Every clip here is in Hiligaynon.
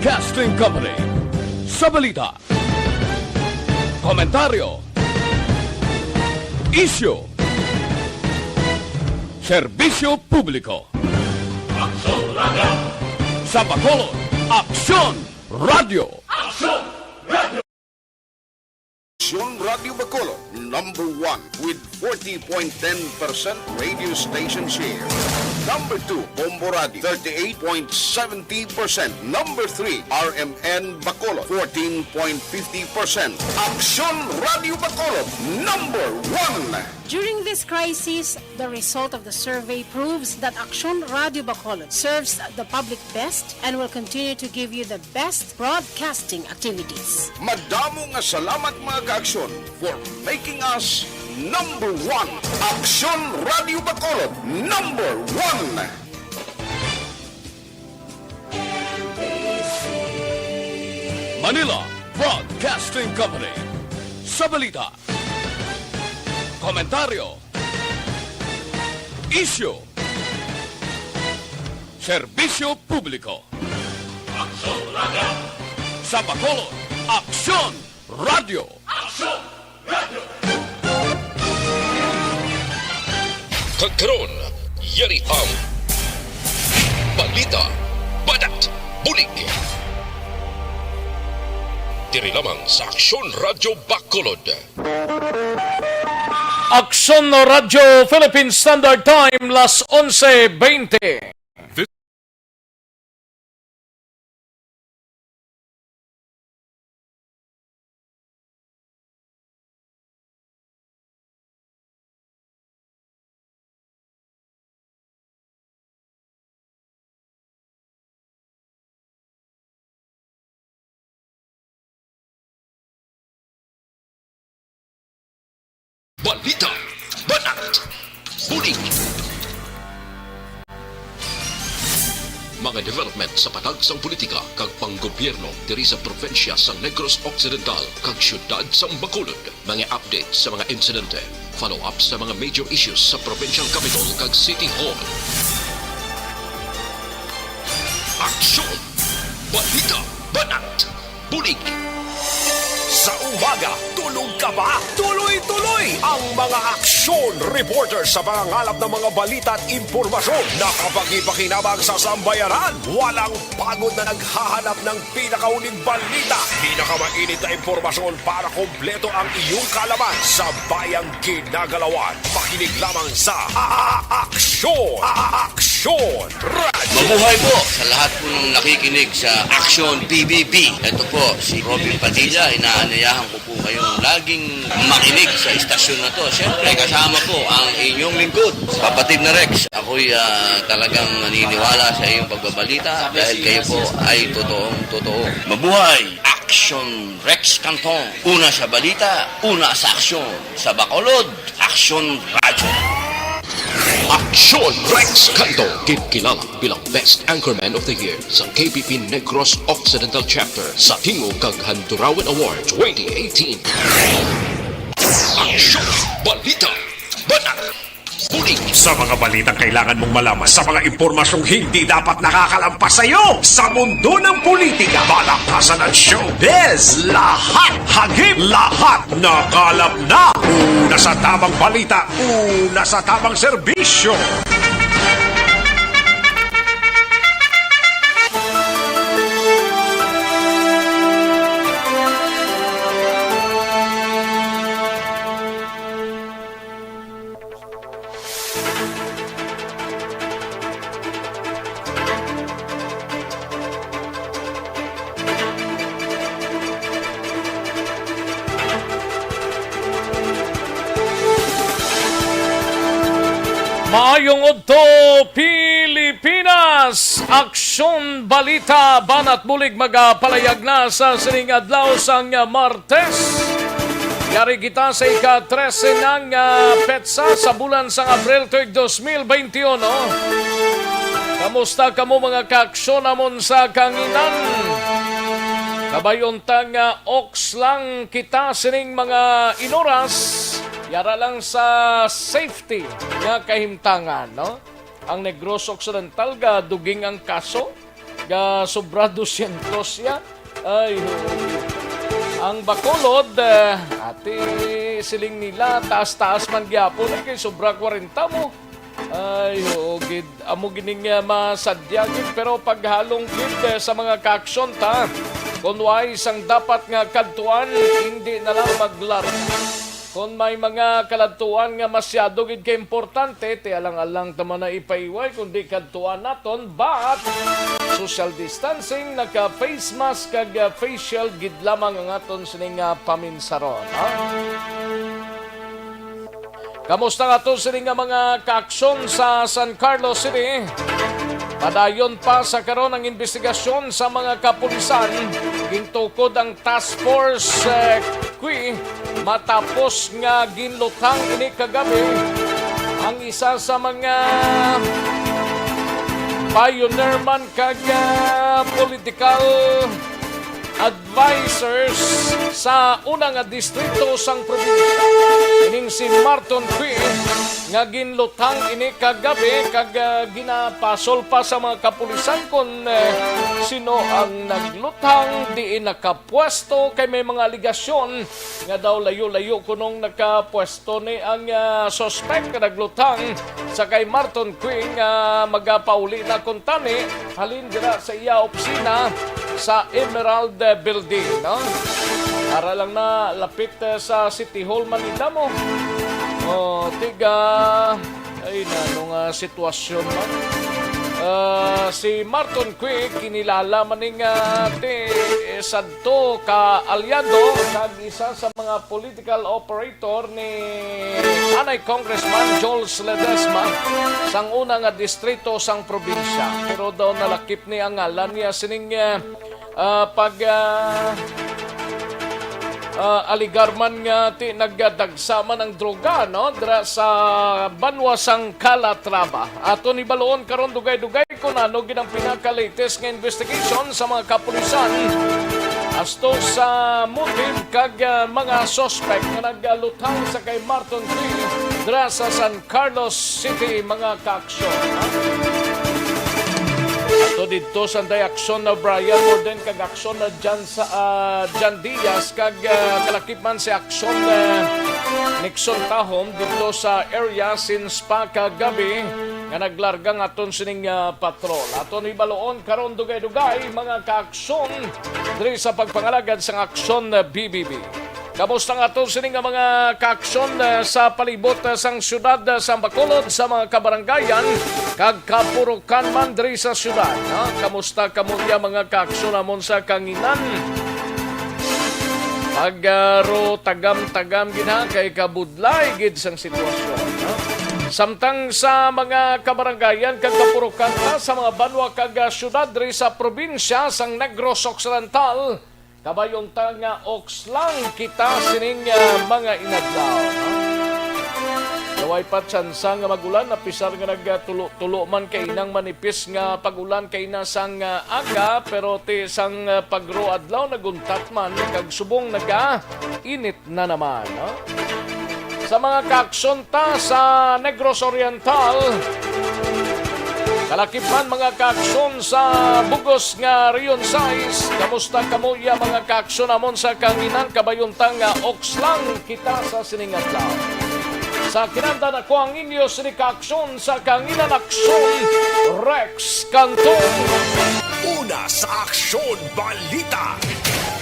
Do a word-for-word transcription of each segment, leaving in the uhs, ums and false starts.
Broadcasting Company. Sa balita, komentaryo, isyu, serbisyo publiko. Aksyon Radio. Sa Bacolod, Aksyon Radio. Aksyon Radio. Aksyon Radio Bacolod, number one with forty point ten percent radio station share. Number two, Bombo Radio, thirty-eight point seventy percent. Number three, R M N Bacolod, fourteen point fifty percent. Aksyon Radio Bacolod, number one. During this crisis, the result of the survey proves that Aksyon Radio Bacolod serves the public best and will continue to give you the best broadcasting activities. Madamo nga salamat, mga ka-Aksyon, for making us number one. Aksyon Radio Bacolod, number one. Manila Broadcasting Company. Sa balita, komentaryo, isyu, serbisyo publiko. Aksyon Radio. Sa Bacolod, Aksyon Radio. Aksyon Radio. Kag karon, yari ang balita, banat, bulig. Diri lamang sa Aksyon Radio Bacolod. Aksyon Radyo Philippine Standard Time, las onse bente. Balita, banat, bulig. Mga development sa patag sang politika kag panggobyerno diri sa probinsya sang Negros Occidental kag siyudad sang Bacolod. Mga update sa mga insidente, follow-up sa mga major issues sa provincial capital kag city hall. Aksyon! Balita! Banat! Bulig! Sa umaga, tulog ka ba? Tuloy-tuloy ang mga aksyon reporter sa pangangalap ng mga balita at impormasyon na kapagi-pakinabang sa sambayanan. Walang pagod na naghahanap ng pinakauling balita, pinakamainit na impormasyon para kompleto ang iyong kaalaman sa bayang ginagalawan. Makinig lamang sa A-, A-, Aksyon, A-, A-, Aksyon Radio. Mabuhay po sa lahat po ng nakikinig sa Aksyon P B B. Ito po si Robin Padilla, inaanyayahan ko po kayong laging makinig sa istasyon na to. Siyempre, kasama po ang inyong lingkod, kapatid na Rex. Ako'y, ah, talagang naniniwala sa iyong pagbabalita dahil kayo po ay totoong totoo. Mabuhay! Aksyon Rex Canton. Una sa balita, una sa aksyon. Sa Bacolod, Aksyon Radyo. Aksyon Rex Canton, ginkilala bilang Best Anchorman of the Year sa K P P Negros Occidental Chapter sa Tingog kag Handurawan Award twenty eighteen. Aksyon! Balita! Banat! Bulig! Sa mga balitang kailangan mong malaman, sa mga impormasyong hindi dapat nakakalampas sa iyo, sa mundo ng politika, balakasan at showbiz, lahat hagip, lahat nakalap na. Una sa tamang balita, una sa tamang serbisyo. Maayong udto, Pilipinas! Aksyon Balita, Banat Bulig, magapalayag na sa sining adlaw sang Martes. Yari kita sa ika-trese na nga petsa sa bulan sang Abril tuig dos mil beintiuno. Kamusta kamo, mga kaaksyon namon sa kahanginan? Kabay-on ta nga oks lang kita sining mga inuras, yara lang sa safety nga kahimtangan, no? Ang Negros Occidental, gaduging ang kaso. Ka sobra dosyentos siya. Ay, oo. Ang Bacolod, eh, ati siling nila, taas-taas man gyapon, eh, kay sobra kwarenta mo. Ay, oo, gid. Amo gining, eh, masadya, gid. Pero paghalong, gid, eh, sa mga kaaksyon, ta, kung way sang dapat nga kadtuan, hindi na lang maglarga. Kung may mga kaladtuan nga masyado gid ka importante, ti alang-alang ta man na ipaiway, kundi kadtuan naton, but social distancing, naka-face mask, kag, ah, face shield gid lamang ang aton sini nga paminsaron, ha? Kamusta nga aton sini nga mga kaaksyon sa San Carlos City? Padayon pa sa karon ang investigasyon sa mga kapulisan. Gintukod ang Task Force, eh, Qui matapos nga ginluthang ini kagabi ang isa sa mga pioneer man kag, ah, political advisors sa una nga distrito sang probinsya. Ining si Marton Qui nga ginluthang ini kagabi kag, ah, ginapasol pa sa mga kapulisan kon, eh, sino ang nagluthang, diin nakapwesto, kay may mga alegasyon nga daw layo-layo kunong nakapwesto ni ang, ah, suspect nga nagluthang sa kay Marton Qui nga magapauli na kuntani halin dira sa iya opisina sa Emerald Building, no? Para lang na lapit, eh, sa City Hall Manila mo. Oh, tiga, ay, nano nga sitwasyon man. Ah, si Marton Qui, kinilala man ni nga ti, eh, sadto ka alyado kag isa sa mga political operator ni anay Congressman Joel Ledesma sang una nga distrito sang probinsya. Pero daw nalakip ni ang ngalan niya sining, ah, ah, pag, ah, ah, aligar man nga ti nagdagsa man ang droga, no, dira sa banwa sang Calatrava. Aton hibaluon karon dugay-dugay kung ano gid ang pinaka-latest nga investigation sa mga kapulisan asto sa motive kag, ah, mga suspect nga nagluthang sa kay Marton Qui dira sa San Carlos City, mga kaaksyon. Ato didto sa Day Aksyon na Brian Morden kag Aksyon na Jan sa, ah, Jan Diaz kag, ah, kalakip man si Aksyon, ah, Nixon Tahom didto sa area since pa kagabi nga naglarga ang aton sining, ah, patrol. Aton hibaluon karon dugay-dugay, mga kaaksyon, diri sa pagpangalagad sang Aksyon, ah, B B B. Kamusta nga aton sini nga mga kaaksyon, ah, sa palibot, ah, sang siyudad, ah, sa Bacolod, sa mga kabarangayan kag kapurukan man diri sa siyudad, ha? Kamusta kamo diya, mga kaaksyon namon sa Kanginan? Pagaro tagam-tagam gid, ha, kay kabudlay gid sang sitwasyon, ha? Samtang sa mga kabarangayan kag kapurukan, ha, sa mga banwa kag, ah, siyudad diri sa probinsya sang Negros Occidental, kabayong ta nga okslang kita sining, ah, mga inadlaw, no? Naway pa tsansa nga mag-ulan, apisar nga nagtulo-tulo man kay inang manipis nga pag-ulan kay na sang, ah, aga, pero ti sang, ah, pagro adlaw naguntat man kag subong naga-init na naman, no? Sa mga kaaksyon ta sa Negros Oriental, kalakip man mga kaaksyon sa bugos nga Region sais, kamusta kamo iya mga kaaksyon namon sa Kanginan? Kabayong ta nga okslang kita sa sining adlaw. Sa kinandan ako ang inyo sini kaaksyon sa Kanginan Aksyon, Rex Cantong. Una sa aksyon, balita.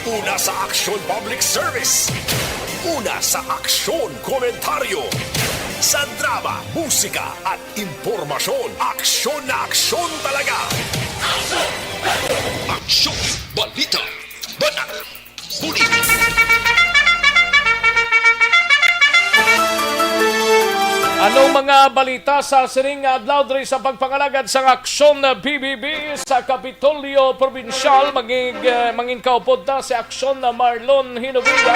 Una sa aksyon, public service. Una sa aksyon, komentaryo. Sa drama, musika, at impormasyon, aksyon na aksyon talaga. Aksyon, balita, banat, huli. Anong mga balita sa sining adlaw diri sa pagpangalagad sang Aksyon B B B sa Kapitolyo Probinsyal? Mangig-, eh, mangin kaupod ta si Aksyon Marlon Hinovilla.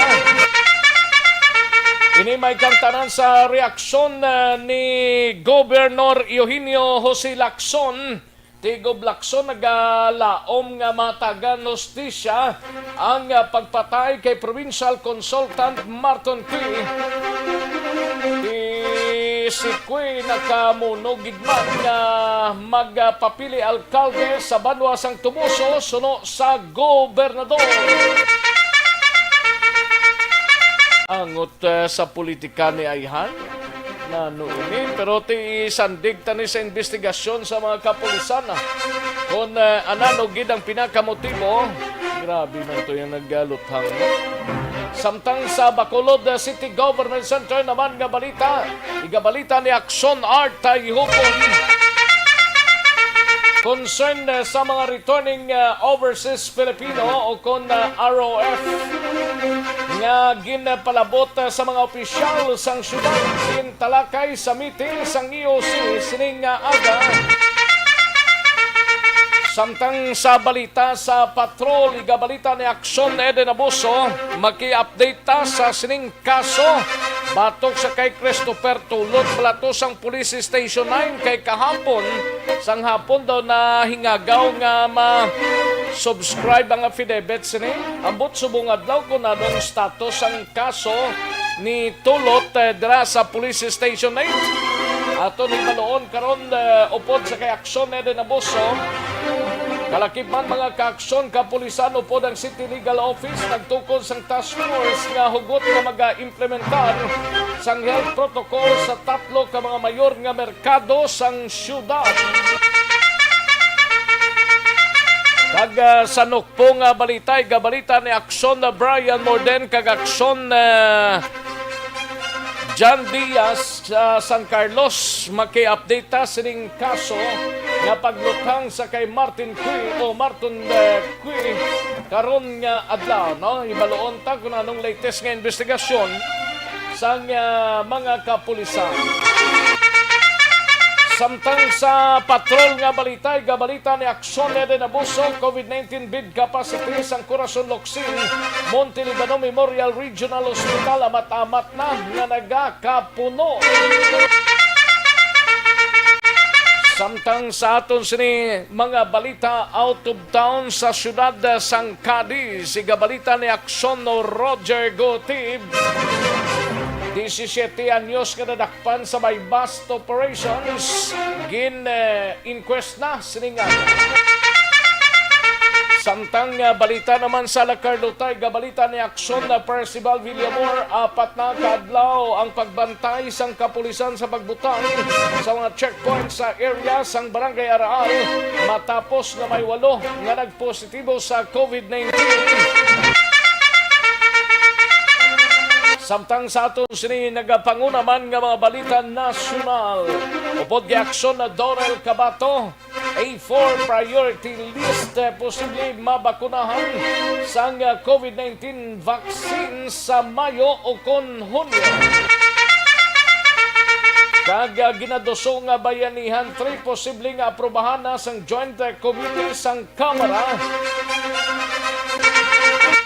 Ini may kantanan sa reaksyon, eh, ni Gobernador Eugenio Jose Lacson. Ti Gob Lacson nagalaom nga matagan hustisya ang, ah, pagpatay kay provincial consultant Marton Qui. Ti Si Queen nakamuno gid man nga magpapili alkalde sa banwa sang Toboso suno sa gobernador. Angot, eh, sa politika ni ayhan. Nano ini? Pero ti isandig ta ni sa investigasyon sa mga kapulisan, ah, kung, eh, anano gid ang pinakamotibo. Grabe man to yung nagluthang, no? Samtang sa Bacolod, eh, City Government Center naman nga balita, igabalita ni Action Art Tayhupon. Concern, eh, sa mga returning, eh, overseas Filipino o kon, eh, R O F nga ginpalabot, eh, sa mga opisyal sang syudad, gintalakay sa meeting sang E O C sining nga aga. Samtang sa balita sa patrol, igabalita ni Action Eden Abuso, maki-update ta sa sining kaso batok sa kay Christopher Tulot, plato sang Police Station nine kay kahapon sang hapon daw na hingagaw nga ma-subscribe ang affidavit sini. Ambot subong adlaw kung anong status ang kaso ni Tulot, eh, dira sa Police Station eight. Aton hibaluon karon, eh, upod sa kay Action Eden Abuso. Kalakip man, mga kaaksyon, kapulisan upod ang City Legal Office nagtukod sang task force nga hugot nga mag-implementar sang health protocol sa tatlo ka mga mayor nga merkado sang syudad. Kag, ah, sa nukpo nga balita, igabalita ni Aksyon na Brian Morden kag Aksyon, ah, John Diaz sa San Carlos. Maki-update ta sining kaso nga pagluthang sa kay Martin Cui o Martin, eh, Cui karon nga adlaw, no? Hibaluon ta kung anong latest nga investigasyon sang, ah, mga kapulisan. Samtang sa patrol nga balita, igabalita ni Aksyon Eden Abuso, COVID nineteen bed capacity sang Corazon Locsin, Monte Libano Memorial Regional Hospital, amat-amat na nga nagakapuno. Samtang sa aton sini mga balita out of town, sa siyudad sang Cadiz, igabalita ni Aksyon no Roger Gutib, disisiete anyos nga nadakpan sa may bust operations, gin, eh, inquest na sining adlaw. Samtang, ah, balita naman sa La Carlota, igabalita ni Aksyon na Percival Villamor, apat na ka adlaw ang pagbantay sang kapulisan sa pagbutang sa mga checkpoint sa area sang Barangay Araal matapos nga may walo nga nagpositibo sa COVID nineteen. Samtang sa aton sini nagapanguna man nga mga balita nasyonal, upod kay Aksyon na Dorel Cabato, A four priority list, eh, posible mabakunahan sang, ah, COVID nineteen vaccine sa Mayo o kon Hunyo. Kag, ah, ginaduso nga bayanihan, three posible nga aprobahan na sang Joint, eh, Committee sang Kamara.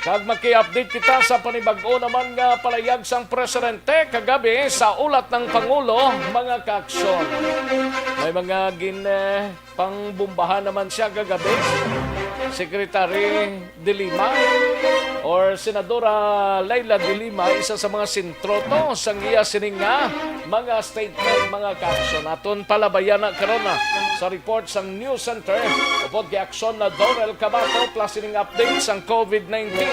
Kag maki-update kita sa panibag-o naman nga palayag sang presidente kagabi sa ulat ng Pangulo, mga kaaksyon. May mga gin, eh, pangbombahan naman siya kagabi. Secretary De Lima or Senadora Leila De Lima, isa sa mga sentro to sang iya sining nga mga statement, mga kaaksyon. Aton palabayan na karon na sa report sang News Center upod kay Aksyon na Dorel Cabato, plus sining update sang COVID nineteen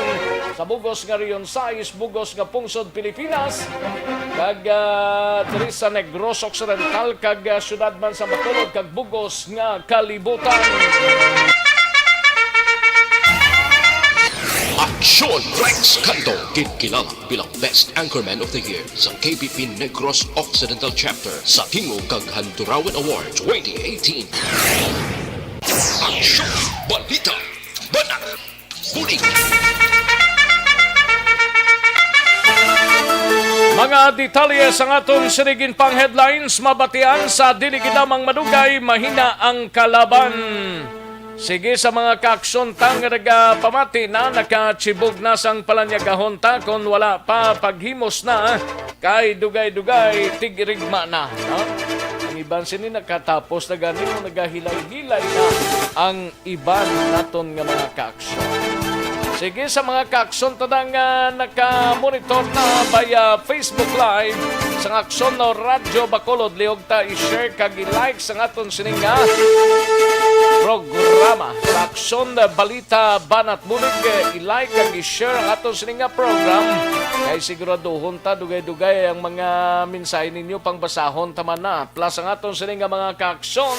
sa bugos nga Region sais, bugos nga pungsod Pilipinas, kag, ah, diri sa Negros Occidental, kag, ah, siyudad man sa Bacolod, kag bugos nga kalibutan. Aksyon Rex Cando, ginkilala bilang Best Anchorman of the Year sa K B P Negros Occidental Chapter sa Tingog kag Handurawan Award twenty eighteen. Aksyon! Balita! Banat! Bulig! Mga detalye sang aton sinigin pang headlines, mabatian sa dili gid lamang madugay, mahina ang kalaban. Sige, sa mga kaaksyon ta nga nagapamati na, nakachibog na sang palanyagahon ta, kon wala pa, paghimos na, kay dugay-dugay, tig-irigma na, no? Ang iban sini nakatapos na gani, nagahilay-hilay na ang iban naton nga mga kaaksyon. Sige, sa mga kaakson ta nga naka-monitor na via Facebook Live sang Aksyon no Radyo Bacolod, liog ta i-share kag i-like sang aton sining nga programa sa Aksyon Balita Banat Bulig. I-like kag i-share ang aton sining nga program kay siguraduhon ta dugay-dugay ang mga mensahe ninyo pangbasahon ta man na. Plus ang aton sining nga mga kaaksyon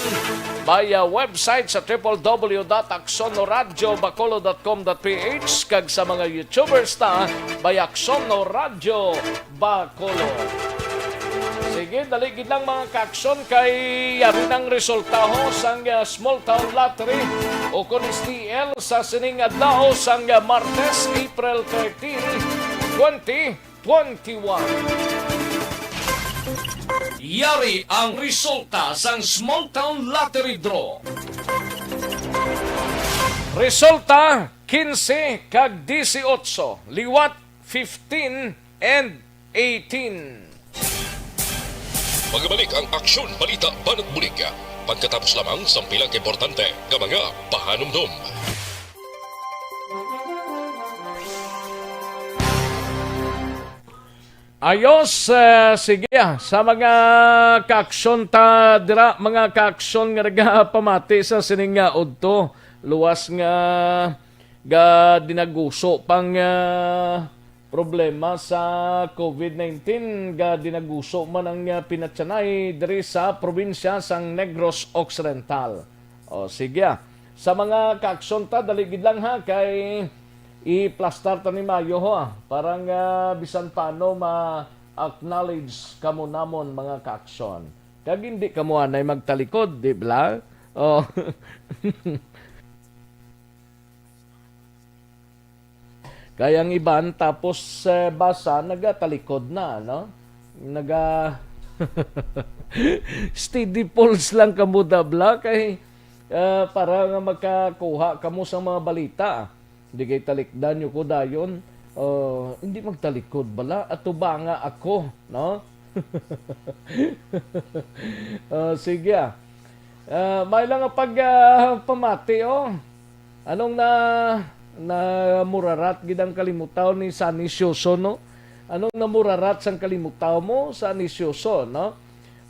via website sa triple w dot aksyon no radyo bacolod dot com dot p h kag sa mga YouTubers ta by Aksyon no Radyo Bacolod. Sige, dali gid lang mga kaaksyon kay yari nang resultaho sang, ah, Small Town Lottery o kon S T L sa sining adlaw sang, ah, Martes, April thirteen, twenty twenty-one. Yari ang resulta sang Small Town Lottery Draw. Resulta, quince kag dieciocho, liwat fifteen and eighteen. Magbalik ang Aksyon Balita Banat Bulig pagkatapos lamang sang pila ka importante nga mga pahanumdom. Ayos, eh, sige, ah. Sa mga kaaksyon ta dira, mga kaaksyon nga nagapamati sa sining nga udto, luwas nga ga dinaguso pang, ah, problema sa covid nineteen, ga dinaguso man ang, ah, pinatyanay diri sa probinsya sang Negros Occidental. O, sige, ah. Sa mga kaaksyon ta, dali gid lang, ha, kay i-plastar ta ni mayo, ha, para nga bisan paano ma-acknowledge kamo namon, mga kaaksyon. Kag hindi kamo anay magtalikod, di ba? O. Kay ang iban, tapos, eh, basa, nagatalikod na, no? Naga-, steady pulse lang kamo, dabla, kay, eh, para nga makakuha kamo sa mga balita. Di kay talikdan nyo ko dayon. Oh, hindi magtalikod bala, atubanga ako, no? Oh, sige, ah. Ah, may lang nga pag, ah, pamati, oh. Anong na, na murarat gid ang kalimutaw ni Sunny Sioso, no? Anong namurarat sang kalimutaw mo, Sunny Sioso, no?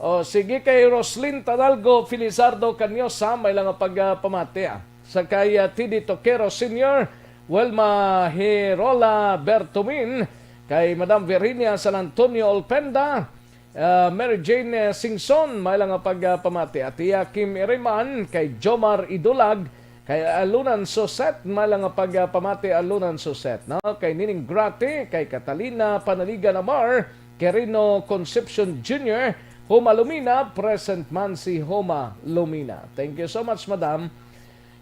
O, sige, kay Roslyn Tanalgo Felizardo Caniosa, may lang nga pag, ah, pamati, ah. Sa kay, ah, T D Toquero Senior, Wilma Hirola Bertumin, kay Madam Virginia San Antonio Olpenda, ah, Mary Jane, eh, Singson, may lang nga pag, ah, pamati. Atiya Kim Iriman, kay Jomar Idulag, kay Alunan Suset, may lang nga pag, ah, pamati, Alunan Suset, no? Kay Nining Grate, kay Catalina Panaligan Amar, Quirino Concepcion Junior, Homa Lumina, present man si Homa Lumina. Thank you so much, Madam.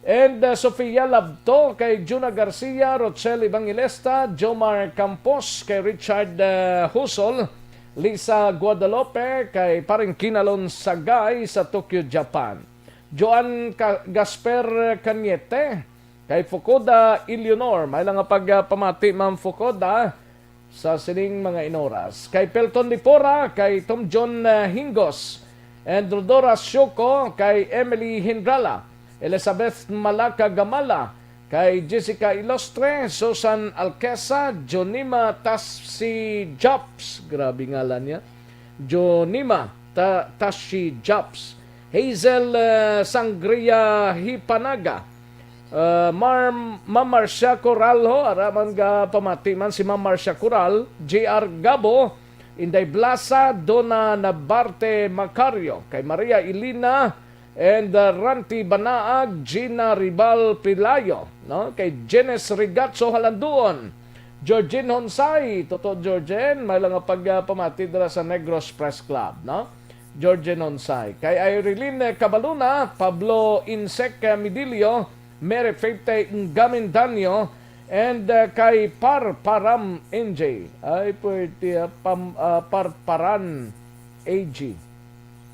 And, uh, Sofia Labto, kay Juna Garcia, Rochelle Evangelista, Jomar Campos, kay Richard, uh, Husol, Lisa Guadalupe, kay Paring Kinalon Sagay sa Tokyo, Japan. Joan Ca-, Gasper Cañete, kay Fukuda Eleanor. May lang nga pagpamati, Ma'am Fukuda, sa sining mga inoras. Kay Pelton Dipora, kay Tom John, uh, Hingos, and Rodora Sioko, kay Emily Hindrala, Elizabeth Malaka Gamala, kay Jessica Ilostre, Susan Alquesa, Jonima Tashi Jobs, grabe ngalan niya, Jonima Ta-, Tashi Jobs, Hazel, uh, Sangria Hipanaga, uh, Mar-, Ma'am Marcia Coralho, ara man ga pamati man si Ma'am Marcia Coral, J R Gabo, Inday Blasa, Donna Nabarte Macario, kay Maria Elena, and, uh, Ranti Banaag, Gina Ribal Pilayo, no? Kay Jenes Rigatso Halanduon, Georgine Honsay, Toto Georgine, may lang nga pagpamati dira sa Negros Press Club, no? Georgine Honsay. Kay Irene Cabaluna, Pablo Insec Midilio, Mary Fifte Ngamindanio, and, uh, kay Par Param N J. Ay, pwerte, ah, pam-, ah, Par Paran A G.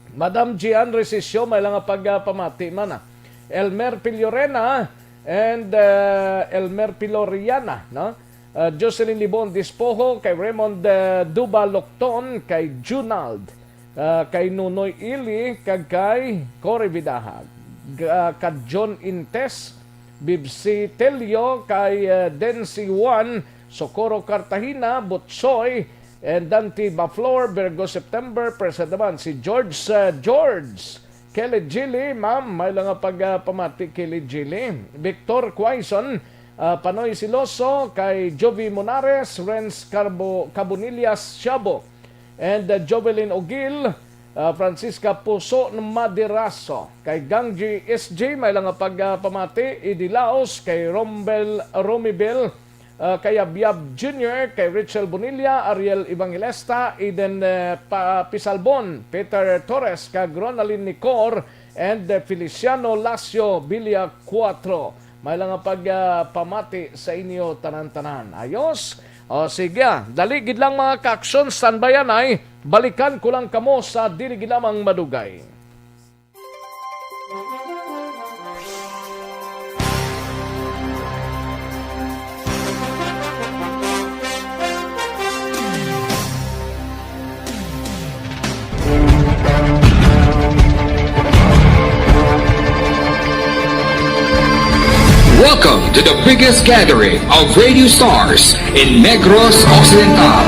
Madam Gian Resisio, may lang nga pagpamati man, ah. Elmer Piliorena and, uh, Elmer Piloriana, no? Uh, Jocelyn Libon Dispoho, kay Raymond, uh, Duba Locton, kay Junald, uh, kay Nonoy Ili, kag kay Cory Vidahag, uh, kag John Intes, Bibsitelio, kay, uh, Densi Juan, Socorro Cartagena, Butsoy, and Dante Baflor, Virgo September, present naman si George, uh, George. Kelly Gili, ma'am, may lang nga pagpamati, Kelly Gili. Victor Quaison, ah, Panoy Siloso, kay Jovi Monares, Renz Carbo-, Cabonillas Siabo, and, ah, Jovelyn Ogil, ah, Francisca Puso Maderaso, kay Gangji S J, may lang nga pagpamati, Idi Laos, kay Rombel, Romibel, ah, kay Abyab Junior, kay Richel Bonilla, Ariel Evangelista, Eden, eh, Pa-, Pisalbon, Peter Torres, kag Ronaldin Nicor, and, eh, Feliciano Lacio Villa Cuatro. May lang nga pag, ah, pamati sa inyo tanan-tanan. Ayos? O, sige, ah. Dali gid lang, mga ka-aksyon, standby anay. Balikan ko lang kamo sa dili gid lamang madugay. Welcome to the biggest gathering of radio stars in Negros Occidental.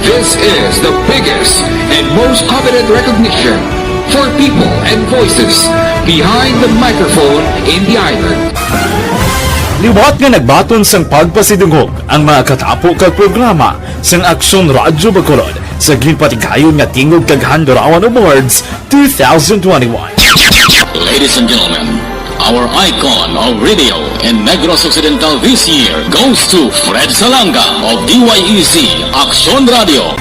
This is the biggest and most coveted recognition for people and voices behind the microphone in the island. Liwat nga nagbaton sang pagpasidungog ang mga katapo kag programa sang Aksyon Radyo Bacolod sa ginpatigayon nga Tingog kag Handurawan Awards two thousand twenty-one. Ladies and gentlemen, our icon of radio in Negros Occidental this year goes to Fred Salanga of D Y E C Aksyon Radio.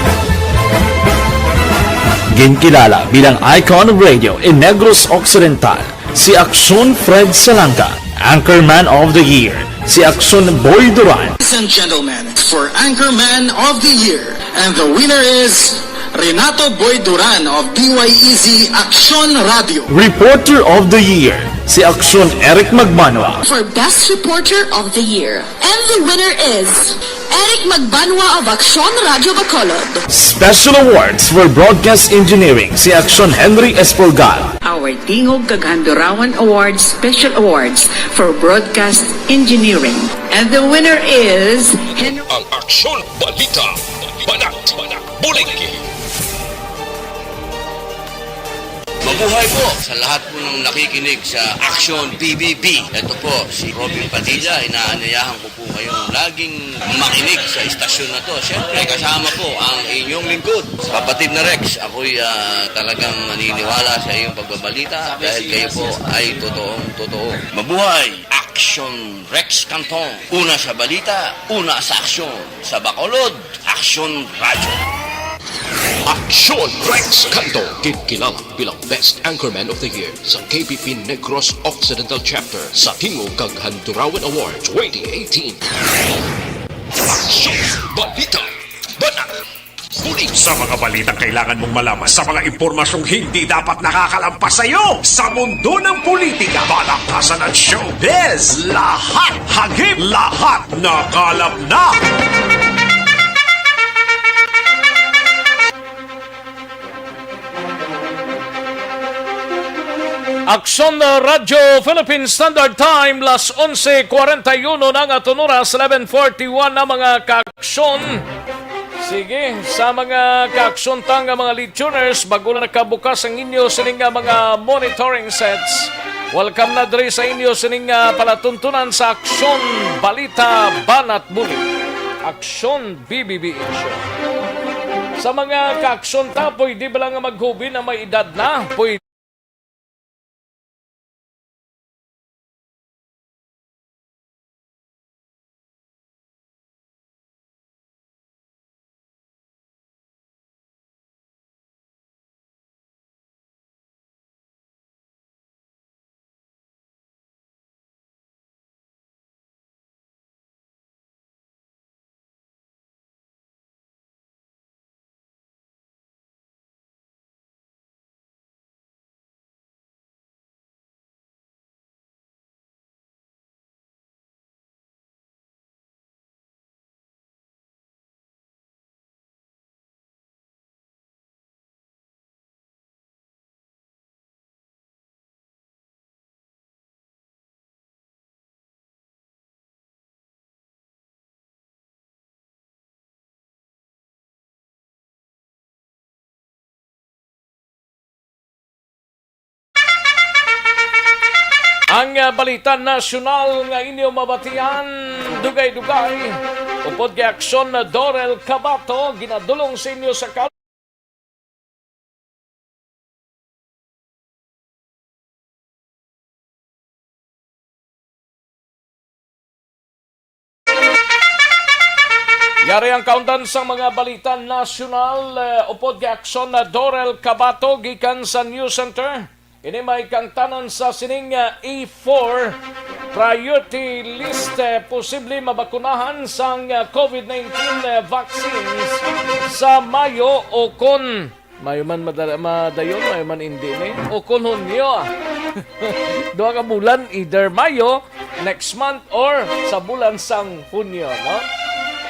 Ginkilala bilang icon of radio in Negros Occidental si Aksyon Fred Salanga, Anchorman of the Year si Aksyon Boy Duran. Ladies and gentlemen, for Anchorman of the Year, and the winner is Renato Boy Duran of D Y E Z Aksyon Radio. Reporter of the Year si Aksyon Eric Magbanwa. For Best Reporter of the Year, and the winner is Eric Magbanwa of Aksyon Radio Bacolod. Special Awards for Broadcast Engineering si Aksyon Henry Espolgar. Our Tingog kag Handurawan Awards Special Awards for Broadcast Engineering. And the winner is Henry. Ang Aksyon Balita, Banat, Bulig. Mabuhay po sa lahat po ng nakikinig sa Aksyon P B B. Ito po si Robin Padilla. Inaanyayahan ko po kayong laging makinig sa istasyon na to. Siyempre, kasama po ang inyong lingkod, Kapatid na Rex. Ako'y, ah, talagang naniniwala sa iyong pagbabalita dahil kayo po ay totoong totoo. Mabuhay! Aksyon Rex Cantong. Una sa balita, una sa aksyon. Sa Bacolod, Aksyon Radyo. Aksyon Rex Cantong, ginkilala bilang Best Anchorman of the Year sa K P P Negros Occidental Chapter sa Tingog kag Handurawan Award twenty eighteen. Aksyon Balita. Banat. Bulig. Sa mga balitang kailangan mong malaman, sa mga impormasyong hindi dapat nakakalampas sa iyo, sa mundo ng politika, palakasan at showbiz, lahat hagip, lahat nakalap na. Aksyon, uh, Radyo Philippine Standard Time, las onse cuarenta y uno na ang aton oras, eleven forty-one na, mga kaaksyon. Sige, sa mga kaaksyon ta nga mga late tuners, bago lang nakabukas ang inyo sining nga mga monitoring sets, welcome na diri sa inyo sining nga palatuntunan sa Aksyon Balita Banat Bulig. Aksyon B B B Asia. Sa mga kaaksyon ta, pwede ba lang nga maghubi na may edad na? Pwede. Ang, ah, balita nasyonal nga inyo mabatian, dugay-dugay. Upod kay Aksyon na Dorel Cabato, ginadulong sa inyo sa kal- Yari ang kaundan sang mga balita nasyonal, eh, upod kay Aksyon na Dorel Cabato gikan sa News Center. Ini may kaangtanan sa sining, ah, A four priority list, eh, posible mabakunahan sang, ah, COVID nineteen, eh, vaccines sa Mayo o kon Mayo man madala-, madayon, mayo man hindi ni. O kon Hunyo, ah. Duha ka bulan, either Mayo, next month, or sa bulan sang Hunyo, no?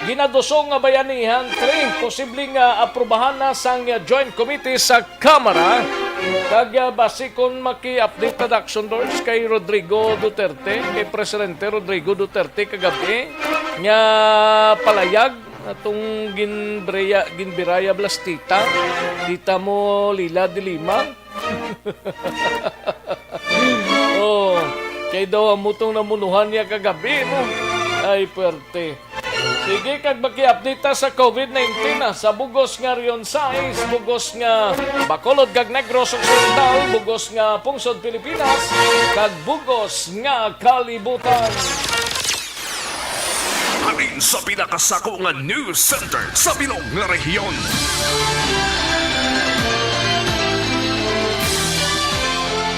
Ginadusong nga bayanihan, three, posible nga aprubahan na sang Joint Committee sa Kamara. Kag, ah, basi kon maki-update ta, Action Doors, kay Rodrigo Duterte, kay Presidente Rodrigo Duterte kagabi, nga palayag atong ginbreya-, ginbiraya blas tita. Tita mo, Lila de Lima. Oh, kay daw amo tong namunuhan niya kagabi, no? Ay, pwerte. Sige, kag maki-update ta sa COVID nineteen, ah, sa bugos nga Region sais, bugos nga Bacolod kag Negros Occidental, bugos nga pungsod Pilipinas, kag bugos nga kalibutan. Halin sa pinakasako nga news center sa bilog nga rehiyon.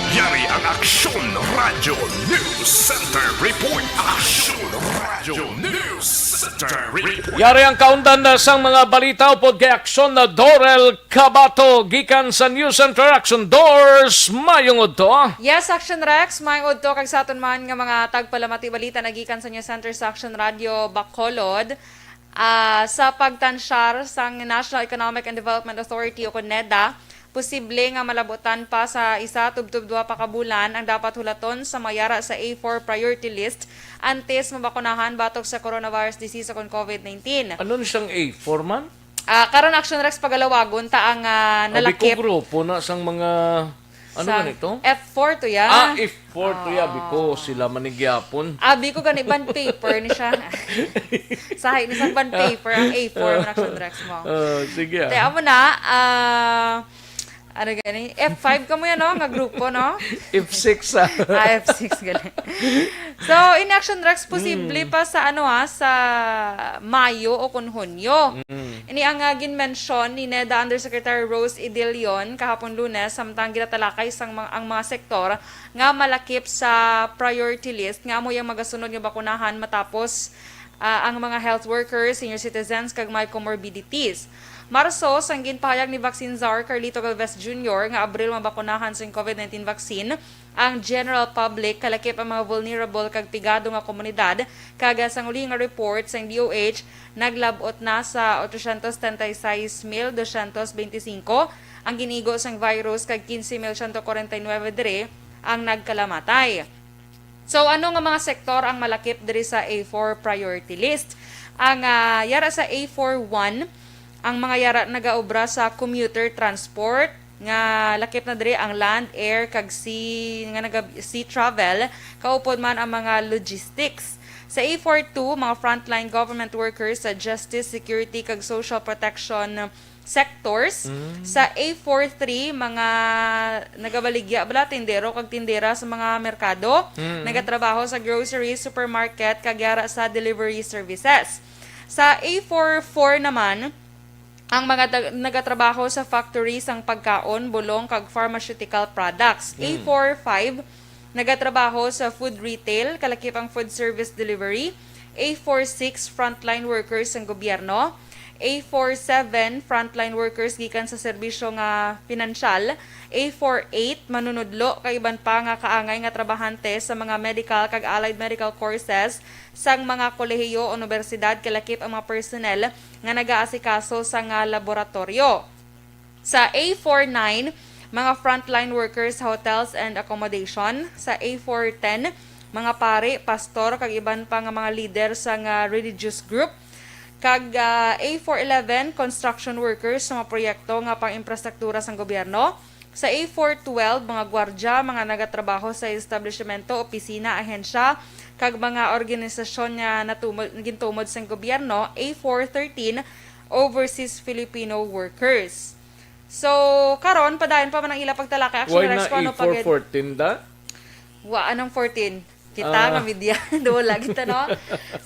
Yari ang Aksyon Radyo News Center Report. Aksyon Radyo News Center Report. Yari ang kaundan na sang mga balita upod kay Aksyon na Dorel Cabato gikan sa News Center. Action Doors, mayong udto. Yes, Action Rex, mayong udto kag sa aton man nga mga tagpalamati balita nagikan sa News Center sa Action Radio Bacolod. Ah, sa pagtansyar sang National Economic and Development Authority o kon NEDA, posible nga malabutan pa sa isa tubtob duha pa ka bulan ang dapat hulaton sa mga yara sa A four priority list antes mabakunahan batok sa coronavirus disease o kon COVID nineteen. Ano ni siyang A four man? Ah, karon, Action Rex, pagalawagon ta ang, ah, Abi ko nalakip grupo na sang mga, ano sa man ito? F four to ya. Ah, F four to ya, abi ko, ah, sila man ni gyapon. Abi ko gani bond paper ni siya. Sahi ni sang bond paper ang A four, man, Action Rex mo. Ah, sige, ah. Te, amo na, ah, ano gani? F five ka mo yan, no? Nga grupo, no? F six, ah. Ah, F six, gani. So, in Action Rex, posible Mm. pa sa, ano, ha, sa Mayo o kon Hunyo. Mm. Ini ang, ah, ginmensyon ni NEDA Undersecretary Rose Idilion kahapon Lunes, samtang ginatalakay sang mga, ang mga sektor nga malakip sa priority list nga amo yang magasunod nga bakunahan matapos, ah, ang mga health workers, senior citizens, kag may comorbidities. Marso, sang ginpahayag ni Vaccine Czar Carlito Galvez Junior nga Abril mabakunahan sang COVID nineteen vaccine, ang general public, kalakip ang mga vulnerable kag pigado nga komunidad, kag, ah, sang uli nga report sang D O H, naglab-ot na sa otro siyento setenta y seis mil doscientos veinticinco ang ginigo sang virus, kag quince mil siyento kwarenta y nuebe diri ang nagkalamatay. So, ano nga mga sektor ang malakip diri sa A four priority list? Ang, ah, yara sa A four one, ang mga yara nagaobra sa commuter transport, nga lakip na diri ang land, air, kag sea, nga naga-, sea travel, kaupod man ang mga logistics. Sa A four two, mga frontline government workers sa justice, security, kag social protection sectors. Mm. Sa A four three, mga nagabaligya bala, tindero kag tindera sa mga merkado, Mm. nagatrabaho sa grocery, supermarket, kag yara sa delivery services. Sa A four four naman, ang mga tag-, nagatrabaho sa factory sang pagkaon, bulong, kag pharmaceutical products. Mm. A four five, nagatrabaho sa food retail, kalakip ang food service delivery. A four six, frontline workers sang gobyerno. A four seven, frontline workers gikan sa serbisyo nga pinansyal. A four eight, manunudlo kag iban pa nga kaangay nga trabahante sa mga medical kag allied medical courses sang mga kolehiyo, unibersidad, kalakip ang mga personnel nga nagaasikaso sa nga laboratoryo. Sa A four nine, mga frontline workers sa hotels and accommodation. Sa A four ten, mga pari, pastor, kag iban pa nga mga leader sa nga religious group. Kag, ah, A four eleven, construction workers sa mga proyekto nga pang-infrastruktura sang gobyerno. Sa A four twelve, mga gwardya, mga nagatrabaho sa establishmento, opisina, ahensya, kag mga organisasyon nga natumod, gintumod sang gobyerno. A four thirteen, overseas Filipino workers. So, karon, padayon pa man ang ila pagtalakay. Action Why Rex, na kung ano pa gid? A four fourteen da? Wa, anong fourteen? Kita Ah. nga media. Duwala kita, no?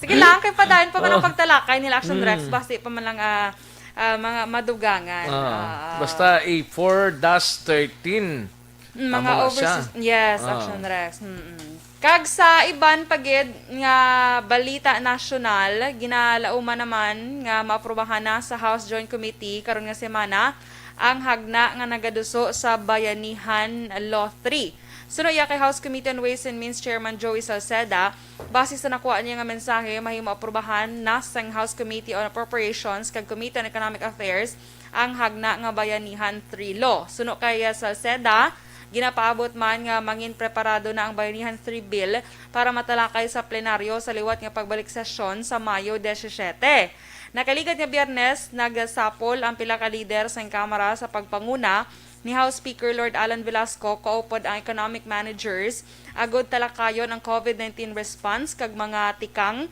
Sige lang, kay padayon pa man ang Oh. pagtalakay nila, Action Rex. Mm. Basi pa man lang, ah, ah, mga madugangan. Ah, Ah. basta A four dash thirteen. Mm, mga Amo na siya. overseas. Yes, Ah. Action Rex. Mm-mm. Kag sa iban pa gid nga balita nasyonal, ginalauman naman nga maaprubahan na sa House Joint Committee karon nga semana ang hagna nga nagaduso sa Bayanihan Law three. Suno iya kay House Committee on Ways and Means Chairman Joey Salceda, base sa nakuha niya nga mensahe, mahimo aprubahan na sang House Committee on Appropriations kag Committee on Economic Affairs ang hagna nga Bayanihan three Law. Suno kay Salceda, ginapaabot man nga mangin preparado na ang Bayanihan three Bill para matalakay sa plenaryo sa liwat nga pagbalik sesyon sa Mayo disisiete. Nakaligad nga Biyernes, nagsapol ang pila ka lider sang Kamara sa pagpanguna ni House Speaker Lord Alan Velasco kaupod ang economic managers agud talakayon ang covid nineteen response kag mga tikang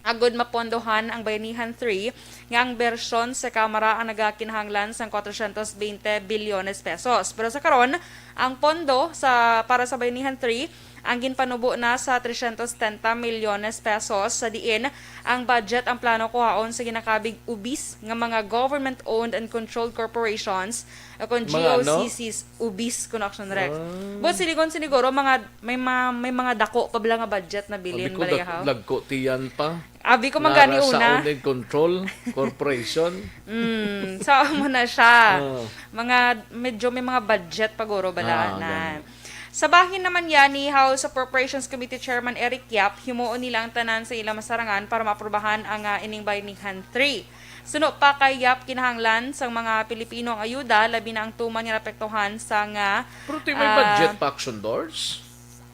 agud mapondohan ang Bayanihan three nga ang bersyon sa Kamara ang nagakinahanglan sang cuatrocientos veinte bilyones pesos. Pero sa karon, ang pondo sa, para sa Bayanihan three ang ginpanubo na sa trescientos setenta milyones pesos, sa diin ang budget ang plano kuhaon sa ginakabig ubis nga mga government-owned and controlled corporations, o kon Mga ano? G O C Cs, ubis, kun Action Rex. Ah. But siligon siniguro, mga, may, ma-, may mga dako pa bala nga budget na bilin, Abi ko, balay dag-, haw? Dagko tiyan pa. Abi ko Nga magani ra sa una. Own and Control Corporation. Mm, so, amo na siya. Oh. Mga, medyo may mga budget pa guro bala Ah, na. gani. Sa bahin naman yan ni House Appropriations Committee Chairman Eric Yap, himuon nila ang tanan sa ilang masarangan para maaprubahan ang, ah, ining Bayanihan three. Suno pa kay Yap, kinahanglan sang mga Pilipino ang ayuda, labi na ang tuman nga naapektuhan sang, ah, Pero ti may ah, budget pa, Action Doors?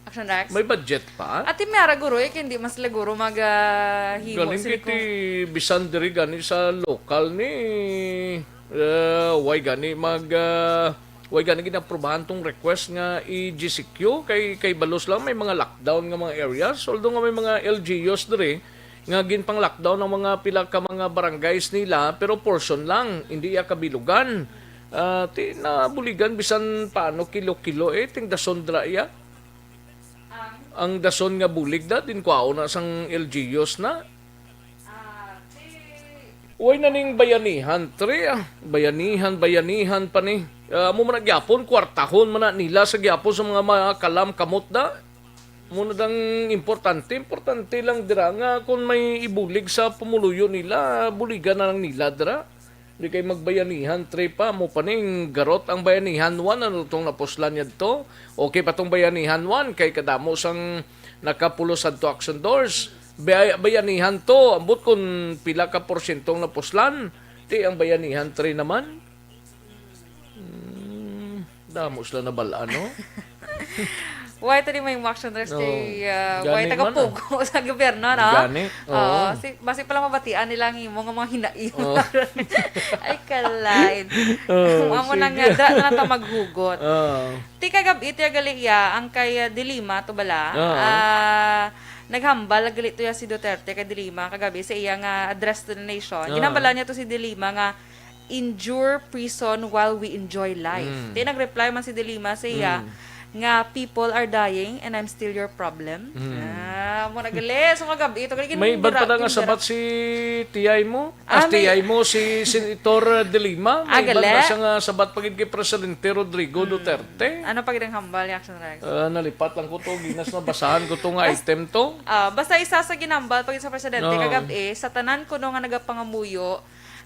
Action Rex? May budget pa? Ati may ara guro, eh, kay hindi mas laguro mag, ah, himo Galing sila kiti, kung bisan diri gani sa lokal ni, eh, way gani mag, ah, way gani ginaprobahan tong request nga i-G C Q kay, kay balos lang may mga lockdown nga mga areas, although nga may mga L G Us diri nga ginpang-lockdown ang mga pila ka mga barangays nila, pero portion lang, hindi iya kabilugan. Ah, ti nabuligan bisan paano kilo-kilo, eh, ting dason dira iya. Ang dason nga bulig da, din kwaon na sang L G Us na. Way na ning Bayanihan three, ah. Bayanihan, Bayanihan pa ni. Ah, amo man na gyapon, kwartahon man na nila sa gyapon sa mga makalam kamot da. Amo na dang importante, importante lang dira nga kung may ibulig sa pumuluyo nila, buligan na lang nila dira. Di kay magbayanihan three pa, mo pa ning garot ang bayanihan one, ano tong napuslan niya to? Okay pa tong bayanihan one, kay kadamo sang nakapulos adto Action Doors. Bay-, bayanihan to, ambot kung pila ka porsyentong napuslan. Ti ang bayanihan three naman. Hmm, damo sila nabal-an, no? Why tadi may Action Rex Oo. kay, ah, Gani why man, taga-pugo sa gobyerno, no? Gani, Oo, oo. si, basi pala mabatian nila ang imo nga mga hinayo. Oo. Ay, kalain. Oo, Amo na sige. nga, da na lang ta maghugot. Oo. Ti kagab-i, ti gali iya, ang kay, ah, Dilima to bala, Oo. ah, naghambal gali to ya si Duterte kay Dilima kagabi sa iya nga address to the nation. Oo. Ginhambalan niya to si Dilima nga, "Endure prison while we enjoy life." Mm. Ti nag-reply man si Dilima sa iya Mm. nga, "People are dying and I'm still your problem." Mm. Ah, mo na gali. So, kagab-i, ito gali May iban pa na nga ginirakim, sabat gira- si T I mo? Ah, Ah, si may T I mo, si Senator Dilima. Ah, May iban gali? na siya nga sabat pa gid kay Presidente Rodrigo Mm. Duterte. Ano pa gid ang hambal ni Action Rex? Ah, nalipat lang ko to, ginas na basahan ko to nga Bas-, item to. ah, basta isa sa ginambal pa gid sa presidente Oo. kagab-i, sa tanan kuno nga nagapangamuyo,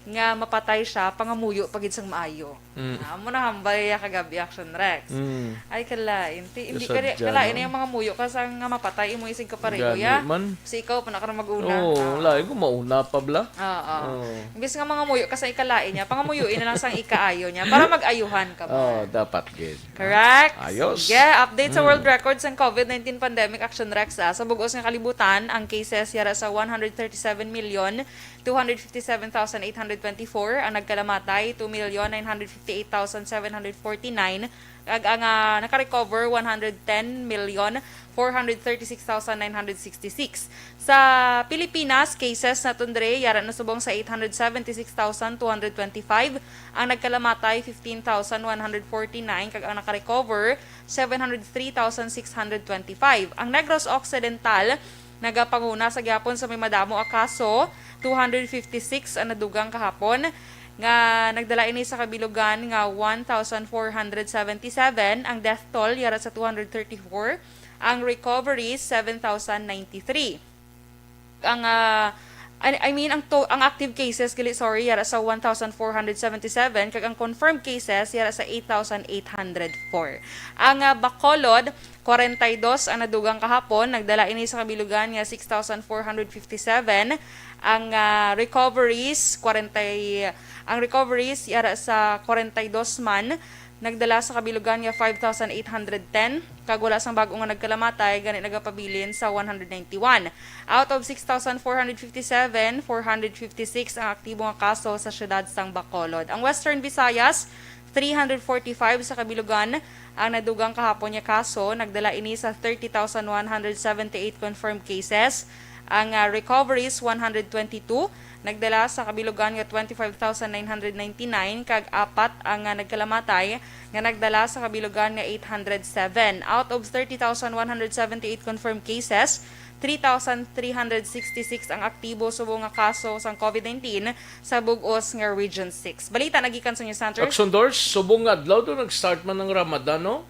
nga mapatay siya, pangamuyo pa gid sang maayo. Mm. Ah, amo na hambal iya kagab-i, Action Rex. Mm. Ay, kalain. Ti, hindi Kasadya, kalain no? na yung mga muyo ka sa nga mapatay, imo isig kapareho, Gani ya. man. Si ikaw pa na ka na mag-una. Oo, Ah. lain ko mauna pa bala. Oo. Oo. Imbis nga mga muyo ka sa ikalain niya, pangamuyo na lang sang ikaayo niya para mag-ayuhan ka ba? Oo, dapat gid. Correct. Ayos. Sige, update sa Mm. world records sang covid nineteen pandemic, Action Rex, ah. Sa bug-os nga kalibutan, ang cases yara sa one hundred thirty-seven million two hundred fifty-seven thousand eight hundred twenty-four, ang nagkalamatay, two million nine hundred fifty-eight thousand seven hundred forty-nine, kag ang, ah, nakarecover, one hundred ten million four hundred thirty-six thousand nine hundred sixty-six. Sa Pilipinas, cases na tundre, yara na subong sa eight hundred seventy-six thousand two hundred twenty-five, ang nagkalamatay, fifteen thousand one hundred forty-nine, kag ang nakarecover, seven hundred three thousand six hundred twenty-five. Ang Negros Occidental nagapanguna sa gihapon sa may madamo a kaso, two hundred fifty-six ang nadugang kahapon, nga nagdala ini sa kabilugan nga one thousand four hundred seventy-seven. Ang death toll yara sa two hundred thirty-four, ang recoveries seven thousand ninety-three. Ang, ah, I, I mean, ang to, ang active cases gali, sorry, yara sa one thousand four hundred seventy-seven, kag ang confirmed cases yara sa eight thousand eight hundred four. Ang, ah, Bacolod, kwarenta y dos ang nadugang kahapon, nagdala ini sa kabilugan nga six thousand four hundred fifty-seven. Ang, ah, recoveries, kwarenta, ang recoveries yara sa kwarenta y dos man, nagdala sa kabilugan nga five thousand eight hundred ten, kag wala sang bag-o nga nagkalamatay, gani nagapabilin sa one hundred ninety-one. Out of six thousand four hundred fifty-seven, four hundred fifty-six ang aktibo nga kaso sa siyudad sang Bacolod. Ang Western Visayas, three hundred forty-five sa kabilugan ang nadugang kahapon nga kaso. Nagdala ini sa thirty thousand one hundred seventy-eight confirmed cases. Ang, ah, recoveries, one hundred twenty-two. Nagdala sa kabilugan nga twenty-five thousand nine hundred ninety-nine, kag apat ang, ah, nagkalamatay, nga nagdala sa kabilugan nga eight hundred seven. Out of thirty thousand one hundred seventy-eight confirmed cases, three thousand three hundred sixty-six ang aktibo subong nga kaso sang COVID nineteen sa bug-os nga Region six. Balita nagikan sa News Center. Action Doors, subong nga adlaw do nag-start man ang Ramadan, no?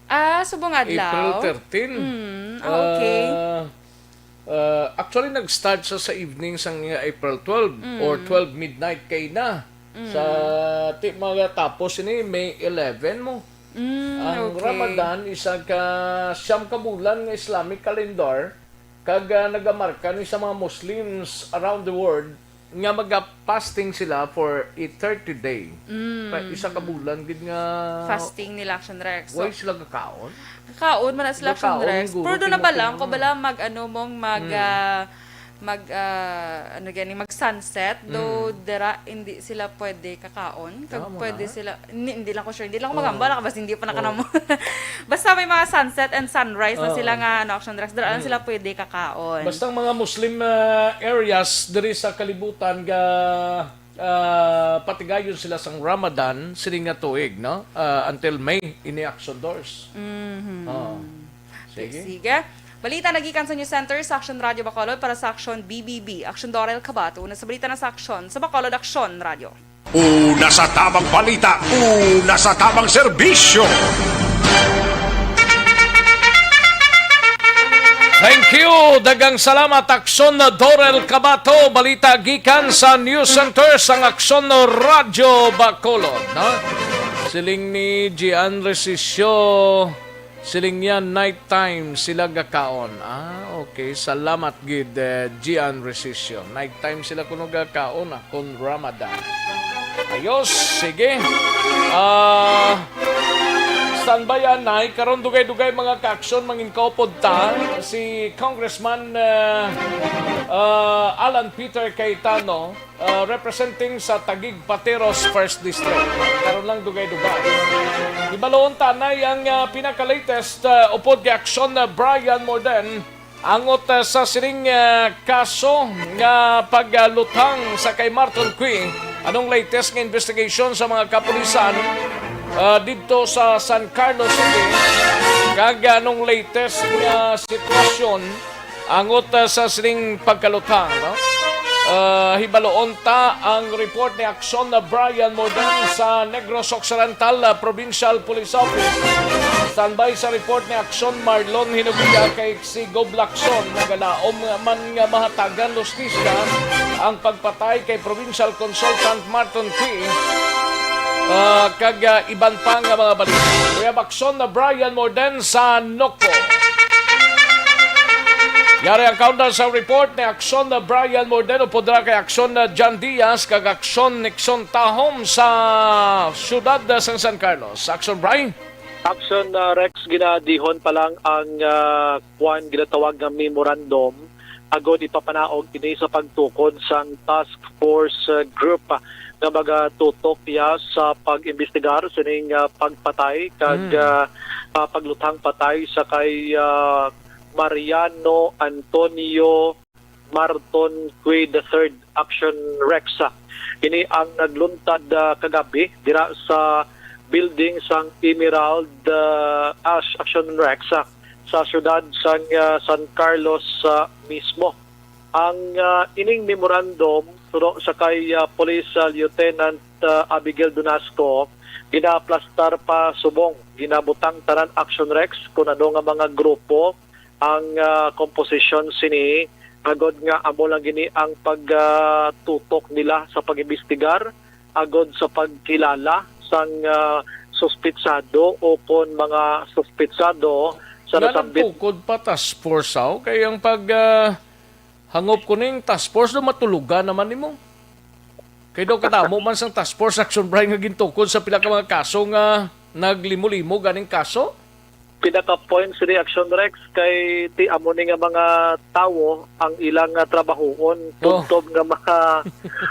Ah, subong adlaw? April thirteen. Mm, ah, okay. Ah, ah, actually, nag-start sa, sa evening sang, uh, April twelve or Mm. twelve midnight kay na. Mm. Sa ti-, mga tapos ini, May eleven mo. Mm, Ang okay. Ramadan, isa ka siyam ka bulan nga Islamic calendar, kag, ah, nagamarka ni sa mga Muslims around the world nga maga-fasting sila for a thirty day. Mm. Pa-, isa ka bulan gid nga Fasting nila, Action Rex. So, Why sila gakaon? Kakaon man na sila, Action Rex. Pero doon na ba lang, kung bala mag, ano, mong mag, Mm. ah, mag, ah, ano gani, mag sunset, do Mm. dira, hindi sila pwede kakaon. Kag Tama pwede na. sila, hindi, hindi lang ko sure. Hindi lang ko Oo. magambal, basta hindi pa Oo. nakanamo. Basta may mga sunset and sunrise na Oo. sila nga, ano, Action Rex. Dira lang Mm. sila pwede kakaon. Basta ang mga Muslim, ah, areas diri sa kalibutan ga, ah, patigayon sila sang Ramadan, sini nga tuig, no? Ah, until May, ini Action Doors. Mhm. Oo. Sige. Sige. Balita nagikan sa News Center sa Action Radio Bacolod para sa Action B B B. Action Dorel Cabato. Una sa balita na sa Action sa Bacolod Action Radio. Una sa tamang balita, una sa tamang serbisyo. Thank you. Daghang salamat, Action Dorel Cabato. Balita gikan sa News Center sang Action Radio Bacolod, no? Siling ni Gian Resisio, siling niya, night time sila gakaon. Ah, okay. Salamat gid, eh, Gian Resisio. Night time sila kuno gakaon, ah, kon Ramadan. Ayos, sige. Ah, standby, anay. Karon, dugay-dugay, mga ka-aksyon, mangin kaupod ta. Si Congressman, ah, ah, Alan Peter Cayetano, ah, representing sa Taguig Pateros First District. Karon lang, dugay-dugay. Ibaloon ta anay ang, ah, pinaka-latest, ah, upod kay Aksyon, ah, Brian Morden, angot, ah, sa sining, ah, kaso nga pagluthang sa kay Marton Cui. Anong latest nga investigation sa mga kapulisan, ah, didto sa San Carlos City? Kag anong latest nga sitwasyon angot, ah, sa sining pagkaluthang, no? Ah, hibaloon ta ang report ni Aksyon na Brian Morden sa Negros Occidental, ah, Provincial Police Office. Standby sa report ni Aksyon Marlon Hinuguya kay si Gob Lacson. Nagalaom man nga mahatagan hustisya ang pagpatay kay Provincial Consultant Marton Cui, ah, kag, ah, iban pa nga mga balita. We have Aksyon na Brian Morden sa Nocpo. Yari ang countdown sa report ni Aksyon na Brian Morden, upod ra kay Aksyon na John Diaz, kag Aksyon Nixon Tahom sa siyudad sang San Carlos. Aksyon, Brian? Aksyon, ah, Rex, ginadihon pa lang ang, ah, kwan, ginatawag nga memorandum agod ipapanaog ini sa pagtukod sang task force, uh, group, uh, nga magatutok iya sa pag-imbestigar sining, uh, pagpatay kag, Mm. uh, uh, pagluthang patay sa kay, uh, Mariano Antonio Marton Cue the third, Action Rex. Ini ang nagluntad, uh, kagabi dira sa building sang Emerald, uh, Ash Action Rex, uh, sa siyudad sang, uh, San Carlos, uh, mismo. Ang, ah, ining memorandum suno sa kay, ah, Police, ah, Lieutenant, ah, Abigail Donasco, ginaaplastar pa subong ginabutang tanan Action Rex kung ano nga mga grupo ang, ah, komposisyon sini, agod nga amo lang gini ang pag, ah, tutok nila sa pag-imbestigar, agod sa pagkilala sang, ah, suspitsado o kon mga suspitsado sa Nga nasambit. Nagtukod pa task force, aw, kay ang pag, ah, hangop ko ning task force daw matulogan naman nimo. Kay daw kadamo man sang task force action, Brian, nga gintukod sa pila ka mga kaso nga naglimo-limo ganing kaso. Pinaka-point sa reaction, Rex, kay ti amo ni nga mga tawo ang ilang, ah, trabahoon, Oh. tubtob nga maka-,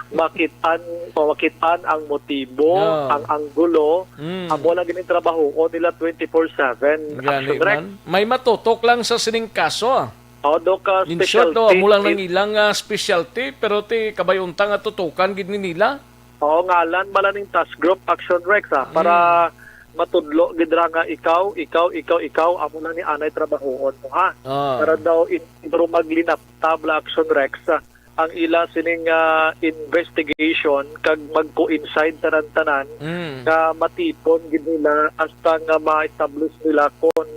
makitaan o makitaan ang motibo, Yeah. ang anggulo. Mm. Amo lang gini trabahoon nila twenty-four seven. Gani action, Rex. Man. May matutok lang sa sining kaso, ah. Oh, do ka In short, specialty. Do, amo lang nang ilang, ah, specialty, pero ti kabay unta nga tutukan gid ni nila. Oo, ngalan man lang ning task group, Action Rex, ah, para Mm. matudlo gid ra nga ikaw, ikaw, ikaw, ikaw, amo lang ni anay trabahoon mo, ha? Ah. Para daw in-, pero maglinaptab la, Action Rex, ah, ang ila sining, ah, investigation kag mag-coincide tanan-tanan Mm. nga matipon gid nila hasta nga ma-establish nila kung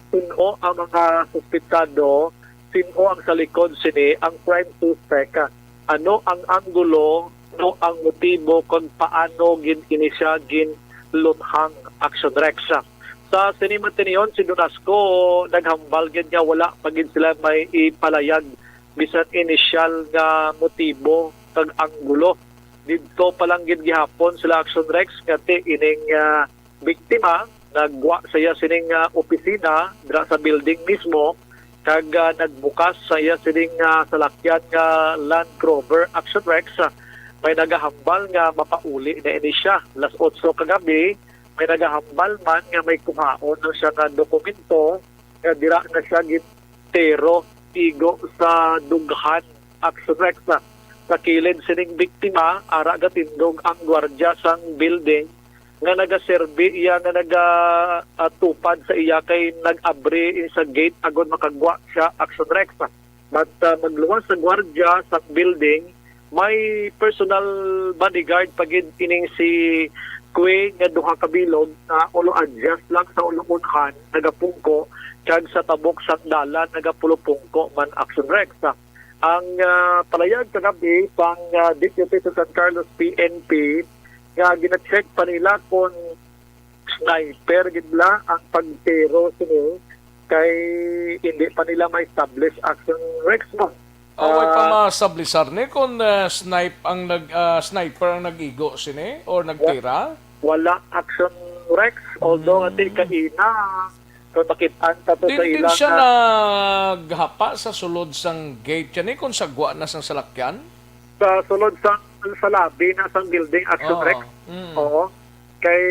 sin-o ang mga suspetsado, sin-o ang sa likod sini, ang prime suspect, ah, ano ang anggulo, ano ang motibo, kung paano gid ini siya ginluthang, Action Rex. Sa sini man tiniyon, si Donasco naghambal gid nga wala pa gid sila may ipalayag bisan inisyal nga motibo kag anggulo. Didto pa lang gid gihapon sila, Action Rex, nga ti ining, ah, biktima, nagwa sa iya sining, ah, opisina dira sa building mismo, kag, ah, nagbukas sa iya sining, ah, salakyan nga Land Rover, Action Rex. Ah, may nagahambal nga mapauli na ini siya. Las otso kagabi, may nagahambal man nga may kuhaon na siya nga dokumento nga dira na siya gintero igo sa dughan, Action Rex. Sa kilid sining biktima, ara gatindog ang gwardya sang building nga nagaserbi iya nga naga, ah, tupad sa iya kay nag-abri sa gate agod makagwa siya, Action Rex. But, ah, magluwas sa gwardya sa building, may personal bodyguard pa gid ining si Kwe nga duha ka bilog na ulo adyas lang sa ulo-unhan nagapungko kag sa tabok sang dalan nagapulupungko man, Action Rex. Ang, ah, palayag kagabi sang, ah, Deputy sa San Carlos P N P nga gina-check pa nila kung sniper gid la ang pagtiro sini kay hindi pa nila ma-establish, Action Rex, mo. Away pa Ah, ma-establishar ni kung, ah, snipe ang nag-, ah, sniper ang nag-igo sini or nagtira? Wala, Action Rex, although Hmm. ati kaina, kung makit-an ta to sa Din, din ilang, siya ah, naghapa sa sulod sang gate siya ni kung sagwa na sang salakyan? Sa sulod sang, sa lobby na sang building, Action Oo. Rex. Mm. Oo. Kay,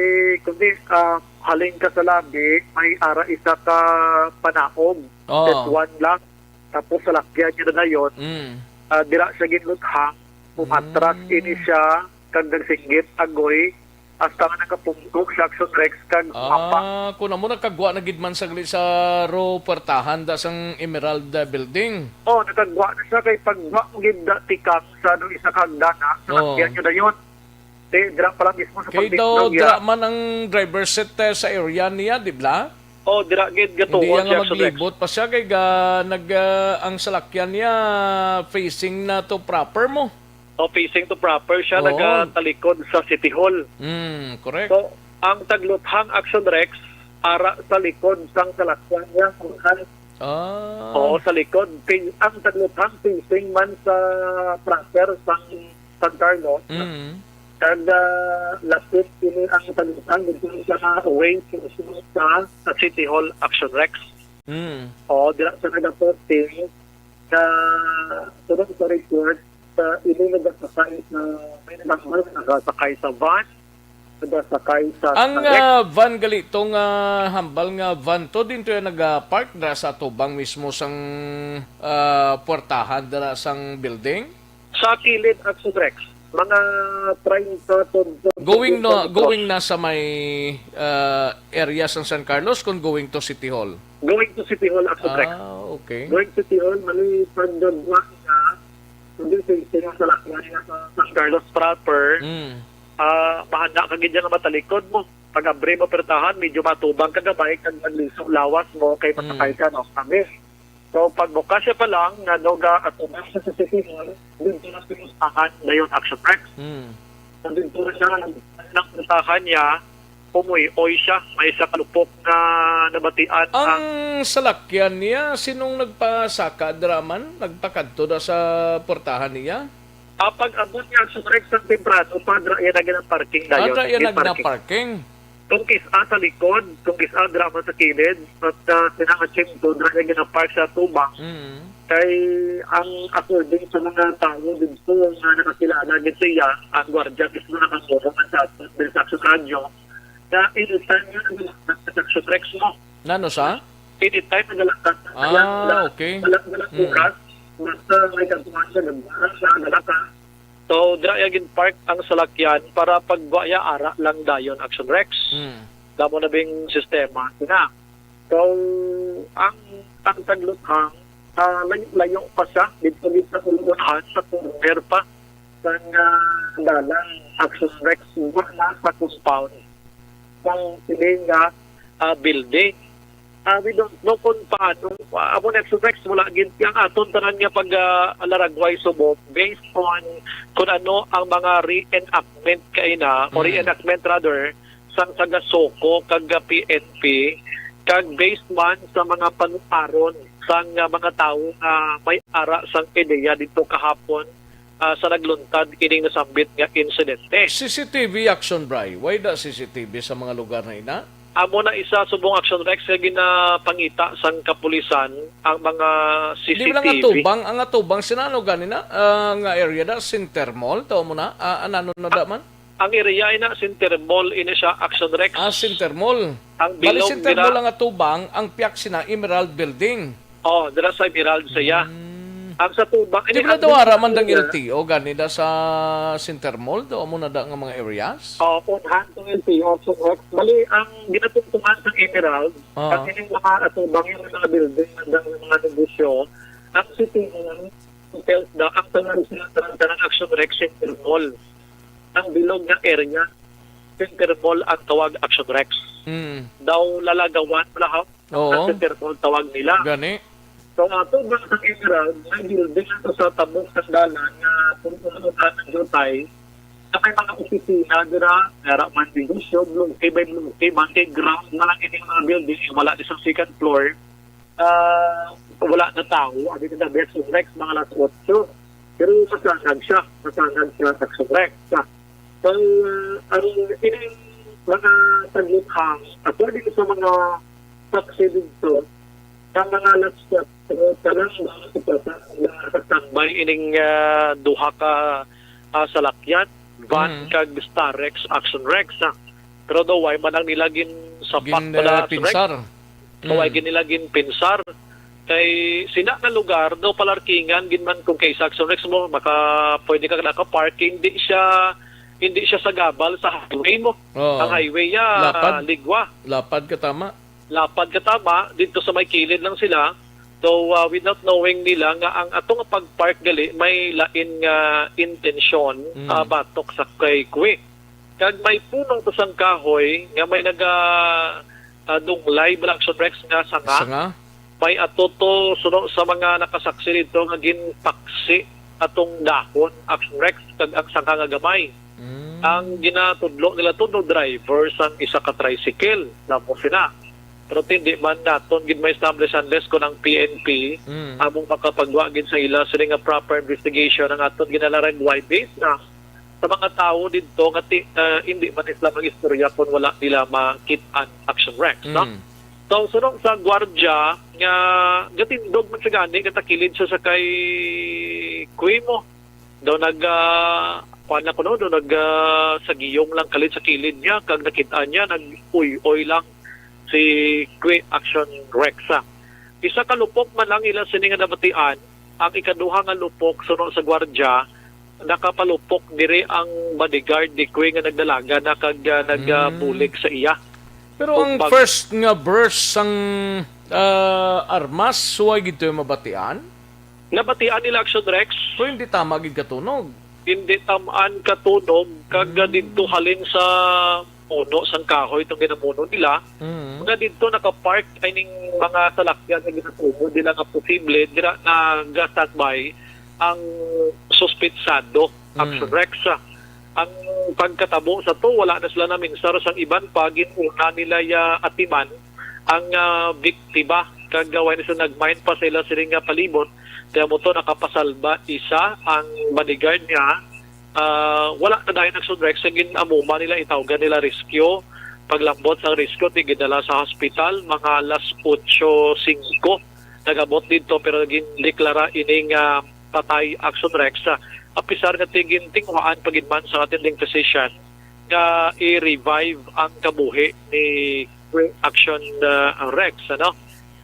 kundi, ah, halin ka sa lobby, may ara isa ka panaog. Oo. Set one lang. Tapos salakyan niya na dayon. Mm. Ah, dira siya ginluthang. Umatras Mm. ini siya, kag nagsinggit, agoy. Hasta nga nakapungkok siya, Action Rex, kag mapa. Ah, kung amo nakagwa na gid man saglit sa ro puwertahan da sang Emerald, ah, Building. Oh, nakagwa na siya kay pagwa mo gid da tikang sa ano, isa ka hagdana, sa Oh. Hagdan niya dayon. Di, dira pa lang mismo sa Kay daw pagdiklog, dira ya. Man ang driver seat, eh, sa area niya, di ba? Oh, dira gid gatuon Hindi siya nga sa Rex. Maglibot pa siya kay ga-, nag, ah, ang salakyan niya facing na to proper mo. O, facing to proper siya, Oo. Nagatalikod sa City Hall. Mm, correct. So, ang tagluthang Action Rex, ara sa likod sang salakyan niya, kung saan. Ah. Oo, sa likod. Pin-, ang tagluthang facing man sa proper sang San Carlos. Mm. Kag, ah, lapit ini ang tagluthang dito sa way sa, sa City Hall, Action Rex. Mm. Oo, dira sa nagaposting. Ah, sunod sa report, sa ini nagasakay sa, may nagahambal nga nagasakay sa van, nagasakay sa Ang, truck. ah, van gali to nga hambal nga van to, din to yung nag-park dira sa atubang mismo sang, ah, puwertahan dira sang building? Sa kilid, Action Rex, mga treinta to, to Going no, thirty meters. Going na sa may, ah, area sang San Carlos kung going to City Hall? Going to City Hall, Action Rex. Ah, okay. Going to City Hall, mali pagdagwa nga, hindi sa istorya sa lakyan nga sa San Carlos proper, Mm. ah, mahanda ka gid nga matalikod mo. Pag abri mo pertahan, medyo matubang ka gamay kag magliso lawas mo kay Mm. masakay ka, no? Kami. So, pag bukas siya pa lang, nga no, ga atubang sa City Hall, dito na sinustahan dayon, Action Rex. Mm. So, dito na siya, nang pertahan niya, umuyoy siya. May isa ka lupok nga nabatian Ang ang salakyan niya, sinong nagpasaka dira man? Nagpakadto na sa portahan niya? Ah, pag-abot niya, Action Rex, sang temprano pa, dra iya na ginaparking Ah, dayon. dra iya na Ginaparking. ginaparking. Kung kis-a sa likod, kung kis-a dra man sa kilid, at, ah, sinangaching to, dra iya ginapark sa tubang. Mm. Kay ang according sa mga tawo dito nga nakakilala gid siya, ang gwardiya mismo nakangurong sa aton, sa Action Radio, na anytime nga naglakat sa Action Rex mo. Nano sa? Anytime naglakat na Ah, kaya wala, okay. wala, wala Mm. oras, basta may kagkuhan siya, nagbarang siya, naglakat. So, dira iya gin-park ang salakyan para pag wa iya ara lang dayon, Action Rex. Mm. Damo na bing sistema, sina. So, ang, ang tagluthang, ah, layo-layo pa siya, dito, dito sa kulungan, sa corner pa, sang, ah, dalan, Action Rex, wa na sa compound sang sini nga, ah, building. Ah, we don't know kung paano, ah, amo na, Action Rex, wala gid, ang aton tanan nga pag, ah, laragway subok, based on kung ano ang mga reenactment kaina, o Mm. reenactment rather, sang taga SOCO kag, ah, P N P, kag based man sa mga panuaron sang, ah, mga tawo nga may ara sang ideya dito kahapon, ah, sa nagluntad ining nasambit nga insidente. C C T V, Action Bri. Why the C C T V sa mga lugar na ina? Amo na isa, subong, Action Rex, nga ginapangita sang kapulisan ang mga Di ba lang C C T V. Atubang, ang atubang, sinano gani na, ah, nga area da, Center Mall, tao mo na, ah, anano na da man? Ang area ina, Center Mall, ini siya, Action Rex. Ah, Center Mall. Ang Bali, bilog Center dira. Mall ang atubang, ang piyak sina Emerald Building. Oh, dira sa Emerald sa iya. Hmm. Ang sa tubang, Di ini ba ang daw ara man dang area. L T O gani da sa Center Mall? Daw mo na da nga mga areas? Oh, kung han tong L T O, so, oh, bali, ang ginatungtungan sa Emerald, Ah. ang ining mga atubang, yung mga building, ang mga negosyo, ang city, ang hotels da, ang tanan sila, tanan, tanan Action Rex, Center Mall. Ang bilog nga area, Center Mall ang tawag, Action Rex. Mm. Daw lalagawan, wala ha? Oo. Ang Center Mall tawag nila. Gani. So, ato ba sa Emerald, may building ato sa tabok sa dalan nga kung ano ang jutay, na may mga opisina dira, nara man negosyo, bloke by bloke, man kay ground na lang ining mga building, eh, wala di sa second floor, ah, wala na tao, abi na Action Rex, mga alas otso. Pero masanag siya, masanag siya sa Action Rex. So, ah, ang ining mga tagluthang, according sa mga saksi dito, sa mga alas otso, tanan ba sa, sa, sa standby ining, ah, duha ka, ah, salakyan, van Mm. kag Starex, Action Rex, ah. Pero daw, why man ang nila gin sapak Gin, pala, ah, Action Rex? pinsar. Kaway Mm. gid nila ginpinsar. Kay sina nga lugar, daw palarkingan gid man kung kay sa Action Rex mo, maka, pwede ka naka-park, hindi siya, hindi siya sagabal sa highway mo. Oo. Ang highway ya, Lapad. ligwa. Lapad ka tama. Lapad ka tama, dito sa may kilid lang sila. So, uh, without knowing nila nga ang ato nga pag-park gali may lain nga intensyon, Mm. uh, batok sa kay Kwe. Kag may puno to sang kahoy nga may naga, ah, dunglay, bala, Action Rex, nga sanga. Sanga? May ato to, suno sa mga nakasaksi dito, nga ginpaksi atong dahon, Action Rex, kag ang sanga nga gamay. Mm. Ang ginatudlo nila to, no, driver sang isa ka tricycle, lamo sila. Pero hindi man naton gid ma-establish unless kung ang P N P Mm. among makapagwa gid sa ila sila nga proper investigation ang aton ginalaragway based na sa mga tawo didto nga ti-, ah, hindi man sila mag-istorya kung wala nila makit-an, Action Rex, no? Mm. So, suno sa gwardya nga gatindog man sa gani, gatakilid sa sakay Kuwimo. Daw nag, ah, kuwan na kuno, daw nag, ah, sa giyong lang kalit sa kilid niya, kag nakit-an niya, nag-uy-uy lang si Kwi Action Rex, ah. Isa ka lupok man lang ila sini nga nabatian, ang ikaduha nga lupok suno sa gwardya, nakapalupok diri ang bodyguard ni Kwi nga nagdalaga na kag, ah, nag, ah, Mm. bulig sa iya. Pero O ang pag- first nga burst sang, ah, armas, suway gid to yung mabatian? Nabatian nila, Action Rex. So, hindi tama gid katunog? Hindi tamaan katunog, kag Mm. didto halin sa puno sang kahoy itong ginapuno nila. Mm. Nga didto nakapark ay ning mga salakyan nga ginatubo nila nga posible dira nagastandby ang suspitsado, Mm. Action Rex. Ang pagkatabo sa to, wala na sila naminsar sang iban pa, gin-una nila ya atiman ang, ah, biktima, kag, ah, wala na sila nag-mind pa sa ila sining nga palibot, kaya mo to nakapasalba isa ang bodyguard niya. Ah, wala na dayon, Action Rex, sa gin-amuma nila, itawgan nila rescue. Paglambot sang rescue, ti gidala sa hospital mga alas otso singko. Nag-abot didto, pero gindeklara ining, ah, patay, Action Rex. Ah, apisar nga ti gintinguhaan pa gid man sa attending physician nga i-revive ang kabuhi ni Action, ah, Rex, ano?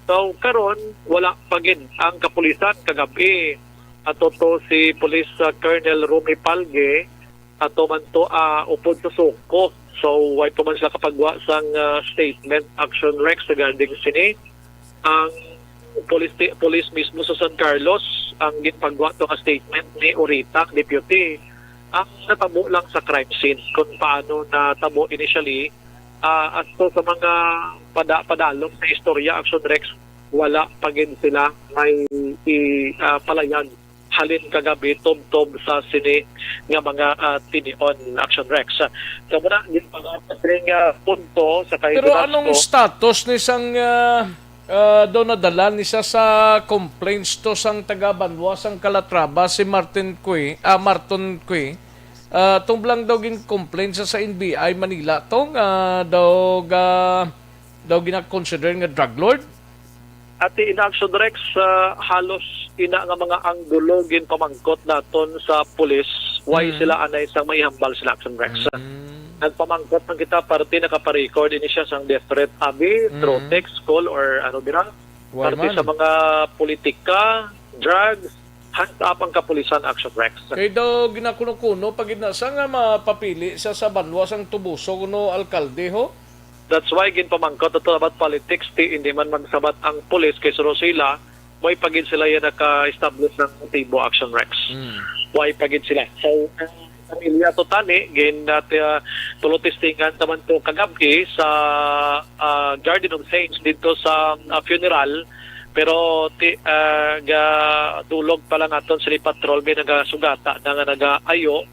So, karon, wala pa gid ang kapulisan kagabi. Ato to si Police, ah, Colonel Romy Palge, ato man to, ah, upod sa SOCO. So, way pa man sila kapagwa sang, ah, statement, Action Rex, regarding sini. Ang police, police mismo sa San Carlos ang ginpagwa to nga statement ni Orita, ang deputy. Ang natabo lang sa crime scene, kung paano natabo initially, ah, as to sa mga pada-, padalom sa istorya, Action Rex, wala pa gid sila may i-, ah, palayag halin kagabi tubtob sa sini nga mga, ah, tinion, Action Rex. Kamo na, ginpangapa sini nga punto sa Pero kahigurasko. Anong status ni sang, ah, ah, daw nadala ni siya sa complaints to sang taga Banwa sang Calatrava, si Martin Cui, ah, Marton Cui? Ah, tong blang daw gin-complain sa, sa N B I Manila to nga daw ga-, daw gina-consider nga drug lord? Ati ina, Action Rex, ah, halos ina nga mga anggulo ginpamangkot naton sa pulis, why Mm. sila anay sang maihambal sila, Action Rex. Mm. Nagpamangkot man kita, parte nakaparecord ini siya sang death threat, abi, Mm. through text, call, or ano bira. Why Parte man? Sa mga politika, drugs, hands up ang kapulisan, Action Rex. Kay daw ginakuno-kuno pa gid na sa nga mapapili siya sa banwa sang Tubuso kuno alkalde, ho? That's why ginpamangkot ato about politics, ti hindi man magsabat ang pulis kay suro sila, why pa gid sila yan naka-establish ng motibo, Action Rex? Mm. Why pa gid sila? So, ang pamilya to tani, gin, uh, tulo testingan naman to kagabi sa, ah, Garden of Saints dito sa, ah, funeral. Pero ti, ah, gadulog pa lang aton sila patrol, may nagasugata na nga nagaayo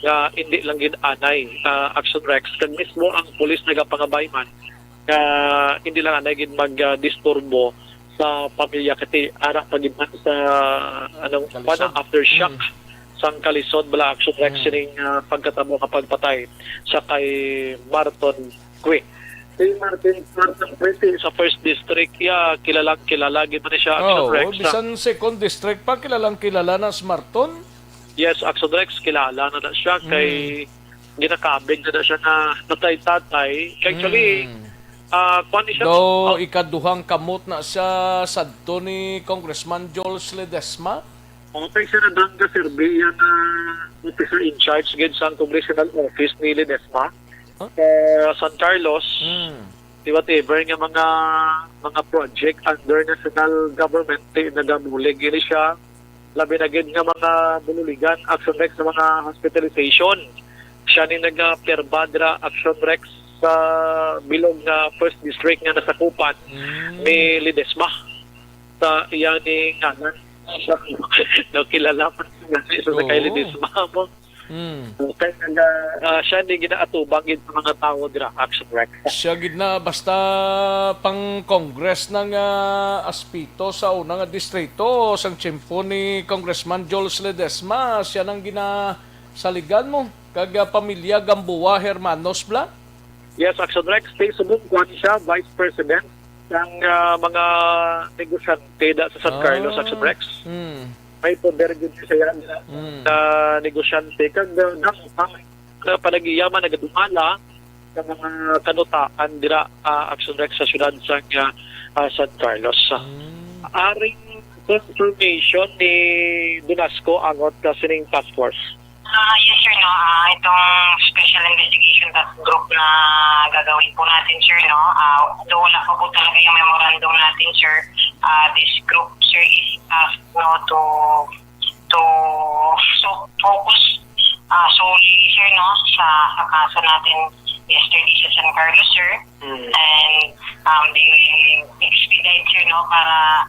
nga hindi lang gid anay, ah, Action Rex. Kag mismo ang pulis nagapangabay man nga hindi lang anay gid mag, ah, disturbo sa pamilya, kay ara pa gid man sa, anong, Kalisod. Paano, aftershock Mm. sang kalisod bala, Action Rex, Mm. sining, ah, pagkatabo nga pagpatay sa kay Marton Cui. Si Martin Marton Cui, ti sa first district, ya, kilalang kilala gid man siya, Action Oo, Rex, sa bisan second district pa, kilalang kilala na si Marton. Yes, Action Rex, kilala na na siya kay Mm. ginakabig na na siya nga patay tatay. Kay actually, Mm. ah, kuwan ni siya, Daw ah, ikaduhang kamot na siya sadto ni Congressman Jules Ledesma. Okay, siya na dang kaserbi, iya nga officer in charge gid sa congressional office ni Ledesma Huh? sa San Carlos. Mm. Di, whatever nga mga, mga project under national government, ti nagabulig ini siya. Labi na gid nga mga bululigan, Action Rex, sa mga hospitalization. Siya ni nagapirma dira, Action Rex, sa bilog nga first district nga nasakupan Mm. ni Ledesma. Sa iya ni ngalan. Siya, nakilala pa nga sa Oo. Kay Ledesma mo. Mm. Kay naga-, ah, siya ni ginaatubang gid sa mga tawo dira, Action Rex. Siya gid na, basta pang Congress na nga aspito sa una nga distrito, sang tiyempo ni Congressman Jules Ledesma, siya nang ginasaligan mo, kag, ah, pamilya Gamboa Hermanos bla? Yes, Action Rex, ti subong kuwan siya, Vice President, Ang ah, mga negosyante da sa San Carlos, Ah. Action Rex, Mm. may poder gid siya na Mm. na negosyante kag ah, damo pa nga panag-iya man nagadumala sa mga kanutaan dira, ah, Action Rex, sa siyudad sa ah, ah, San Carlos. Mm. Aring confirmation ni Donasco angot sa sining task force. Ah, yes, sir, no. Ah, itong special investigation task group na gagawin po natin, sir, no. Ah, though wala pa po talaga yung memorandum natin, sir. Ah, this group, sir, is asked, no, to to so focus ah, solely, sir, no, sa, sa kaso natin yesterday sa San Carlos, sir. Mm. And um, they will expedite, sir, no, para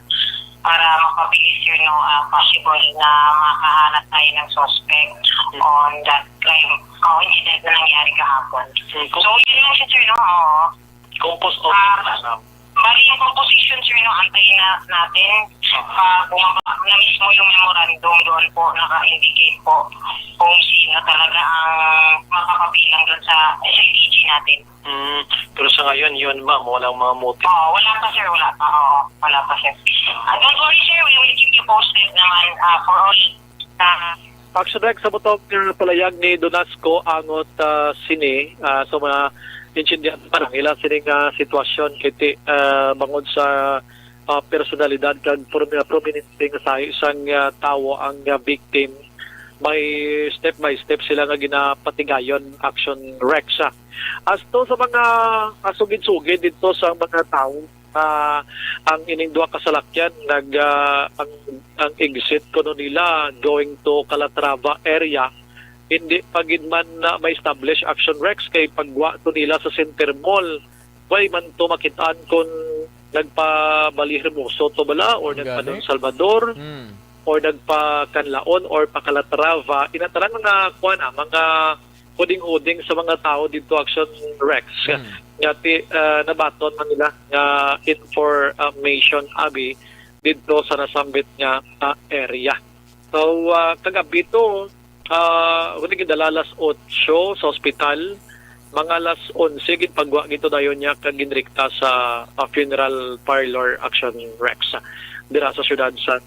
para mapabilis, sir, no, ah, possible na makahanap tayo ng suspect Mm. on that crime o incident na nangyari kahapon. Mm, kung So, yun lang siya, sir, no? Oo. Kung post Ah, office na lang. Bali, yung composition, sir, no, antayin na natin. Ah. Pag bumaba na mismo yung memorandum, doon po naka-indicate po kung sino talaga ang makapabilang doon sa S I T G natin. Hmm, pero sa ngayon, yun, ma'am, walang mga motive. Oo, wala pa, sir, wala pa. Oo, wala pa, sir. Ah, don't worry, sir, we will keep you posted naman ah, for all. Ah, Action Rex, sa butong nga palayag ni Donasco angot ah, sini ah, sa mga intindihan pa lang ila sining ah, sitwasyon kay ti ah, bangod sa ah, personalidad kag prom- prominente nga sahi sang ah, tawo ang ah, victim, may step by step sila nga ginapatigayon, Action Rex. Ah. As to sa mga ah, sugid-sugid dito sa mga tawo, ah, ang ining duha ka salakyan nag ah, ang ang exit kuno nila going to Calatrava area, hindi pa gid man na ma-establish, Action Rex, kay pagwa to nila sa Center Mall, way man to makitaan kung nagpa-Bali Hermoso to bala or Ang nagpa gani? Don Salvador Hmm. or nagpa Canlaon or pa Calatrava. Ina tanan mga kuan na, mga huding-huding sa mga tawo didto, Action Rex, Hmm. nga ti, ah, nabaton man nila nga information abi didto sa nasambit nga ah, area. So, ah, kagabi to, ah, wala gidala alas otso sa ospital. Mga alas onse, ginpagwa gito dayon niya kag ginrikta sa ah, funeral parlor, Action Rex, dira sa siyudad sa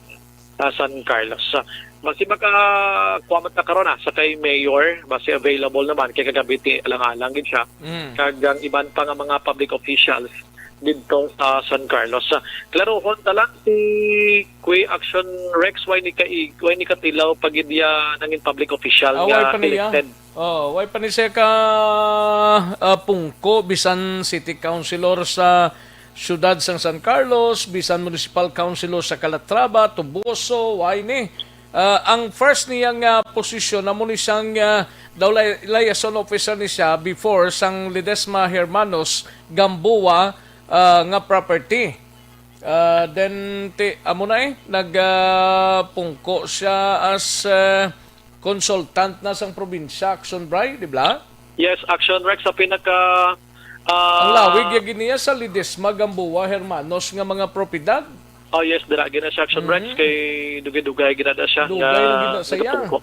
ah, San Carlos. Ah, basi makakuha man ta karon ah, sa kay Mayor, basi available naman kay kagabi ti alang-alang gid siya. Mm. Kag ang iban pa nga mga public officials didto sa San Carlos. Ah, klarohon ta lang si Kuya Action Rex, way ni ka way ni katilaw pa gid iya nangin public official Ah, nga way pa niya. Elected. Oh, way pa ni siya ka ah, pungko bisan city councilor sa siyudad sang San Carlos, bisan municipal councilor sa Calatrava, Toboso, way ni. Ah, ang first niya nga posisyon amo ni siyang ah, daw li- liaison officer ni siya before sang Ledesma Hermanos Gamboa ah, nga property. Ah, then ti amo na eh nag ah, pungko siya as ah, consultant na sang probinsya, Action Bray, di ba? Yes, Action Rex, sa pinaka ah, Ang lawig ya giniya sa Ledesma Gamboa Hermanos nga mga propiedad. Oh yes, dira gina siya, Action Rex, Mm. kay dugay-dugay ginada siya Dugay nga lagi na siya. nagapungko.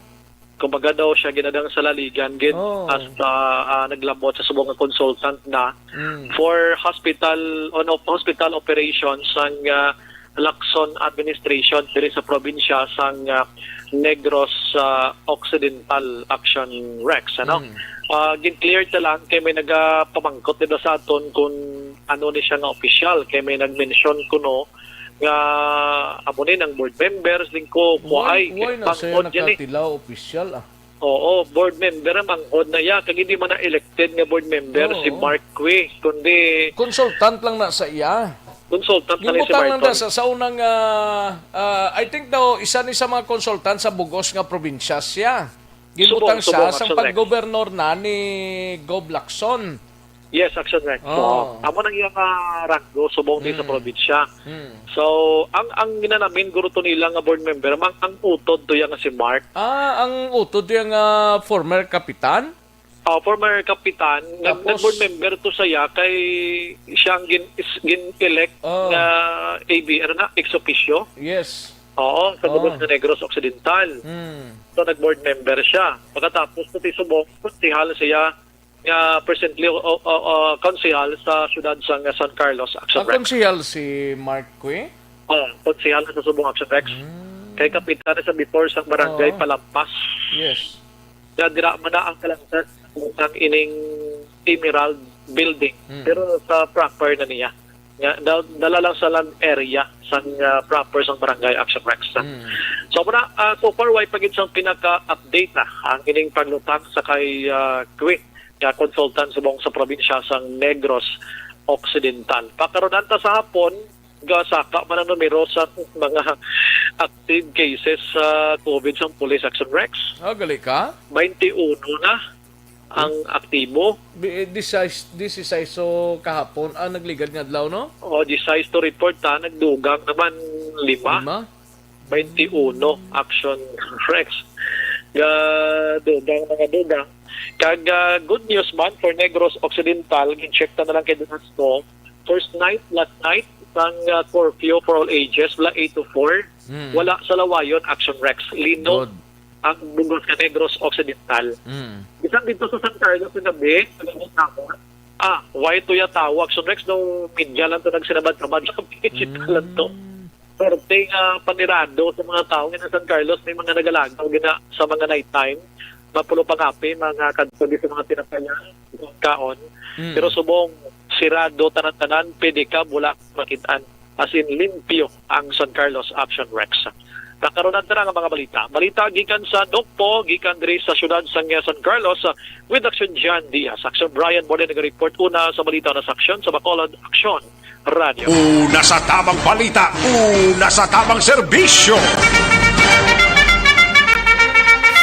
Kumbaga daw siya ginadang sa laligan gid Oh. as ah, ah, naglamot sa subong nga consultant na Mm. for hospital on op- hospital operations sang ah, Lacson administration diri sa probinsya sang ah, Negros ah, Occidental, Action Rex, ano? Mm. Ah, gin-clear ta lang kay may nagapamangkot dito sa aton kung ano ni siya nga opisyal, kay may nag-mention kuno nga amo ni nang board members din ko Why, kuwaay why na siya bangod yan eh. Nakatilaw opisyal ah? Oo, board member ang manghod na iya, kag hindi man na elected nga board member Oo. Si Mark Cui, kundi Consultant lang na sa iya. Consultant lang si Gibutang lang Mark da sa, sa unang ah, ah, I think daw isa ni sa mga consultant sa bugos nga probinsya siya. Gibutang Subong, siya subong, sa Action Rex. Paggobernor na ni Gov Lacson. Yes, Action Rex. Oh. So, amo nang iyang ah, ranggo subong ni sa Mm. Probinsya. Mm. So, ang ang ginanamin guro to nila nga board member, mang ang utod to iya nga si Mark. Ah, ang utod to iya nga former kapitan? Oh, former kapitan, nag, Tapos nag-board member to siya kay siya ang gin, is, gin-elect Oh. Nga A B, ano na, ex officio. Yes. Oo, sa Oh. Bugos nga Negros Occidental. Mm. So, nag-board member siya. Pagkatapos, to ti subong, tihal siya nga presently o, o, o, konsehal sa siyudad sang San Carlos, Action Ang Rex. Konsehal si Mark Cue? Oh, konsehal na sa Subong, Action Rex. Mm. Kay kapitan na sa before sa barangay Oh. Palampas. Yes. Nga dira man na ang kalangitan sang ining Emerald Building. Mm. Pero sa proper na niya. Nga, da-, dala lang sa land area sang, ah, proper sang barangay, Action Rex. Mm. So, muna, ah, so far, way pa gid sang pinaka-update na ang ining paglutang sa kay, ah, Cue, nga consultant subong sa probinsya sang Negros Occidental. Pakaron-an ta sa hapon, gasaka man ang numero sa mga active cases sa COVID sa pulis, Action Rex. Ah, gali ka? Twenty-one na ang aktibo. Bi-, eh, disais, disisais, so kahapon, ah, nagligad nga adlaw, no? O, disisais to report, ha. Nagdugang naman lima. Lima? Twenty-one, Action Rex. Ga, dugang, mga dugang. Kag, ah, good news man for Negros Occidental, gin-check ta na lang kay Dunas, no? First night, last night, sang, ah, curfew for all ages, wala eight to four. Hmm. Wala sa Lawayon, Action Rex. Lino Good. ang bugos ka Negros Occidental. Mm. Bisan dito sa San Carlos sa gabi, sa gamit namon, ah, way tuya tawo, Action Rex, nung media lang to nagsinabad-sabad sa digital lang to. Mm. Swerte nga panirado sa mga tawo nga sa San Carlos, may mga nagalagaw gina sa mga night time. Mapulo pangapi, mga kadto di sa mga tinapayan, kaon. Mm. Pero subong, sirado, tanan-tanan, pedicab, wala makit-an. As in, limpyo ang San Carlos, Action Rex. Pakaron-an ta na nga mga balita. Balita gikan sa Nocpo, gikan diri sa siyudad sang San Carlos, ah, with Action John Diaz. Action Brian Mole nag-report una sa balita na sa Action sa Bacolod, Action Radio. Una sa tamang balita, una sa tamang serbisyo.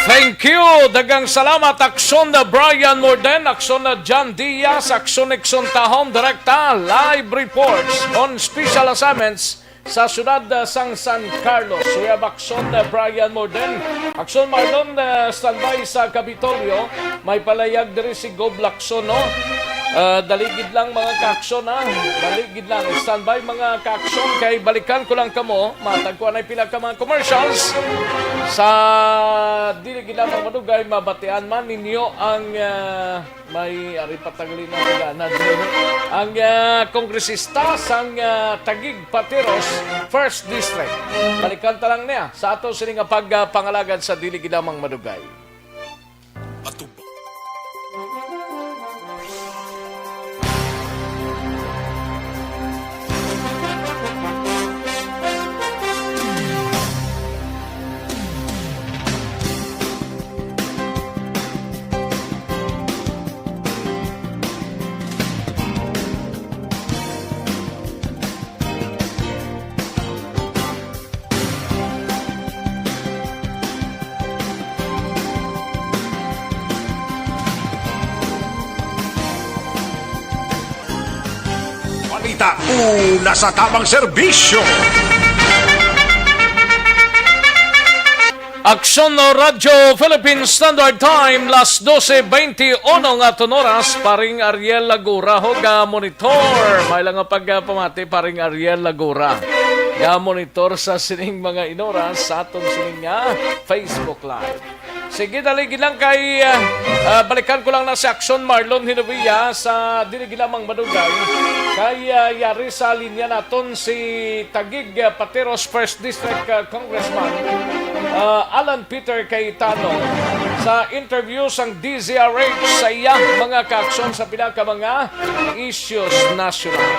Thank you. Daghang salamat, Action Brian Morden, Action John Diaz, Action Nixon Tahom, direkta, live reports on special assignments sa siyudad, ah, sang San Carlos. We have Action, ah, Brian Morden. Action Marlon, ah, standby sa Kapitolyo. May palayag diri si Gob Lacson, no? Ah, dali gid lang, mga ka-action, ha? Dali gid lang. Standby, mga ka-action, kay balikan ko lang kamo. Matag ko anay pila ka mga commercials. Sa dili gid lamang madugay, mabatian man ninyo ang, ah, may ari pa tagali na pagana diri. Ang, ah, kongresista sang, ah, Taguig Pateros First District. Balikan ta lang niya sa ato sini nga pagpangalagad sa dili gid lamang madugay. Atubang. Balita, una sa tamang serbisyo. Aksyon, no, Radyo Philippine Standard Time, las dose beintiuno nga aton oras, paring Ariel Lagura, ho, ga monitor. May lang nga pagpamati, paring Ariel Lagura. Ga monitor sa sining mga inoras sa aton sining nga Facebook Live. Sige, dali gid lang kay, ah, ah, balikan ko lang na si Aksyon Marlon Hinovia sa dili gid lamang madugay. Kay, ah, yari sa linya naton si Taguig, ah, Pateros First District, ah, Congressman, ah, Alan Peter Cayetano sa interview sang D Z R H sa iya mga kaaksyon sa pila ka mga issues nasyonal.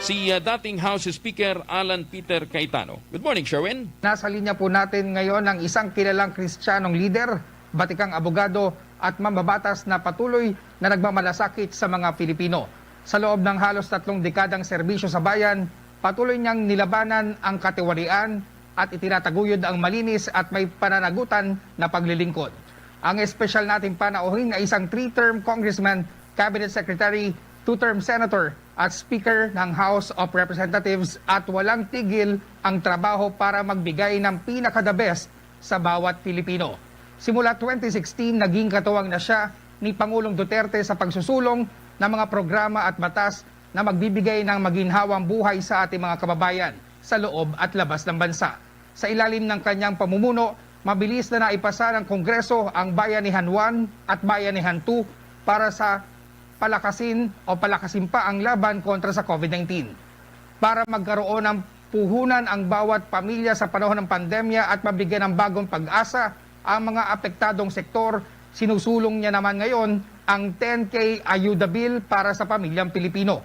Si, ah, dating House Speaker Alan Peter Cayetano. Good morning, Sherwin. Nasa linya po natin ngayon ang isang kilalang Kristiyanong lider, batikang abogado at mambabatas na patuloy na nagmamalasakit sa mga Pilipino. Sa loob ng halos tatlong dekadang serbisyo sa bayan, patuloy niyang nilabanan ang katiwalian at itinataguyod ang malinis at may pananagutan na paglilingkod. Ang espesyal nating panauhin ay isang three-term congressman, cabinet secretary, two-term senator, at Speaker ng House of Representatives at walang tigil ang trabaho para magbigay ng pinaka-the best sa bawat Pilipino. Simula twenty sixteen, naging katuwang na siya ni Pangulong Duterte sa pagsusulong ng mga programa at batas na magbibigay ng maginhawang buhay sa ating mga kababayan sa loob at labas ng bansa. Sa ilalim ng kanyang pamumuno, Mabilis na naipasa ng Kongreso ang Bayanihan one at Bayanihan two para sa palakasin o palakasin pa ang laban kontra sa COVID nineteen. Para magkaroon ng puhunan ang bawat pamilya sa panahon ng pandemya at mabigyan ng bagong pag-asa ang mga apektadong sektor, sinusulong niya naman ngayon ang ten K Ayuda Bill para sa pamilyang Pilipino.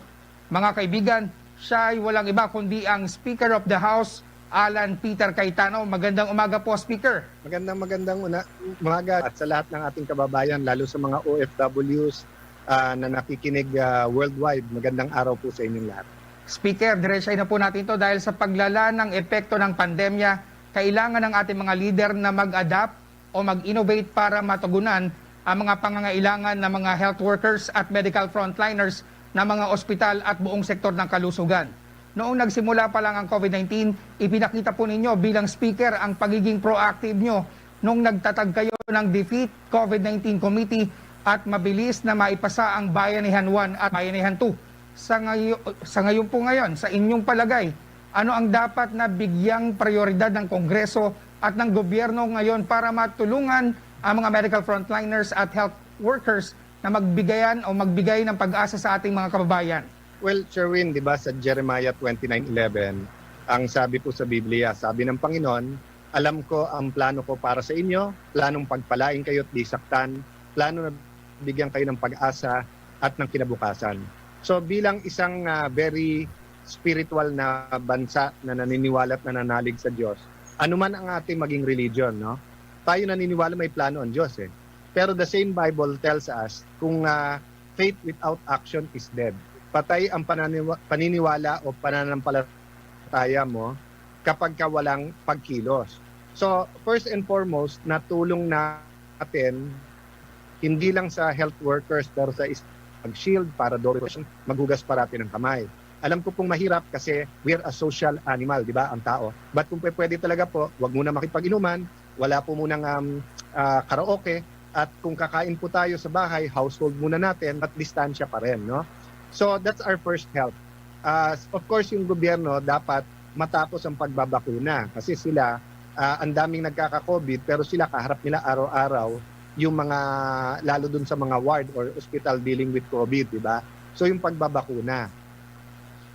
Mga kaibigan, siya ay walang iba kundi ang Speaker of the House, Alan Peter Cayetano. Magandang umaga po, Speaker. Magandang, magandang una, umaga at sa lahat ng ating kababayan, lalo sa mga O F Ws, ah, na nakikinig, ah, worldwide. Magandang araw po sa inyong lahat. Speaker, diretsahin na po natin to dahil sa paglala ng epekto ng pandemya, kailangan ng ating mga lider na mag-adapt o mag-innovate para matugunan ang mga pangangailangan ng mga health workers at medical frontliners ng mga ospital at buong sektor ng kalusugan. Noong nagsimula pa lang ang COVID nineteen, ipinakita po ninyo bilang speaker ang pagiging proactive nyo nung nagtatag kayo ng Defeat COVID nineteen Committee at mabilis na maipasa ang Bayanihan one at Bayanihan two. Sa, ngayo, sa ngayon po ngayon, sa inyong palagay, ano ang dapat na bigyang prioridad ng Kongreso at ng gobyerno ngayon para matulungan ang mga medical frontliners at health workers na magbigayan o magbigay ng pag-asa sa ating mga kababayan? Well, Sherwin, di ba sa Jeremiah twenty-nine eleven, ang sabi po sa Biblia, sabi ng Panginoon, "Alam ko ang plano ko para sa inyo, planong pagpalain kayo at di saktan, plano na bigyan kayo ng pag-asa at ng kinabukasan." So bilang isang, ah, very spiritual na bansa na naniniwala at nananalig sa Diyos, anuman ang ating maging religion, no? Tayo naniniwala may plano ang Diyos eh. Pero the same Bible tells us kung, ah, faith without action is dead. Patay ang pananiwa-, paniniwala o pananampalataya mo kapag ka walang pagkilos. So, first and foremost, natulong natin hindi lang sa health workers pero sa is-, mag-shield para double protection, maghugas parati ng kamay. Alam ko pong mahirap kasi we're a social animal, di ba, ang tao. But kung pwe-, pwede talaga po, wag muna makipag-inuman, wala po munang, um, ah, karaoke, at kung kakain po tayo sa bahay, household muna natin, at distansya pa rin, no? So, that's our first help. Ah, of course, yung gobyerno dapat matapos ang pagbabakuna kasi sila, ah, ang daming nagkaka-COVID pero sila kaharap nila araw-araw yung mga, lalo dun sa mga ward or hospital dealing with COVID, di ba? So, yung pagbabakuna.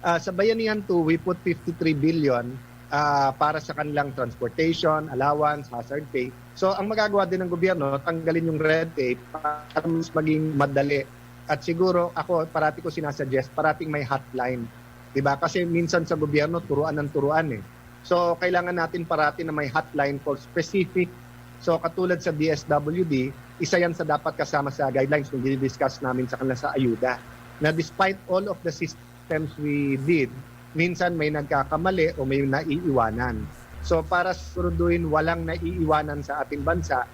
Ah, sa Bayanihan two, we put fifty-three billion, ah, para sa kanilang transportation, allowance, hazard pay. So, ang magagawa din ng gobyerno, tanggalin yung red tape para mas maging madali. At siguro, ako, parati ko sinasuggest, parating may hotline. Di ba? Kasi minsan sa gobyerno, turuan ng turuan eh. So, kailangan natin parati na may hotline for specific. So, katulad sa D S W D, isa yan sa dapat kasama sa guidelines kung dinidiscuss namin sa kanila sa ayuda. Na despite all of the systems we did, minsan may nagkakamali o may naiiwanan. So, para siguraduhin walang naiiwanan sa ating bansa,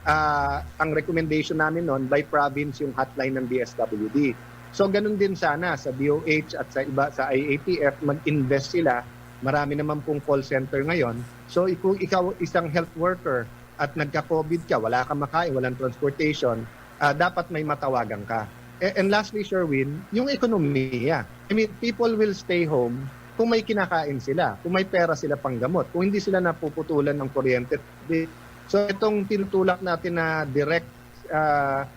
ah, ang recommendation namin noon, by province yung hotline ng D S W D. So, ganun din sana sa D O H at sa iba, sa I A T F, mag-invest sila. Marami naman pong call center ngayon. So, kung ikaw isang health worker at nagka-COVID ka, wala kang makain, walang transportation, ah, dapat may matawagan ka. A-, and lastly, Sherwin, yung ekonomiya. I mean, people will stay home kung may kinakain sila, kung may pera sila panggamot, kung hindi sila napuputulan ng kuryente. Di-, so, itong tinutulak natin na direct, ah,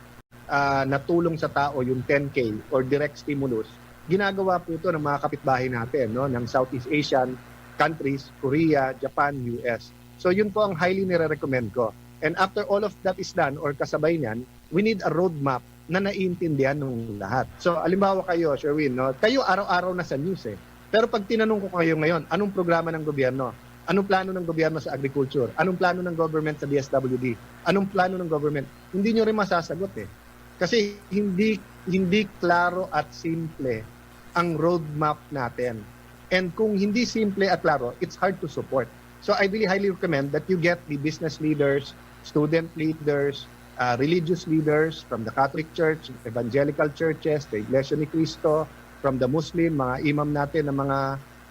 ah, na tulong sa tao, yung ten K or direct stimulus, ginagawa po ito ng mga kapitbahay natin, no, ng Southeast Asian countries, Korea, Japan, U S. So, yun po ang highly nire-recommend ko. And after all of that is done or kasabay niyan, we need a roadmap na naiintindihan ng lahat. So, alimbawa kayo, Sherwin, no? Kayo araw-araw na sa news eh. Pero pag tinanong ko kayo ngayon, anong programa ng gobyerno? Anong plano ng gobyerno sa agriculture? Anong plano ng government sa D S W D? Anong plano ng government? Hindi nyo rin masasagot eh. Kasi hindi, hindi klaro at simple ang roadmap natin. And kung hindi simple at klaro, it's hard to support. So I really highly recommend that you get the business leaders, student leaders, uh, religious leaders from the Catholic Church, evangelical churches, the Iglesia ni Cristo, from the Muslim, mga imam natin na mga,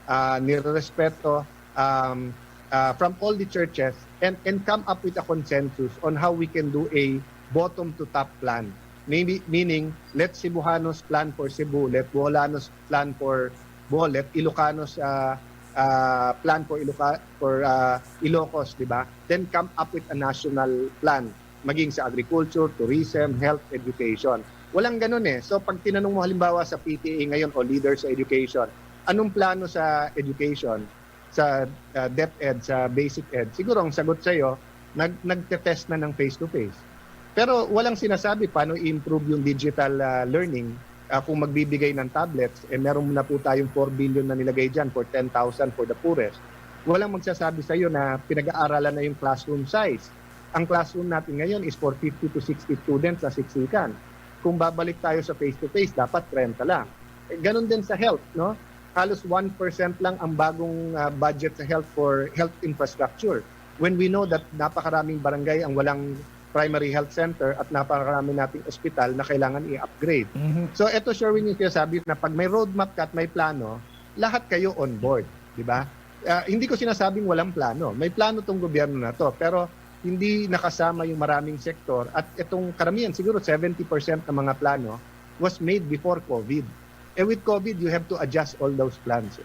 uh, nirerespeto, um, uh, from all the churches, and, and come up with a consensus on how we can do a bottom-to-top plan. Maybe, meaning, let Cebuanos plan for Cebu, let Boholanos plan for Bohol, let Ilocanos, uh, ah, plan for Iloca-, for, ah, Ilocos, di ba? Then come up with a national plan, maging sa agriculture, tourism, health, education. Walang ganun eh. So pag tinanong mo halimbawa sa P T A ngayon o leader sa education, anong plano sa education, sa, ah, DepEd, sa basic ed? Siguro ang sagot sa'yo, nag-, nagte-test na ng face-to-face. Pero walang sinasabi paano i-improve yung digital, ah, learning. Ah, kung magbibigay ng tablets, eh, meron na po tayong four billion na nilagay dyan for ten thousand for the poorest. Walang magsasabi sa'yo na pinag-aaralan na yung classroom size. Ang classroom natin ngayon is for fifty to sixty students na siksikan. Kung babalik tayo sa face-to-face, dapat trenta lang. Eh, ganun din sa health, no? Halos one percent lang ang bagong, ah, budget sa health for health infrastructure. When we know that napakaraming barangay ang walang primary health center at napakarami nating ospital na kailangan i-upgrade. Mhm. So, eto, Sherwin, yung sinasabi na pag may roadmap ka at may plano, lahat kayo on board, di ba? Ah, hindi ko sinasabing walang plano. May plano tong gobyerno na to, pero hindi nakasama yung maraming sektor at itong karamihan, siguro seventy percent ng mga plano was made before COVID. Eh, with COVID, you have to adjust all those plans.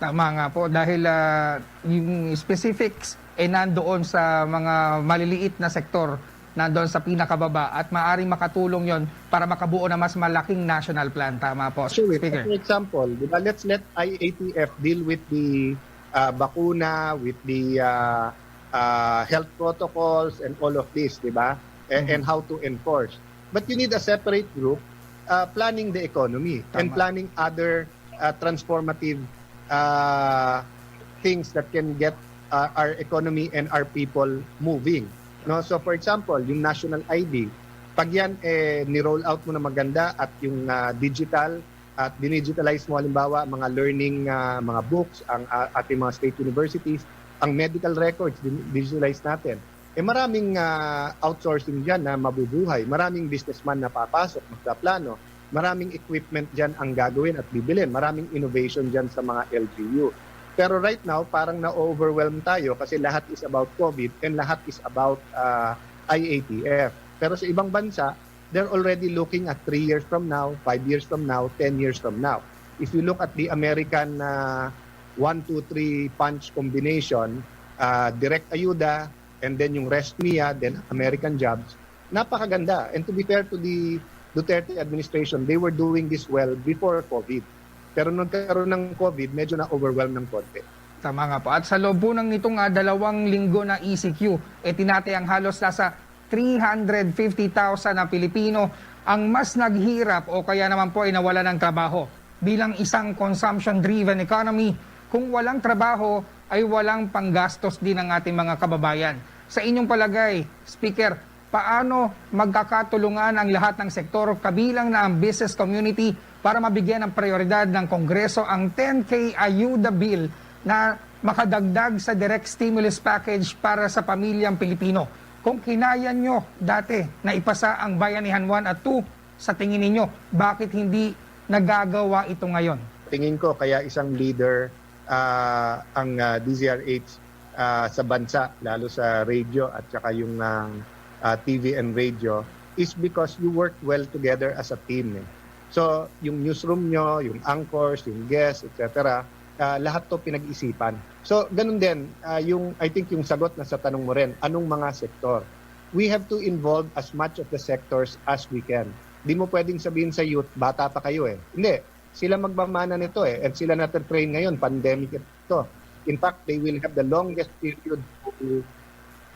Tama nga po, dahil, ah, yung specifics ay nandoon sa mga maliliit na sektor, nandoon sa pinakababa, at maaaring makatulong yon para makabuo na mas malaking national plan. Tama po, Sure. Speaker. For example, di ba, let's let I A T F deal with the, ah, bakuna, with the, ah, ah, health protocols and all of this, di ba? A-, Mhm. and how to enforce. But you need a separate group, ah, planning the economy and Tama. planning other, ah, transformative, ah, things that can get, ah, our economy and our people moving. No? So for example, yung national I D, pag yan, eh, ni-roll out mo na maganda at yung, ah, digital, at dinigitalize mo halimbawa ang mga learning, ah, mga books, ang, ah, ating mga state universities, ang medical records, din-, digitalize natin. Eh, maraming, ah, outsourcing diyan na mabubuhay, maraming businessman na papasok, magpaplano, maraming equipment diyan ang gagawin at bibilin, maraming innovation diyan sa mga L G U. Pero right now, parang na-overwhelm tayo kasi lahat is about COVID and lahat is about, ah, I A T F. Pero sa ibang bansa, they're already looking at three years from now, five years from now, ten years from now. If you look at the American, uh, one two three punch combination, uh, direct ayuda, and then yung REST MIA, then American jobs, napakaganda. And to be fair to the Duterte administration, they were doing this well before COVID. Pero nung nagkaroon ng COVID, medyo na-overwhelm ng konti. Tama nga po. At sa loob po ng nitong, ah, dalawang linggo na E C Q, eh, tinatayang halos nasa three hundred fifty thousand na Pilipino ang mas naghirap o kaya naman po ay nawalan ng trabaho. Bilang isang consumption-driven economy, kung walang trabaho ay walang panggastos din ang ating mga kababayan. Sa inyong palagay, Speaker, paano magkakatulungan ang lahat ng sektor, kabilang na ang business community, para mabigyan ng prioridad ng Kongreso ang ten K ayuda bill na makadagdag sa direct stimulus package para sa pamilyang Pilipino? Kung kinaya nyo dati na ipasa ang Bayanihan one at two, sa tingin ninyo, bakit hindi nagagawa ito ngayon? Tingin ko, kaya isang leader, ah, ang, ah, D Z R H, ah, sa bansa, lalo sa radio at saka yung, ah, ah, T V and radio, is because you work well together as a team, eh. So, yung newsroom nyo, yung anchors, yung guests, et cetera, ah, lahat to pinag-isipan. So, ganun din, ah, yung, I think yung sagot na sa tanong mo rin, anong mga sektor? We have to involve as much of the sectors as we can. Di mo pwedeng sabihin sa youth, "Bata pa kayo eh." Hindi. Sila magmamana nito eh. And sila natatrain ngayon, pandemic ito. In fact, they will have the longest period to,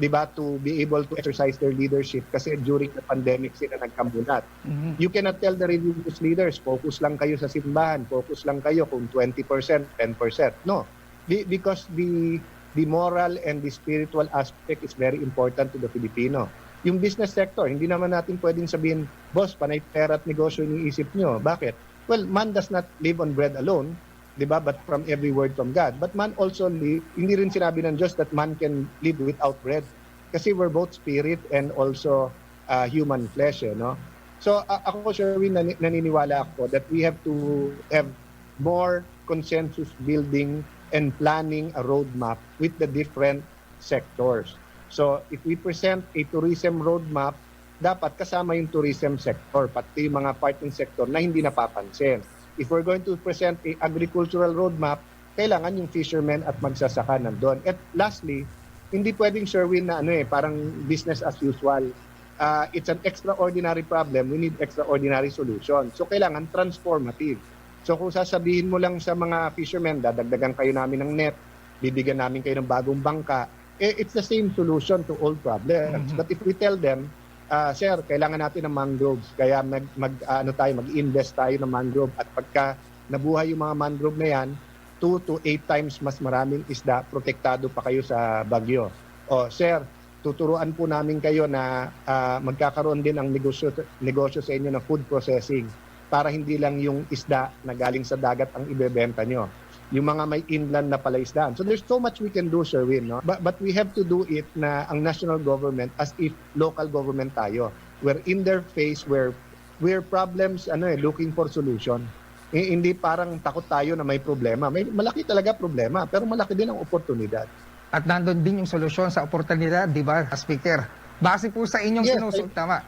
di ba, to be able to exercise their leadership kasi during the pandemic sila nagkamulat. Mhm. You cannot tell the religious leaders, "Focus lang kayo sa simbahan, focus lang kayo kung twenty percent, ten percent." No. Be-, because the, the moral and the spiritual aspect is very important to the Filipino. Yung business sector, hindi naman natin pwedeng sabihin, "Boss, panay pera at negosyo iniisip nyo." Bakit? Well, man does not live on bread alone, di ba? But from every word from God. But man also live, hindi rin sinabi ng Diyos that man can live without bread. Kasi we're both spirit and also, ah, human flesh, eh, no? So, a-, ako, Sherwin, nani-, naniniwala ako that we have to have more consensus building and planning a roadmap with the different sectors. So, if we present a tourism roadmap, dapat kasama yung tourism sector, pati yung mga partner sector na hindi napapansin. If we're going to present a agricultural roadmap, kailangan yung fishermen at magsasaka nandun. At lastly, hindi pwedeng, Sherwin, na ano eh, parang business as usual. Ah, it's an extraordinary problem. We need extraordinary solution. So, kailangan transformative. So, kung sasabihin mo lang sa mga fishermen, "Dadagdagan kayo namin ng net, bibigyan namin kayo ng bagong bangka," eh, it's the same solution to all problems. Mhm. But if we tell them, ah, "Sir, kailangan natin ng mangroves, kaya mag, mag, ah, ano tayo, mag-invest tayo ng mangrove, at pagka nabuhay yung mga mangrove na yan, two to eight times mas maraming isda, protektado pa kayo sa bagyo." O, "Sir, tuturuan po namin kayo na, ah, magkakaroon din ang negosyo, negosyo sa inyo ng food processing, para hindi lang yung isda na galing sa dagat ang ibebenta nyo, yung mga may inland na palaisdaan." So there's so much we can do, Sherwin, no? But, but we have to do it na ang national government as if local government tayo. We're in their face, we're, we're problems, ano eh, looking for solution. Eh, hindi parang takot tayo na may problema. May malaki talaga problema, pero malaki din ang oportunidad. At nandun din yung solusyon sa oportunidad, di ba, Speaker? Base po sa inyong Yes, sinusu-, I- tama.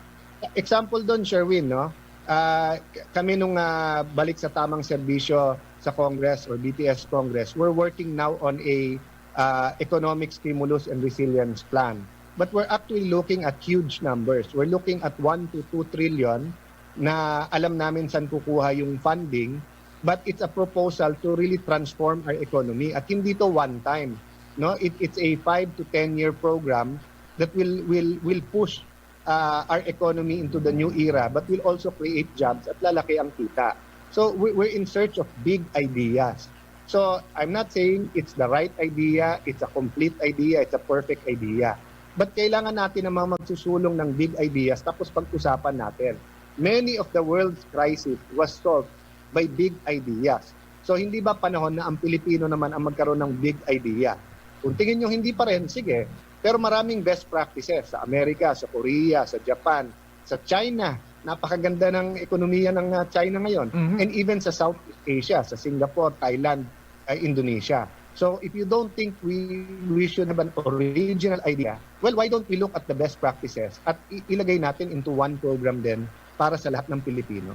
Example doon, Sherwin, no? Ah, k-, kami nung, ah, balik sa tamang serbisyo sa Congress or B T S Congress, we're working now on a, ah, economic stimulus and resilience plan. But we're actually looking at huge numbers. We're looking at one to two trillion na alam namin saan kukuha yung funding, but it's a proposal to really transform our economy. At hindi to one time, no? It, it's a five to ten year program that will, will, will push, uh, our economy into the new era, but will also create jobs at lalaki ang kita. So we, we're in search of big ideas. So I'm not saying it's the right idea, it's a complete idea, it's a perfect idea. But kailangan natin ng mga magsusulong ng big ideas, tapos pag-usapan natin. Many of the world's crisis was solved by big ideas. So hindi ba panahon na ang Pilipino naman ang magkaroon ng big idea? Kung tingin nyo hindi pa rin, sige. Pero maraming best practices sa Amerika, sa Korea, sa Japan, sa China. Napakaganda ng ekonomiya ng, ah, China ngayon. Mhm. And even sa Southeast Asia, sa Singapore, Thailand, uh, Indonesia. So if you don't think we, we should have an original idea, well, why don't we look at the best practices at i-, ilagay natin into one program din para sa lahat ng Pilipino?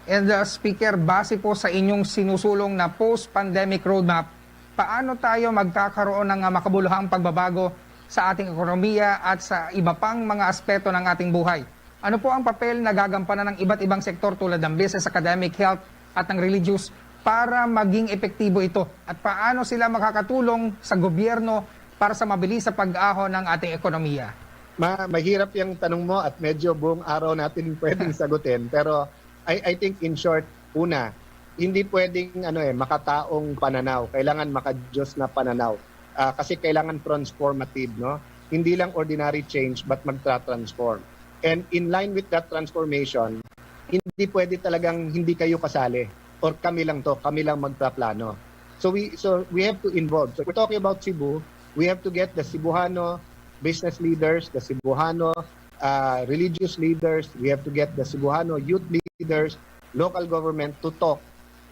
And, uh, Speaker, base po sa inyong sinusulong na post-pandemic roadmap, paano tayo magkakaroon ng, uh, makabuluhang pagbabago sa ating ekonomiya at sa iba pang mga aspeto ng ating buhay? Ano po ang papel na gagampanan ng iba't ibang sektor tulad ng business, academic, health, at ng religious para maging epektibo ito? At paano sila makakatulong sa gobyerno para sa mabilis sa pag-ahon ng ating ekonomiya? Ma-, mahirap yung tanong mo at medyo buong araw natin pwedeng sagutin. Pero I, I think in short, una, hindi pwedeng ano eh, makataong pananaw. Kailangan maka-Diyos na pananaw. Ah, kasi kailangan transformative, no? Hindi lang ordinary change, but magtra-transform. And in line with that transformation, hindi pwede talagang hindi kayo kasali or kami lang to, kami lang magpaplano. So we, so we have to involve. So we're talking about Cebu, we have to get the Cebuano business leaders, the Cebuano, uh, religious leaders, we have to get the Cebuano youth leaders, local government to talk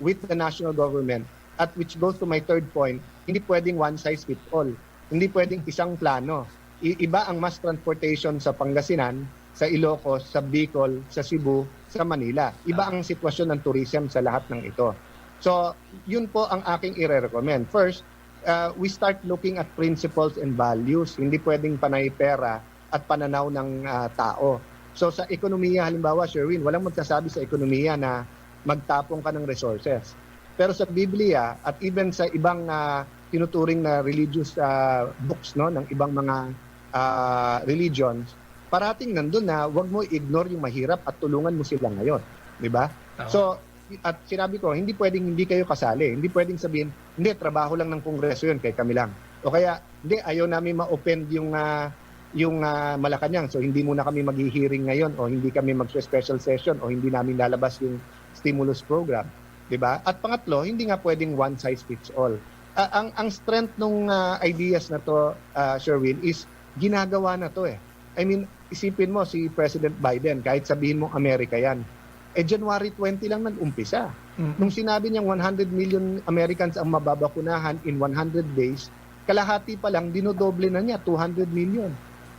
with the national government. At which goes to my third point, hindi pwedeng one size fits all. Hindi pwedeng isang plano. I-, iba ang mass transportation sa Pangasinan, sa Ilocos, sa Bicol, sa Cebu, sa Manila. Iba ang sitwasyon ng tourism sa lahat ng ito. So, yun po ang aking ire-recommend. First, uh, we start looking at principles and values. Hindi pwedeng panay pera at pananaw ng, ah, tao. So, sa ekonomiya, halimbawa, Sherwin, walang magsasabi sa ekonomiya na magtapon ka ng resources. Pero sa Biblia at even sa ibang, ah, tinuturing na religious, ah, books, no, ng ibang mga, ah, religions, parating nandun na wag mo i-ignore yung mahirap at tulungan mo sila ngayon, di ba? Oo. So, at sinabi ko, hindi pwedeng hindi kayo kasali. Hindi pwedeng sabihin, "Hindi, trabaho lang ng Kongreso yun, kay kami lang." O kaya, "Hindi, ayaw namin ma-offend yung, ah, yung, ah, Malacañang, so hindi muna kami maghi-hearing ngayon o hindi kami mag-special session o hindi namin lalabas yung stimulus program." Di ba? At pangatlo, hindi nga pwedeng one size fits all. Ah, ang, ang strength nung, ah, ideas na to, ah, Sherwin, is ginagawa na to eh. I mean, isipin mo si President Biden, kahit sabihin mong Amerika yan, eh, January twenty lang nag-umpisa. Mm. Nung sinabi niyang one hundred million Americans ang mababakunahan in one hundred days, kalahati pa lang, dinodoble na niya, two hundred million.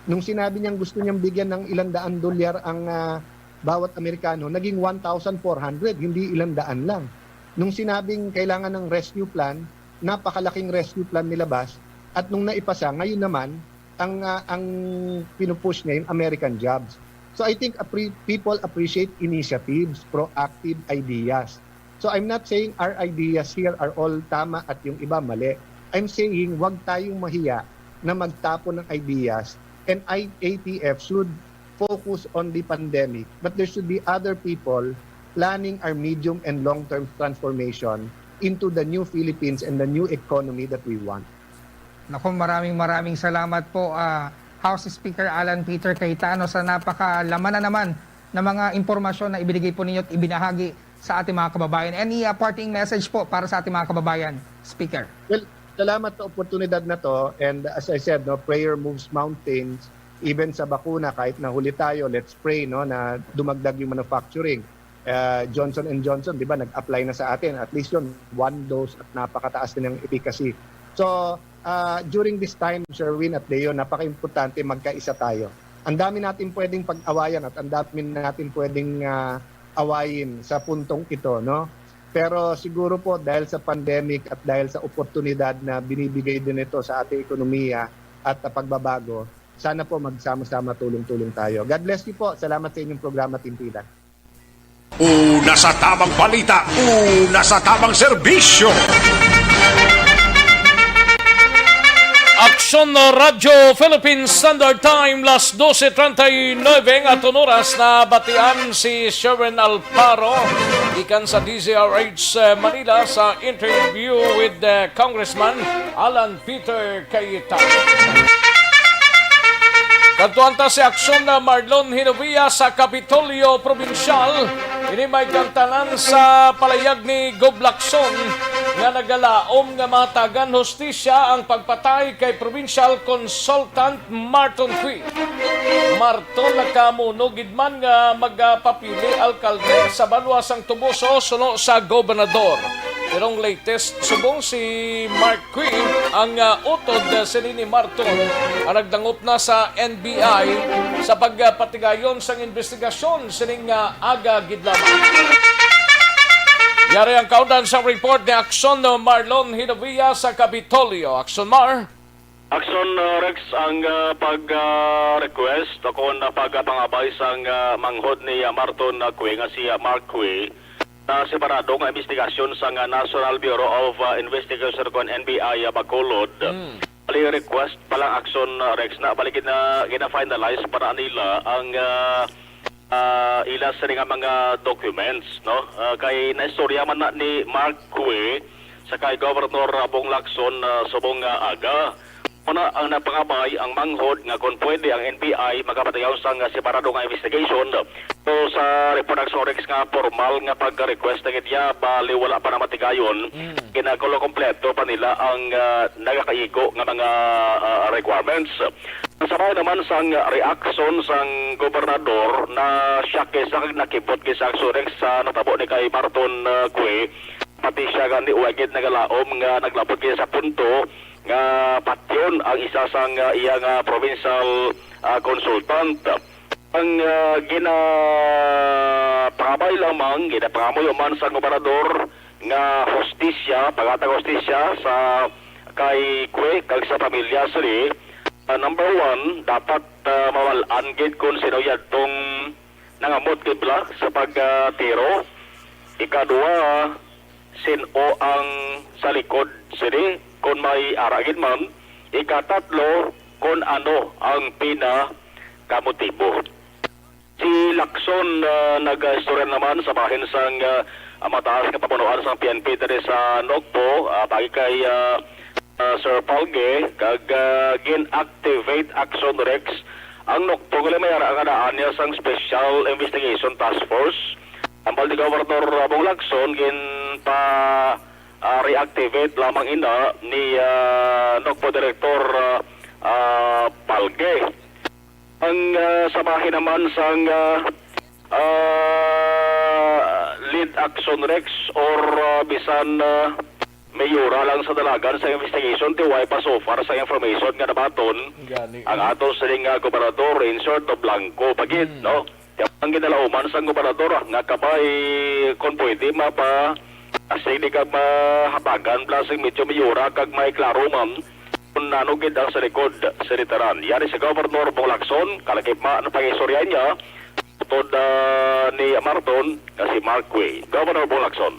Nung sinabi niyang gusto niyang bigyan ng ilang daan dolyar ang, ah, bawat Amerikano, naging one thousand four hundred, hindi ilang daan lang. Nung sinabing kailangan ng rescue plan, napakalaking rescue plan nilabas, at nung naipasa, ngayon naman, ang, ah, ang pinupush niya yung American jobs. So I think appre-, people appreciate initiatives, proactive ideas. So I'm not saying our ideas here are all tama at yung iba mali. I'm saying wag tayong mahiya na magtapon ng ideas, and I A T F should focus on the pandemic, but there should be other people planning our medium and long-term transformation into the new Philippines and the new economy that we want. Naku, maraming maraming salamat po, ah, House Speaker Alan Peter Cayetano, sa napakalaman na naman na mga impormasyon na ibinigay po ninyo at ibinahagi sa ating mga kababayan. Any, ah, parting message po para sa ating mga kababayan, Speaker? Well, salamat sa oportunidad na to, and as I said, no, prayer moves mountains. Even sa bakuna, kahit nahuli tayo, let's pray, no, na dumagdag yung manufacturing. Uh, Johnson and Johnson, di ba, nag-apply na sa atin. At least yun, one dose at napakataas na ng efficacy. So, uh, during this time, Sherwin at Deo, napaka-importante magkaisa tayo. Ang dami natin pwedeng pag-awayan at ang dami natin pwedeng, uh, awayin sa puntong ito, no? Pero siguro po, dahil sa pandemic at dahil sa oportunidad na binibigay din ito sa ating ekonomiya at, uh, pagbabago, sana po magsama-sama, tulong-tulong tayo. God bless you po. Salamat sa inyong programa, Timpilan. Una sa tamang balita, una sa tamang serbisyo. Aksyon Radyo Philippine Standard Time, las doce treinta y nueve ang aton oras. Nabatian si Sherwin Alparo gikan sa D Z R H Manila sa interview with, uh, Congressman Alan Peter Cayetano. Kadtuan ta si Aksyon Marlon Hinovia sa Kapitolyo Probinsyal. Ini may kantanan sa palayag ni Gob Lacson nga nagalaom nga mahatagan hustisya ang pagpatay kay Provincial Consultant Marton Cui. Marton, nakamuno gid man nga magapapili alkalde sa banwa sang Toboso suno sa gobernador. Pero ang latest, subong si Mark Cui ang, ah, utod, ah, sini ni Marton, ang nagdangop na sa N B I sa pagpatigayon sang investigasyon sining, ah, aga gid lamang. Yari ang kaundan sa report ni Aksyon Marlon Hinovia sa Kapitolyo. Aksyon Mar. Aksyon, ah, Rex, ang, ah, pag, ah, request o kung, ah, pagpangabay sang, ah, manghod ni, ah, Marton, ah, Cui nga si, ah, Mark Cui, na separado nga investigasyon sang, ah, National Bureau of, ah, Investigation kon N B I, ah, Bacolod. Mm. Bali, request pa lang, Aksyon, ah, Rex, na bali gina-, gina-finalize para nila ang, ah, ah, ila sini nga mga documents, no? Ah, kay naistorya man na ni Mark Cui sa kay Governor, ah, Bong Lacson, ah, subong nga aga. Una ang nagpangabay ang manghod nga kon pwede ang N B I makapatigayon sang, ah, separado nga investigation. So, sa report, Aksyon Rex, nga formal nga pag-request na gid niya, bali wala pa namatigayon. Mm. Ginakulo kompleto pa nila ang, ah, nagakaigo nga mga, ah, requirements. Sa bahin naman sang reaksyon sang gobernador, na-shock gid siya kag nakibot gid siya, Aksyon Rex, sa natabo ni kay Marton, ah, Cui. Pati siya gani wa gid nagalaom nga naglabot gid sa punto nga patyon ang isa sang, ah, iya nga provincial, ah, consultant. Ang, ah, ginapangabay lamang, ginapangamuyo man sang gobernador nga hustisya, paghatag hustisya sa kay Cui kag sa pamilya sini. Ah, number one, dapat, ah, mawal-an gid kung sino yadtong nangamot gid bala sa pagtiro. Ikadua, sin-o ang sa likod sini, kon may ara gid man. Ikatatlo, kon ano ang pinakamotibo. Si Lacson, ah, nag-istorya naman sa bahin sang, ah, mataas nga pamunuan sang P N P diri sa Nocpo, ah, paagi kay, ah, ah, Sir Palge, kag, ah, gin-activate, Aksyon Rex ang Nocpo, gali may ara nga daan niya sang Special Investigation Task Force. Hambal ni Governor Bong Lacson, ginpa, ah, reactivate lamang ina ni, ah, Nocpo Director, ah, ah, Palge. Ang, ah, sa bahin naman sang, ah, ah, lead, Aksyon Rex, or, ah, bisan, ah, mayora lang sa dalagan sa investigation, ti way pa so far sa information nga nabaton. Gani. Ang aton siling nga gobernador, in short, no, blanco pa gid, mm, no? Kaya ang ginalauman sang gobernador, ah, nga kabay, kung pwede, mapa, Asig di ka mahabagan, bala sing medyo may ura kag may klaro man kung ano gid ang sa likod sa literan. Yari si Governor Bong Lacson, kalakip man ang pangistorya niya, utod, ah, ni Marton, nga si Mark Way. Governor Bong Lacson.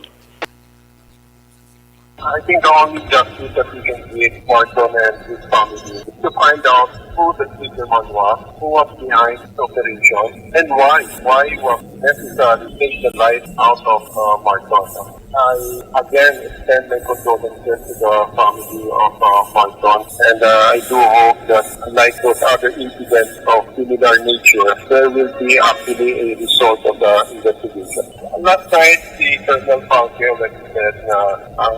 I think the only justice that we can give Marton and his family is to find out who the Tigre Man was, who was behind the operation, and why. Why was necessary to take the life out of, uh, Marton. I again extend my condolences to the family of, uh, Marton, and, uh, I do hope that, like those other incidents of similar nature, there will be actually a result of the investigation. Last night, si Colonel Falque already said na ang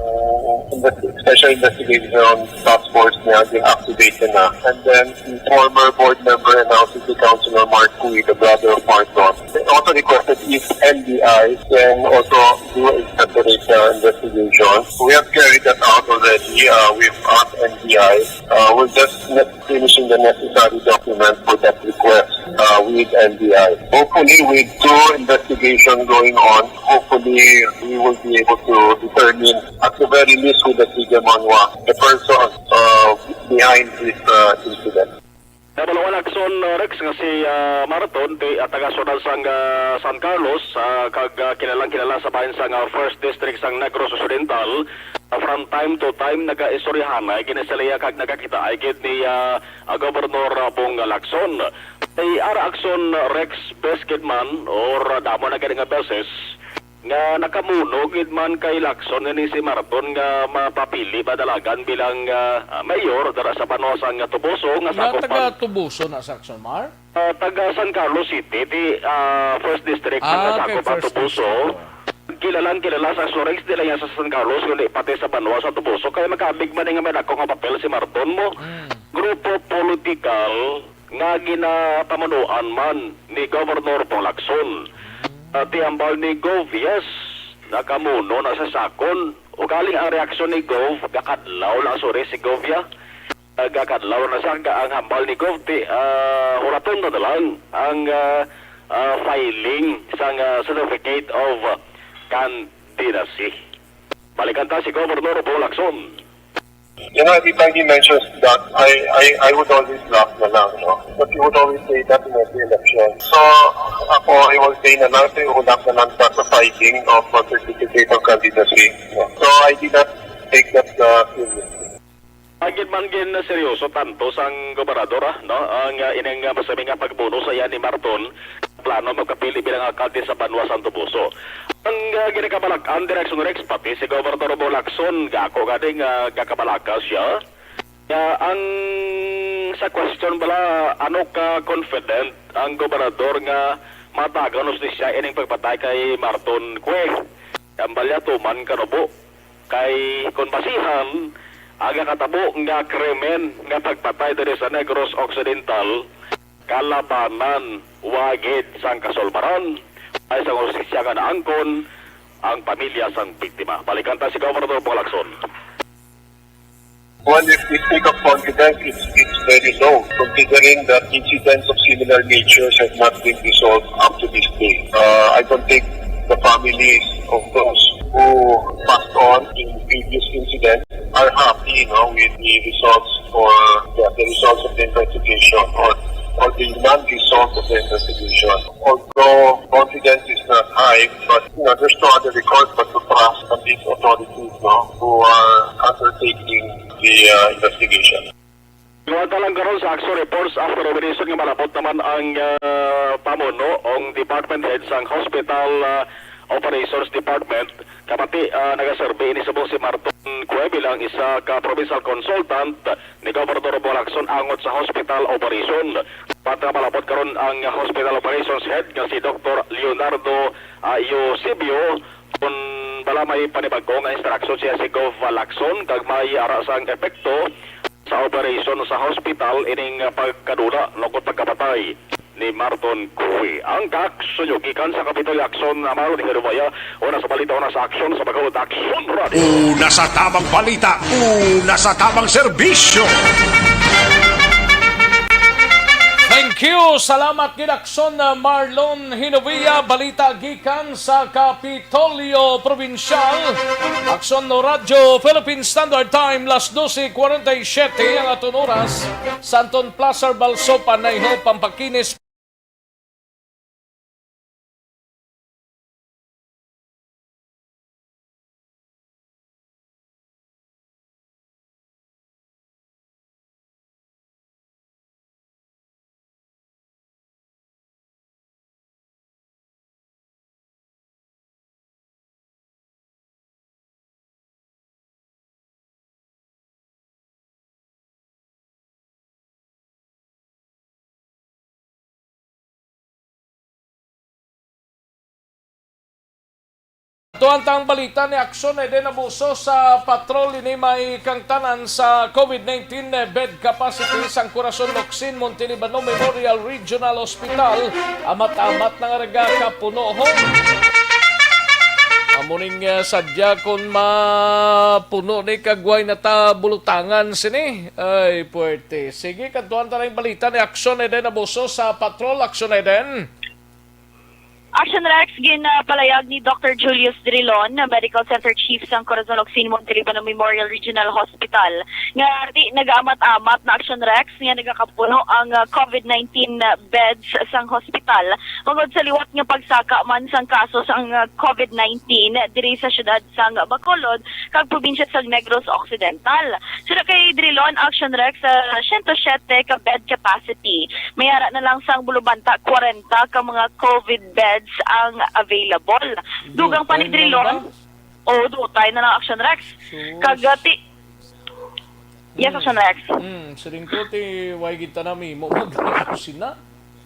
investi-, Special Investigation Task Force niya din activated na. And then, the former board member and now city councilor Mark Cui, the brother of Marton, they also requested if N B I can also do a separate, uh, investigation. We have carried that out already. Uh, we've asked N B I. Uh, we're just ne-, finishing the necessary document for that request, uh, with N B I. Hopefully, with two investigation going on, hopefully we will be able to determine at the very least who the Tigre Man was, the person, uh, behind this, uh, incident. Nabaluan Lacson, uh, Rex, nga si, uh, Marton, ti, uh, taga syudad sang, uh, San Carlos, uh, kag, uh, kilalang kilala sa bahin sang, uh, First District sang Negros Occidental. Uh, from time to time, nagaistoryahanay gid sila kag nagakitaay gid ni, uh, uh, Gobernador, uh, Bong Lacson. Ay ara aksyon, Rex, bes gid man, or, uh, damo na gani nga beses, nga nakamuno gid man kay Lacson nga ni si Marton nga mapapili madalagan bilang, ah, ah, mayor dira sa banwa sang Toboso nga Nga sakop taga ang, Toboso na sa Aksyon, Mar? Ah, taga San Carlos City, ti, ah, First District man nga Ah, kay sakop ang First Toboso. District, oh. Kilalang kilala sa Aksyon Rex, di lang yan sa San Carlos, kundi pati sa banwa sa Toboso. Kaya makaabig man nga may dako nga papel si Marton mo. Mm. Grupo politikal nga ginapamunuan man ni Governor Bong Lacson. Ah, ti hambal ni Gov, yes, nakamuno na sa sakon. Ugaling ang reaksyon ni Gov, gakadlaw lang, sorry, si Gov, ya. Ah, gakadlaw na siya, ang hambal ni Gov, ti, ah, hulaton na lang ang, ah, ah, filing sang, ah, certificate of candidacy. Balikan ta si Governor Bong Lacson. You know, every time he mentions that, I, I, I would always laugh na lang, no? But he would always say that in every election. So, ako, I will say na lang, say, ulap na lang sa, sa fighting of a certificate of candidacy. No? So, I did not take that, uh, seriously. Agid man gin seryoso tanto sang gobernador, ah, no? Ang, ah, ining, ah, masami nga pagbuno sa iya ni Marton, plano magpapili bilang alkalde sa banwa sang Toboso. Ang, ah, ginakabalak-an, Direksyon Rex, pati si Gobernador Bong Lacson, gako gani nga gakabalaka siya. Nga ang sa question bala, ano ka confident ang gobernador nga matagan hustisya ining pagpatay kay Marton Cue? Ang balya tuman kanubo. Kay kon basihan, ang nakatabo nga krimen nga pagpatay diri sa Negros Occidental, kalabanan, wa gid sang kasulbaran, ay sang hustisya nga naangkon ang pamilya sang biktima. Balikan ta si Governor Bong Lacson. Well, if we speak of confidence, it's, it's very low, considering that incidents of similar natures have not been resolved up to this day. Uh, I don't think the families of those who passed on in previous incidents are happy, you know, with the results or the, the results of the investigation or, or the non-results of the investigation. Although confidence is not high, but, you know, there's no other recourse but to trust on these authorities, no, who are undertaking the, uh, investigation. Liwata lang karon sa Aksyon Reports after operation nga malabot naman ang, ah, pamuno ang department head sang Hospital, ah, Operations Department. Kapati, ah, nagaserbi ini subong si Marton Cue bilang isa ka provincial consultant ni Governor Bong Lacson angot sa hospital operation. Pat nga malabot karon ang hospital operations head nga si Doktor Leonardo, ah, Eusebio, kung bala may panibag-o nga instruction siya si Gov Lacson kag may ara sang epekto sa operasyon sa hospital ining pagkadula lungkot pagkapatay ni Marton Cue. Ang kaaksyon nyo gikan sa Kapitolyo Aksyon, Amaro de Jeremiah, una sa balita, una sa aksyon, sa Bacolod Aksyon Radio. Una sa tamang balita, una sa tamang serbisyo. Thank you. Salamat gid, Aksyon, uh, Marlon Hinovia. Balita gikan sa Kapitolyo Probinsyal. Aksyon, no, Radyo Philippine Standard Time, las doce cuarenta y siete ang aton oras. Santon Plaza, Balsopan, I hope ang pakinis Tuan tang balita ni Aksyon Eden, abuso sa patrol ini may kangtanan sa COVID nineteen bed capacity sang Corazon Locsin Montelibano Memorial Regional Hospital. Amat-amat na nga nagakapuno, ho. Amo ning, eh, sadya kon mapuno ni kagway na ta bulutangan sini. Ay, puwerte. Sige, kadtuan ta na yung balita ni Aksyon Eden, abuso sa patrol, Aksyon Eden. Action Rex, ginapalayag ni Doctor Julius Drilon, na Medical Center Chief sang Corazon Locsin Montelibano Memorial Regional Hospital, nga di nagaamat-amat na Action Rex nga nagakapuno ang, ah, COVID nineteen beds sang hospital, bangod sa liwat nga pagsaka man sang kaso sang, ah, COVID nineteen diri sa siyudad sang Bacolod kag probinsya sang Negros Occidental. Suna kay Drilon, Action Rex, sa siyento siyete ka bed capacity, may ara na lang sang bulubanta kwarenta ka mga COVID beds ang available. Dugang pa ni Drilon, o, dutay na lang, Action Rex. Sus. Kag, ah, ti-, yes, Action Rex. Hmm, siring ko, ti, way gid ta nami mo mag-kusina.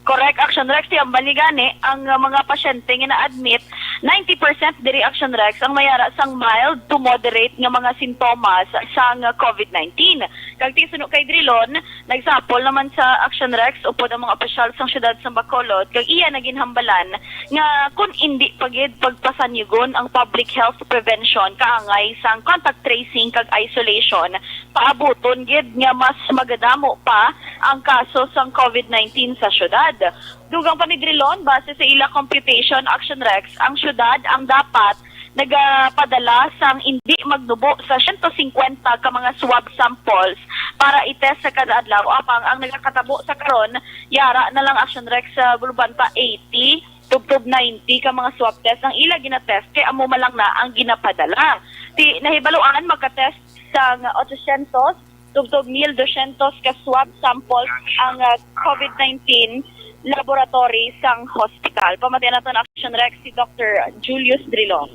Correct, Action Rex. Ti ambal ni gani, ang, ah, mga pasyente nga na-admit, ninety percent diri, Action Rex, ang may ara sang mild to moderate nga mga sintomas sang, ah, COVID nineteen. Kag ti suno kay Drilon, nagsapol naman sa Action Rex upod ang mga opisyal sang siyudad sang Bacolod, kag iya na ginhambalan nga kun indi pa gid pagpasanyugon ang public health prevention kaangay sang contact tracing kag isolation, paabuton gid nga mas magadamo pa ang kaso sang COVID nineteen sa siyudad. Dugang pa ni Drilon, base sa ila computation, Action Rex, ang siyudad ang dapat nagapadala sang indi magnubo sa siyento singkwenta ka mga swab samples para i-test sa kada adlaw. Apang ang nagakatabo sa karon, yara na lang, Action Rex, sa bulubanta eighty tubtob ninety ka mga swab test ang ila ginatest, kay amo man lang na ang ginapadala. Ti nahibaluan, magka-test sang otsosyentos tubtob mil dosyentos ka swab samples ang, ah, COVID nineteen laboratory sang hospital. Pamatian naton, Action Rex, si Doctor Julius Drilon.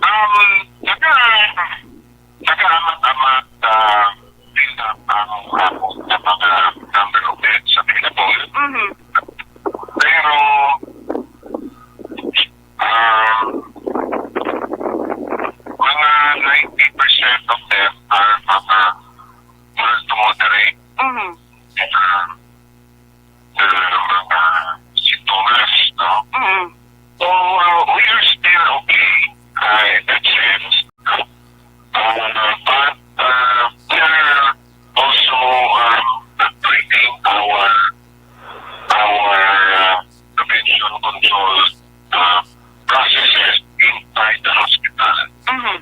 Um, naka-, nagkaamat-amat, ah, build up ang amo nga mga number of beds available. Mhm. Pero, ah, mga ninety percent of them are mga mild to moderate. Mhm. Ah, uh, mga sintomas, no? Mm. So, uh, we are still okay, uh, in that sense. Uh, but, uh, we are also, um, upgrading our, our, uh, prevention control, uh, processes inside the hospital. Mhm.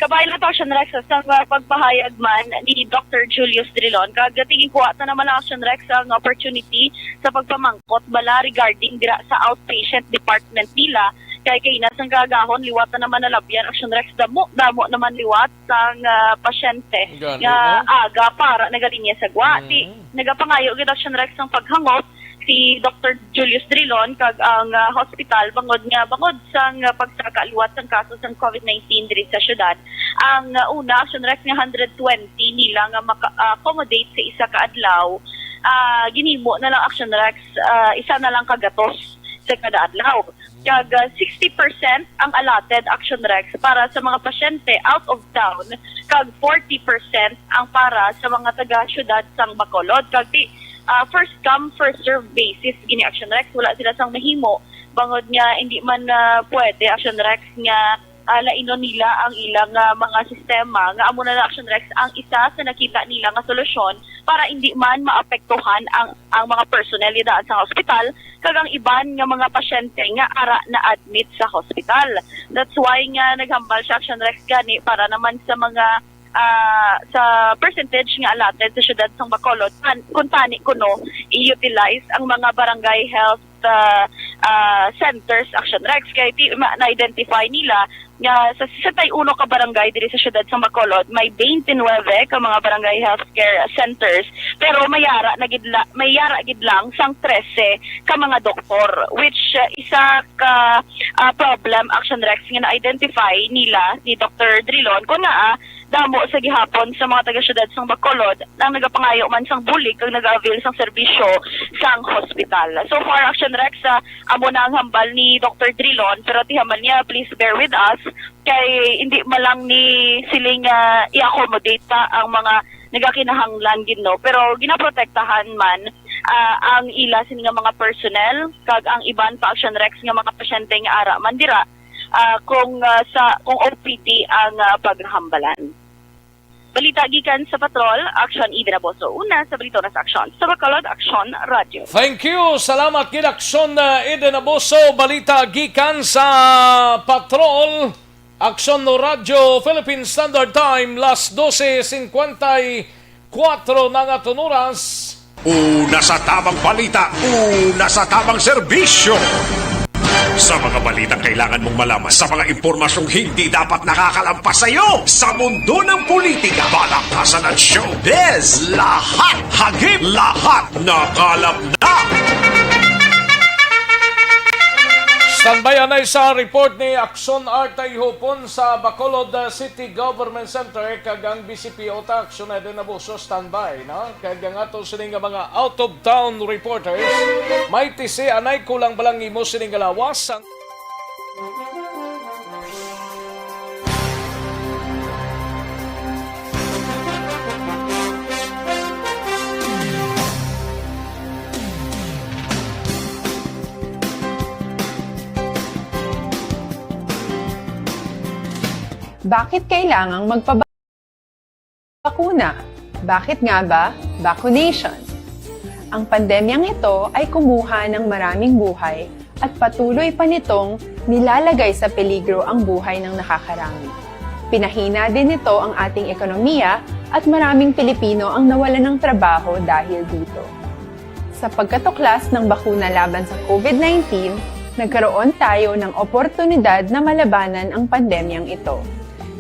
Kabahin nato, Action Rex, sa, sa pagpahayag man ni Doctor Julius Drilon, kag tingin kuha ta naman ang, Action Rex, ang opportunity sa pagpamangkot bala regarding dira sa outpatient department nila. Kay kaina sang kaagahon, liwat na naman nalabyan, Action Rex, damo, damo naman liwat sang, ah, pasyente nga aga para nagalinya sa gwa. Ti nagapangayo gid, Action Rex, ang paghangop si Doctor Julius Drilon kag ang, ah, hospital, bangod nga, bangod sang, ah, pagsaka liwat sang kaso sang COVID nineteen diri sa syudad, ang, ah, una, Action Rex, nga hundred twenty nila nga maka-, ah, accommodate sa isa ka adlaw, ah, ginhimo na lang, Action Rex, ah, isa na lang ka gatos sa kada adlaw. Kag, ah, sixty percent ang allotted, Action Rex, para sa mga pasyente out of town, kag forty percent ang para sa mga taga-syudad sang Bacolod. Kag ti, ah, first come, first serve basis gini, Action Rex. Wala sila sang mahimo, bangod nga hindi man, ah, pwede, Action Rex, nga Ah, lainon nila ang ilang, ah, mga sistema, nga amo na lang, Action Rex, ang isa sa nakita nila nga solusyon para hindi man maapektuhan ang, ang mga personnel nga daan sa hospital kag ang iban nga mga pasyente nga ara na-admit sa hospital. That's why nga naghambal siya, Action Rex, gani para naman sa mga, ah, sa percentage nga allotted sa siyudad sang Bacolod, an-, kung tani kuno i-utilize ang mga barangay health, ah, ah, centers, Action Rex, kay ti-, ma-, na-identify nila nga sa sesenta y uno ka barangay diri sa siyudad sang Bacolod, may twenty-nine ka mga barangay healthcare centers, pero may ara na gid la-, may ara gid lang sang trese ka mga doktor, which, ah, isa ka, ah, problem, Action Rex, nga na-identify nila ni Doktor Drilon, kung naa damo sa gihapon sa mga taga-siyudad sang Bacolod ang nagapangayo man sang bulig kag nag-avail sang serbisyo sang hospital. So far, Action Rex, ah, amo na ang hambal ni Doktor Drilon, pero ti hambal niya, please bear with us, kay hindi man lang ni siling, ah, i-accommodate pa ang mga nagakinahanglan gid, no? Pero ginaprotektahan man, ah, ang ila sini nga mga personnel kag ang iban pa, Action Rex, nga mga pasyente nga ara man dira, ah, kung, ah, sa, kung O P D ang, ah, paghambalan. Balita gikan sa Patrol, Action Eden Aboso. Una sa balita, una sa Action. Sa Bacolod, Action Radio. Thank you. Salamat gid, Action, uh, Eden Aboso. Balita gikan sa Patrol, Action Radio, Philippine Standard Time, las dose cincuenta y cuatro na nga tunuras. Una sa tamang balita, una sa tamang serbisyo. Sa mga balitang kailangan mong malaman, sa mga impormasyong hindi dapat nakakalampas sa iyo, sa mundo ng politika, balaktasan at showbiz, lahat hagip, lahat nakalap na. Standby anay sa report ni Akson Artay Hupon sa Bacolod, uh, City Government Center, kag ang B C P O T A, Action Eden Abuso, standby, no? Kag ang ato sini nga mga out-of-town reporters, may tisi anay, kulang ba lang imo sini nga lawas? Ang Bakit kailangang magpabakuna? Bakit nga ba vaccination? Ang pandemyang ito ay kumuha ng maraming buhay at patuloy pa nitong nilalagay sa peligro ang buhay ng nakakarami. Pinahina din nito ang ating ekonomiya at maraming Pilipino ang nawalan ng trabaho dahil dito. Sa pagkatuklas ng bakuna laban sa COVID nineteen, nagkaroon tayo ng oportunidad na malabanan ang pandemyang ito.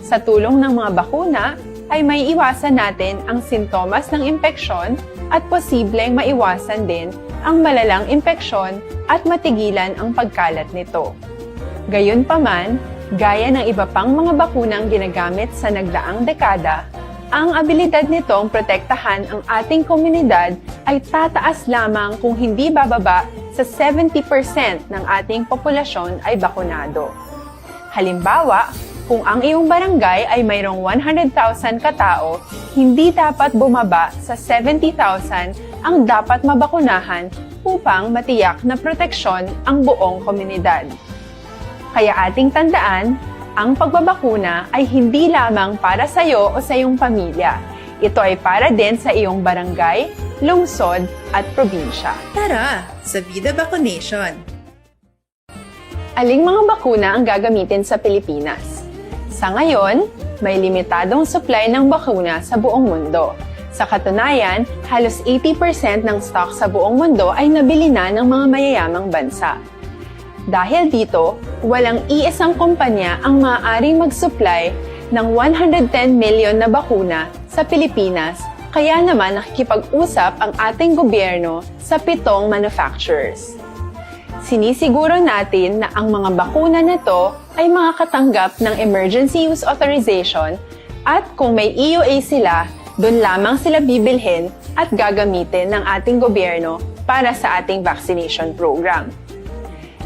Sa tulong ng mga bakuna, ay maiiwasan natin ang sintomas ng impeksyon at posibleng maiwasan din ang malalang impeksyon at matigilan ang pagkalat nito. Gayunpaman, gaya ng iba pang mga bakunang ginagamit sa nagdaang dekada, ang abilidad nitong protektahan ang ating komunidad ay tataas lamang kung hindi bababa sa seventy percent ng ating populasyon ay bakunado. Halimbawa, kung ang iyong barangay ay mayroong one hundred thousand ka tao, hindi dapat bumaba sa seventy thousand ang dapat mabakunahan upang matiyak na proteksyon ang buong komunidad. Kaya ating tandaan, ang pagbabakuna ay hindi lamang para sa iyo o sa iyong pamilya. Ito ay para din sa iyong barangay, lungsod, at probinsya. Tara, sa Vida Vaccination! Aling mga bakuna ang gagamitin sa Pilipinas? Sa ngayon, may limitadong supply ng bakuna sa buong mundo. Sa katunayan, halos eighty percent ng stock sa buong mundo ay nabili na ng mga mayayamang bansa. Dahil dito, walang iisang kumpanya ang maaaring mag-supply ng one hundred ten million na bakuna sa Pilipinas, kaya naman nakikipag-usap ang ating gobyerno sa pitong manufacturers. Sinisiguro natin na ang mga bakuna na to ay makakatanggap ng emergency use authorization, at kung may E U A sila, doon lamang sila bibilhin at gagamitin ng ating gobyerno para sa ating vaccination program.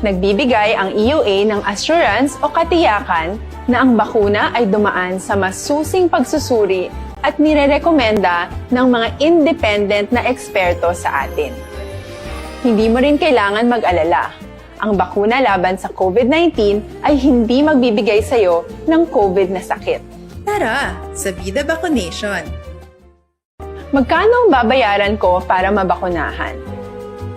Nagbibigay ang E U A ng assurance o katiyakan na ang bakuna ay dumaan sa masusing pagsusuri at nirerekomenda ng mga independent na eksperto sa atin. Hindi mo rin kailangan mag-alala. Ang bakuna laban sa COVID nineteen ay hindi magbibigay sa iyo ng COVID na sakit. Tara sa Vida Vaccination! Magkano ang babayaran ko para mabakunahan?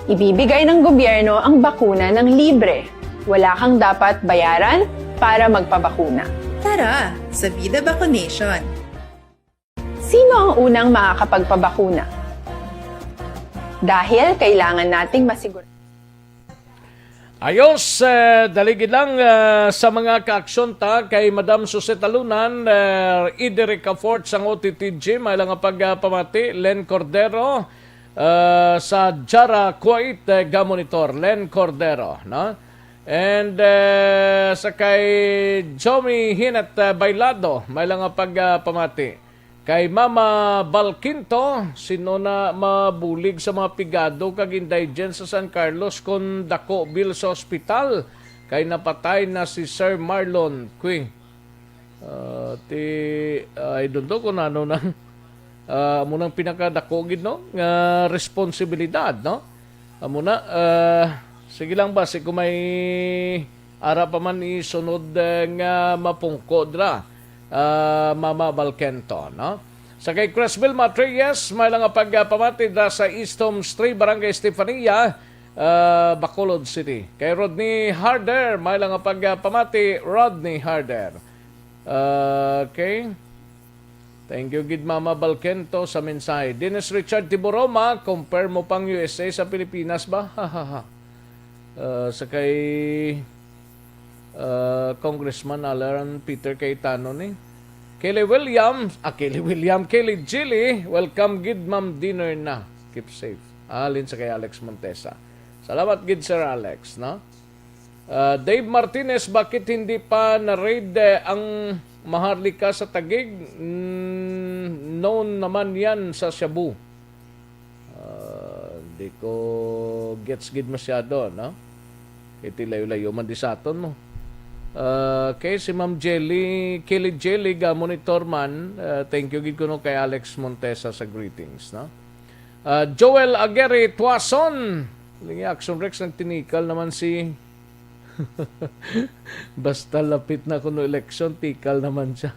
Ibibigay ng gobyerno ang bakuna ng libre. Wala kang dapat bayaran para magpabakuna. Tara sa Vida Vaccination! Sino ang unang makakapagpabakuna? Dahil kailangan nating masigurado. Ayos, eh, daligid lang, eh, sa mga kaaksyon ta kay Madam Suzette Alunan, eh, Iderica Fort sang O T T G, may lang nga pagpamati, Len Cordero, eh, sa Jara Kuwait, eh, ga-monitor, Len Cordero, no? And, eh, sa kay Jomi Hinet, eh, Bailado, may lang nga pagpamati. Kay Mama Balkinto, sino na mabulig sa mga pigado kag indigent sa San Carlos kon dako bill sa ospital? Kay napatay na si Sir Marlon Qui. Ah, ti, I don't know kung ano nang, ah, amo nang pinakadako gid, no, nga responsibilidad, no? Amo na, ah, sige lang ba, si kung may ara pa man isunod, eh, nga mapungko dra, ah, Mama Balkento, no? Sa kay Cresville Matreyes, may lang nga pagpamati dra sa East Homes three, Barangay Estefania, ah, Bacolod City. Kay Rodney Harder, may lang nga pagpamati, Rodney Harder. Ah, okay. Thank you gid, Mama Balkento, sa mensahe. Dennis Richard Tiburoma, compare mo pang U S A sa Pilipinas ba? Ha, ha, ha. Ah, sa kay, ah, Congressman Alan Peter Cayetano ni. Kelly Williams, ah, Kelly William, Kelly Jilly, welcome gid, ma'am, dinner na. Keep safe. Halin sa kay Alex Montesa. Salamat gid, Sir Alex, no? Ah, Dave Martinez, bakit hindi pa na-raid, eh, ang Maharlika sa Taguig? Mm, known naman yan sa Shabu. Ah, di ko gets gid masyado, no? Kay ti layo-layo man di sa aton mo. Ah, kay si Ma'am Jelly, Kelly Jelly, ga monitor man. Ah, thank you gid kuno kay Alex Montesa sa greetings, no? Ah, Joel Aguirre Tuason. Lingi Action Rex, nagtinikal naman si Basta lapit na kuno eleksyon, tikal naman siya.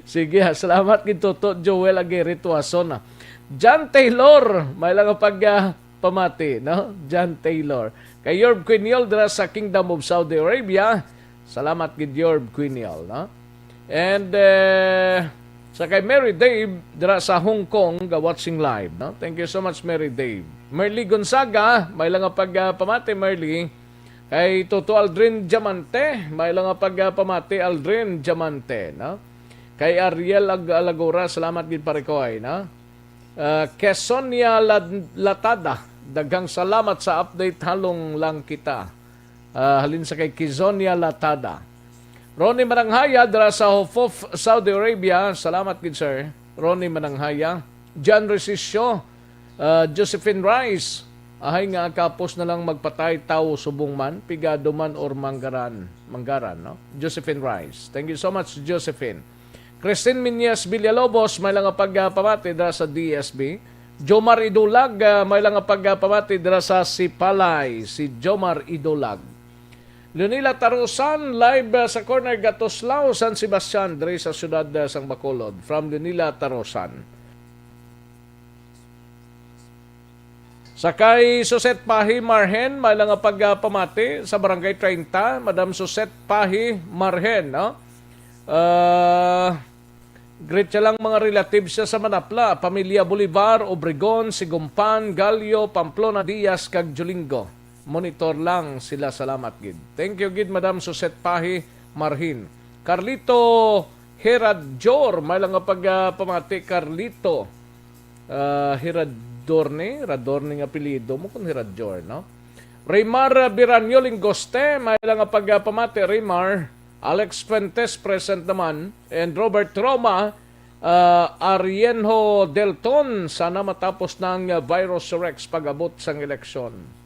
Sige, ha, salamat gid, Toto Joel Aguirre Tuason, ah. John Taylor, may lang nga pag, ah, pamati, no? John Taylor. Kay Yorb Quiniol dira sa Kingdom of Saudi Arabia. Salamat gid, Yorb Quiniol, no? And, eh, sa kay Mary Dave dira sa Hong Kong, ga watching live, no? Thank you so much, Mary Dave. Merly Gonzaga, may lang nga pag, ah, pamati, Merly. Kay Toto Aldrin Diamante, may lang nga pagpamati, Aldrin Diamante, no? Kay Ariel Ag-, Alagora, salamat gid, pare ko, ay, no? Ah, Kesonia Lad-, Latada, daghang salamat sa update, halong lang kita. Ah, halin sa kay Kizonia Latada. Ronnie Mananghaya, dira sa Hofof, Saudi Arabia, salamat gid, sir. Ronnie Mananghaya. John Resisio, ah, Josephine Rice, ahay nga kapos na lang magpatay, tawo subong man, pigado man or manggaran, manggaran, no? Josephine Rice. Thank you so much, Josephine. Christine Minyas Villalobos, may lang nga pagpamati dira sa D S B. Jomar Idulag, ah, may lang nga pagpamati dira sa Sipalay. Si Jomar Idulag. Leonila Tarosan, live, ah, sa corner Gatoslao, San Sebastian, diri sa siyudad, ah, sang Bacolod. From Leonila Tarosan. Sa kay Suset Pahi Marhen, may lang nga pagpamati sa Barangay treinta, Madam Suset Pahi Marhen, no? Ah, greet siya lang mga relatives siya sa Manapla, pamilya Bolivar, Obregon, Sigumpan, Gallo, Pamplona, Diaz, kag Julingo. Monitor lang sila, salamat gid. Thank you gid, Madam Suset Pahi Marhen. Carlito Heradjor, may lang nga pagpamati, Carlito. Ah, Heradorne, Radorne nga apelyido mo, kung Heradjor, no? Raymar Biranyo Lingoste, may lang nga pagpamati, Raymar. Alex Fuentes, present naman. And Robert Roma, ah, Arienjo Delton, sana matapos na ang, ah, virus, Rex, pag-abot sang eleksyon.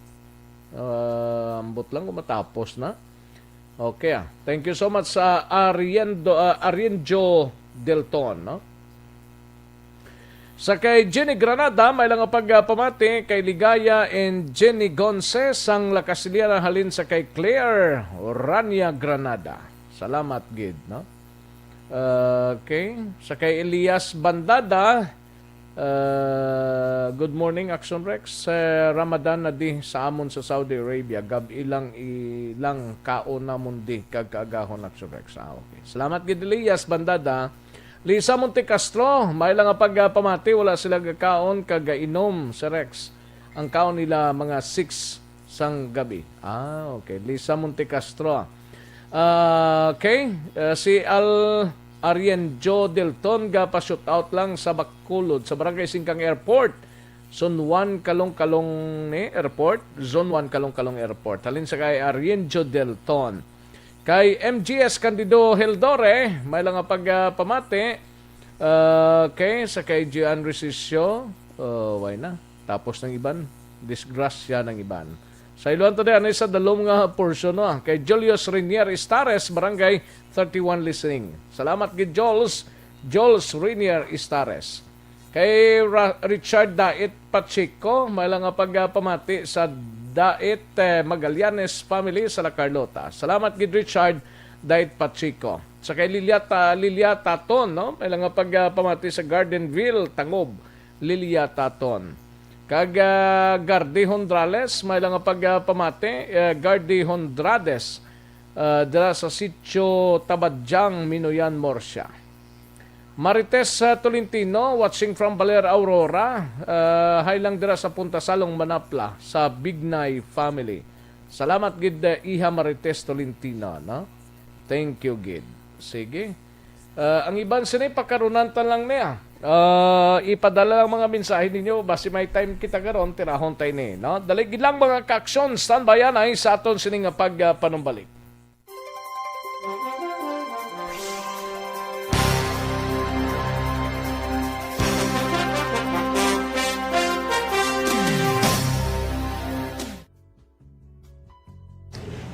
Ah, ambot lang kung matapos na. Okay, ah. Thank you so much sa Ariendo, ah, Arienjo Delton, no? Sa kay Jenny Granada, may lang nga pagpamati kay Ligaya and Jenny Gonce sang La Castellana halin sa kay Claire Rania Granada. Salamat gid, no? Okay. Sa kay Elias Bandada, uh, good morning, Action Rex. Eh, Ramadan na di sa amon sa Saudi Arabia. Gab-i lang ilang kaon namon di kag kaagahon, Action Rex. Ah, okay. Salamat gid, Elias Bandada. Lisa Monte Castro, may lang nga pagpamati, wala sila gakaon kag gainom, Sir Rex. Ang kaon nila mga six sang gabi. Ah, okay. Lisa Monte Castro. Ah, okay. Ah, si Al Arienjo Delton gapa-shoot out lang sa Bacolod, sa Barangay Singkang Airport. Zone one Kalong-Kalong ni Airport. Zone one Kalong-Kalong Airport. Halin sa kay Arienjo Delton. Kay M G S Candido Heldore, may lang nga pagpamati. Ah, okay, sa kay Gian Resisio, uh, why na? Tapos ng iban, disgrasya ng iban. Sa Iloan Today, ano sa dalom nga portion, no? Kay Julius Rinier Istares, Barangay thirty-one listening. Salamat gid, Jules. Jules Rinier Istares. Kay Ra-, Richard Dait Pacheco, may lang nga pagpamati sa Dait, eh, Magallanes family sa La Carlota. Salamat gid, Richard Dait Pacheco. Sa kay Liliata, Liliata Ton, no? May lang nga pagpamati sa Gardenville, Tangob, Liliata Ton. Kag, ah, Gardi Hondrales, may lang nga pagpamati, eh, Gardi Hondrades, ah, dira sa Sitio Tabadyang, Minoyan, Murcia. Marites, ah, Tolentino, watching from Baler, Aurora. Ah, hi lang dira sa Punta Salong, Manapla, sa Bignay family. Salamat gid, ah, Iha Marites Tolentino, no? Thank you gid. Sige. Ah, ang iban sini, pakarunantan lang niya. Ah, ipadala lang mga mensahe ninyo, basi may time kita karon, tirahon tayo ni, no? Dali gid lang, mga ka-aksyon, standby anay sa aton sini nga pagpanumbalik.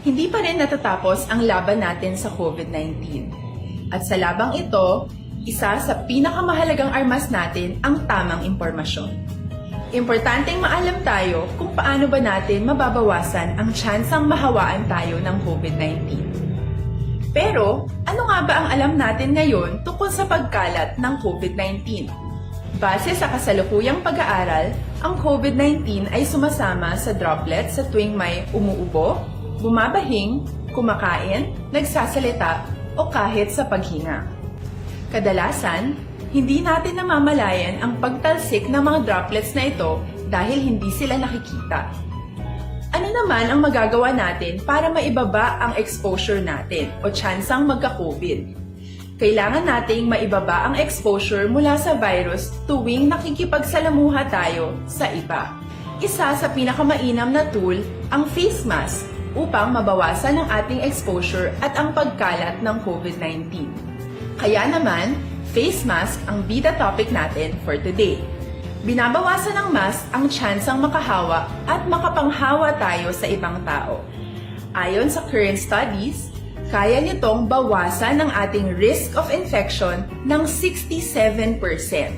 Hindi pa rin natatapos ang laban natin sa COVID nineteen. At sa labang ito, isa sa pinakamahalagang armas natin ang tamang impormasyon. Importanteng maalam tayo kung paano ba natin mababawasan ang tsansang mahawaan tayo ng COVID nineteen. Pero, ano nga ba ang alam natin ngayon tungkol sa pagkalat ng COVID nineteen? Base sa kasalukuyang pag-aaral, ang COVID nineteen ay sumasama sa droplets sa tuwing may umuubo, bumabahing, kumakain, nagsasalita, o kahit sa paghinga. Kadalasan, hindi natin namamalayan ang pagtalsik ng mga droplets na ito dahil hindi sila nakikita. Ano naman ang magagawa natin para maibaba ang exposure natin o tsansang magka-COVID? Kailangan nating maibaba ang exposure mula sa virus tuwing nakikipagsalamuha tayo sa iba. Isa sa pinakamainam na tool ang face mask upang mabawasan ang ating exposure at ang pagkalat ng COVID nineteen. Kaya naman, face mask ang bida topic natin for today. Binabawasan ng mask ang tsansang makahawa at makapanghawa tayo sa ibang tao. Ayon sa current studies, kaya nitong bawasan ang ating risk of infection ng sixty-seven percent.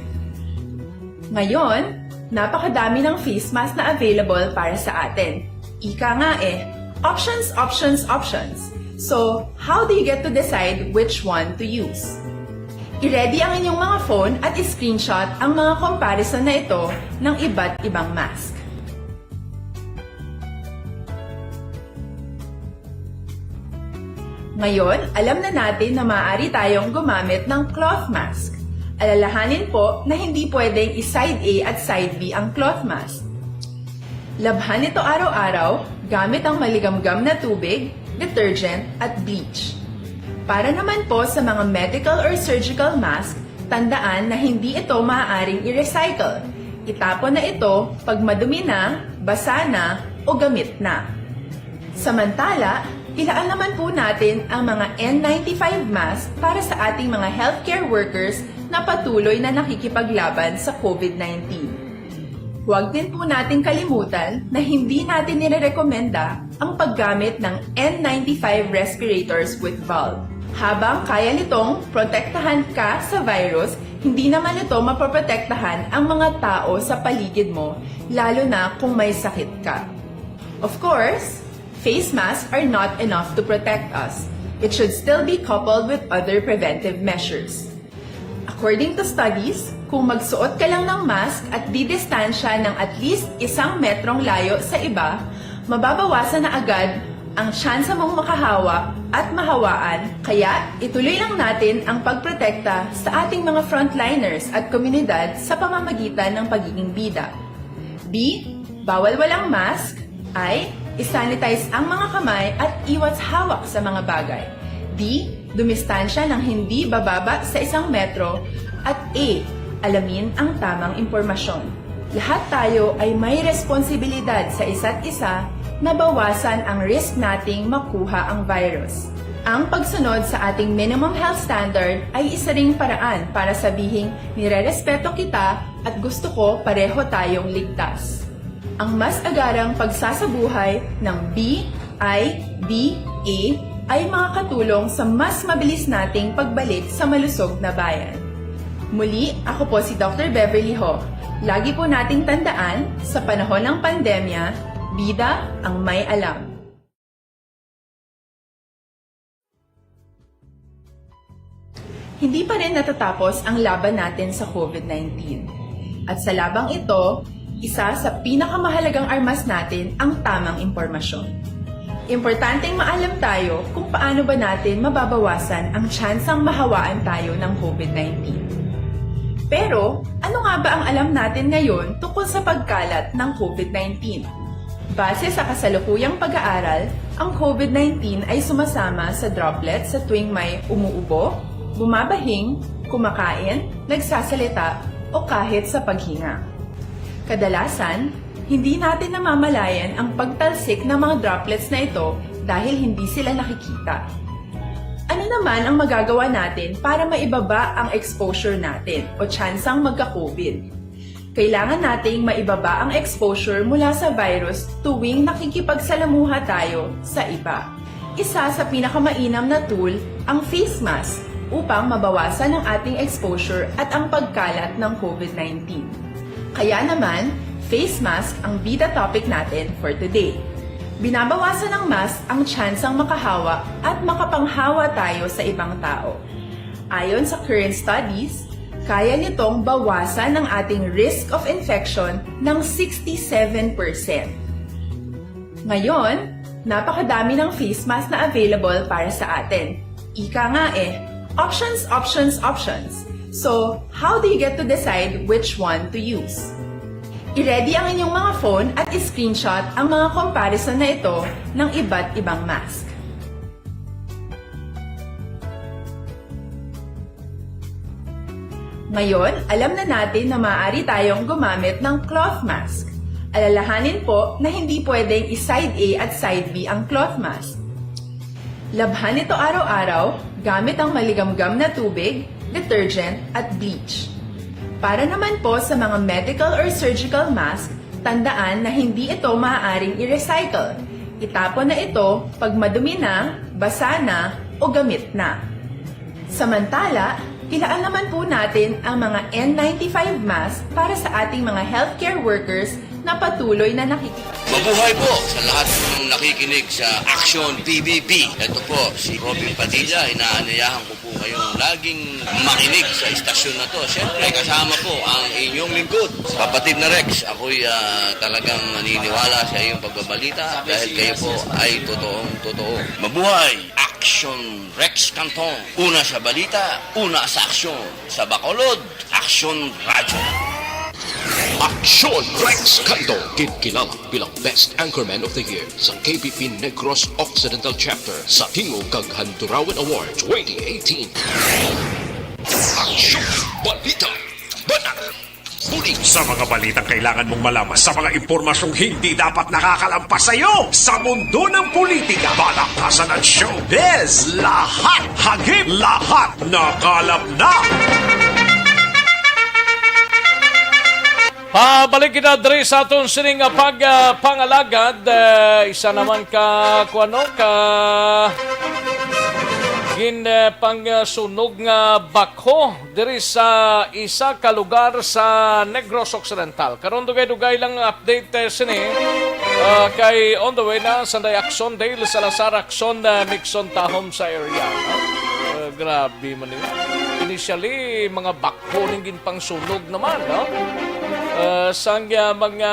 Ngayon, napakadami ng face mask na available para sa atin. Ika nga eh, options, options, options. So, how do you get to decide which one to use? I-ready ang inyong mga phone at i-screenshot ang mga comparison na ito ng iba't ibang mask. Ngayon, alam na natin na maaari tayong gumamit ng cloth mask. Alalahanin po na hindi pwedeng i-side A at side B ang cloth mask. Labhan ito araw-araw gamit ang maligamgam na tubig, detergent, at bleach. Para naman po sa mga medical or surgical mask, tandaan na hindi ito maaaring i-recycle. Itapon na ito pag madumi na, basa na, o gamit na. Samantala, ilaan naman po natin ang mga N ninety-five mask para sa ating mga healthcare workers na patuloy na nakikipaglaban sa COVID nineteen. Huwag din po nating kalimutan na hindi natin nirerekomenda ang paggamit ng N ninety-five respirators with valve. Habang kaya nitong protektahan ka sa virus, Hindi naman ito mapoprotektahan ang mga tao sa paligid mo, lalo na kung may sakit ka. Of course, face masks are not enough to protect us. It should still be coupled with other preventive measures. According to studies, kung magsuot ka lang ng mask at didistansya ng at least isang metrong layo sa iba, mababawasan na agad ang tsansa mong makahawa at mahawaan, kaya ituloy lang natin ang pagprotekta sa ating mga frontliners at komunidad sa pamamagitan ng pagiging bida. B, bawal walang mask. I, isanitize ang mga kamay at iwas hawak sa mga bagay. D, dumistansya ng hindi bababa sa isang metro. At E, alamin ang tamang impormasyon. Lahat tayo ay may responsibilidad sa isa't isa na bawasan ang risk nating makuha ang virus. Ang pagsunod sa ating minimum health standard ay isa ring paraan para sabihing nirerespeto kita at gusto ko pareho tayong ligtas. Ang mas agarang pagsasabuhay ng B I D A ay makakatulong sa mas mabilis nating pagbalik sa malusog na bayan. Muli, ako po si Doctor Beverly Ho. Lagi po nating tandaan, sa panahon ng pandemya, bida ang may alam. Hindi pa rin natatapos ang laban natin sa COVID nineteen. At sa labang ito, isa sa pinakamahalagang armas natin ang tamang impormasyon. Importanteng maalam tayo kung paano ba natin mababawasan ang tsansang mahawaan tayo ng COVID nineteen. Pero, ano nga ba ang alam natin ngayon tungkol sa pagkalat ng COVID nineteen? Base sa kasalukuyang pag-aaral, ang COVID nineteen ay sumasama sa droplets sa tuwing may umuubo, bumabahing, kumakain, nagsasalita, o kahit sa paghinga. Kadalasan, hindi natin namamalayan ang pagtalsik ng mga droplets na ito dahil hindi sila nakikita. Ano naman ang magagawa natin para maibaba ang exposure natin o tsansang magka-COVID? Kailangan nating maibaba ang exposure mula sa virus tuwing nakikipagsalamuha tayo sa iba. Isa sa pinakamainam na tool ang face mask upang mabawasan ang ating exposure at ang pagkalat ng COVID nineteen. Kaya naman, face mask ang bida topic natin for today. Binabawasan ng mask ang tsansang makahawa at makapanghawa tayo sa ibang tao. Ayon sa current studies, kaya nitong bawasan ang ating risk of infection ng sixty-seven percent. Ngayon, napakadami ng face mask na available para sa atin. Ika nga eh, options, options, options. So, how do you get to decide which one to use? I-ready ang inyong mga phone at i-screenshot ang mga comparison na ito ng iba't ibang mask. Ngayon, alam na natin na maaari tayong gumamit ng cloth mask. Alalahanin po na hindi pwedeng i-side A at side B ang cloth mask. Labhan ito araw-araw gamit ang maligamgam na tubig, detergent, at bleach. Para naman po sa mga medical or surgical mask, tandaan na hindi ito maaaring i-recycle. Itapon na ito pag madumi na, basa na, o gamit na. Samantala, ilaan naman po natin ang mga N ninety-five mask para sa ating mga healthcare workers na patuloy na nakikita. Mabuhay po sa lahat ng nakikinig sa Action P B B. Ito po si Robin Padilla. Inaanyayahan ko po kayong laging makinig sa istasyon na to. Siyempre, kasama po ang inyong lingkod, kapatid na Rex. Ako'y ah, talagang naniniwala sa iyong pagbabalita dahil kayo po ay totoong totoo. Mabuhay! Action Rex Canton. Una sa balita, una sa aksyon. Sa Bacolod, Aksyon Radyo. Aksyon Rex Canto, ginkilala bilang Best Anchorman of the Year sa K P P Negros Occidental Chapter sa Tingog kag Handurawan Award twenty eighteen. Aksyon Balita Banat Bulig. Sa mga balitang kailangan mong malaman, sa mga impormasyong hindi dapat nakakalampas sa iyo, sa mundo ng politika, palakasan at showbiz, lahat, hagip, lahat, nakalap na. Pabalik kita diri sa aton sining nga pag ah, pangalagad. Ah, isa naman ka kuano ka Gin, eh, pang, eh, sunog nga backhoe diri sa isa ka lugar sa Negros Occidental. Karon, dugay-dugay lang nga update, eh, sini, ah, kay on the way na sa Day Action, Dale Salazar Action, ah, Nixon Tahom sa area, no? Eh, grabe man ni. Initially, mga backhoe ning ginpangsunog naman, no? Eh, sang, ah, mga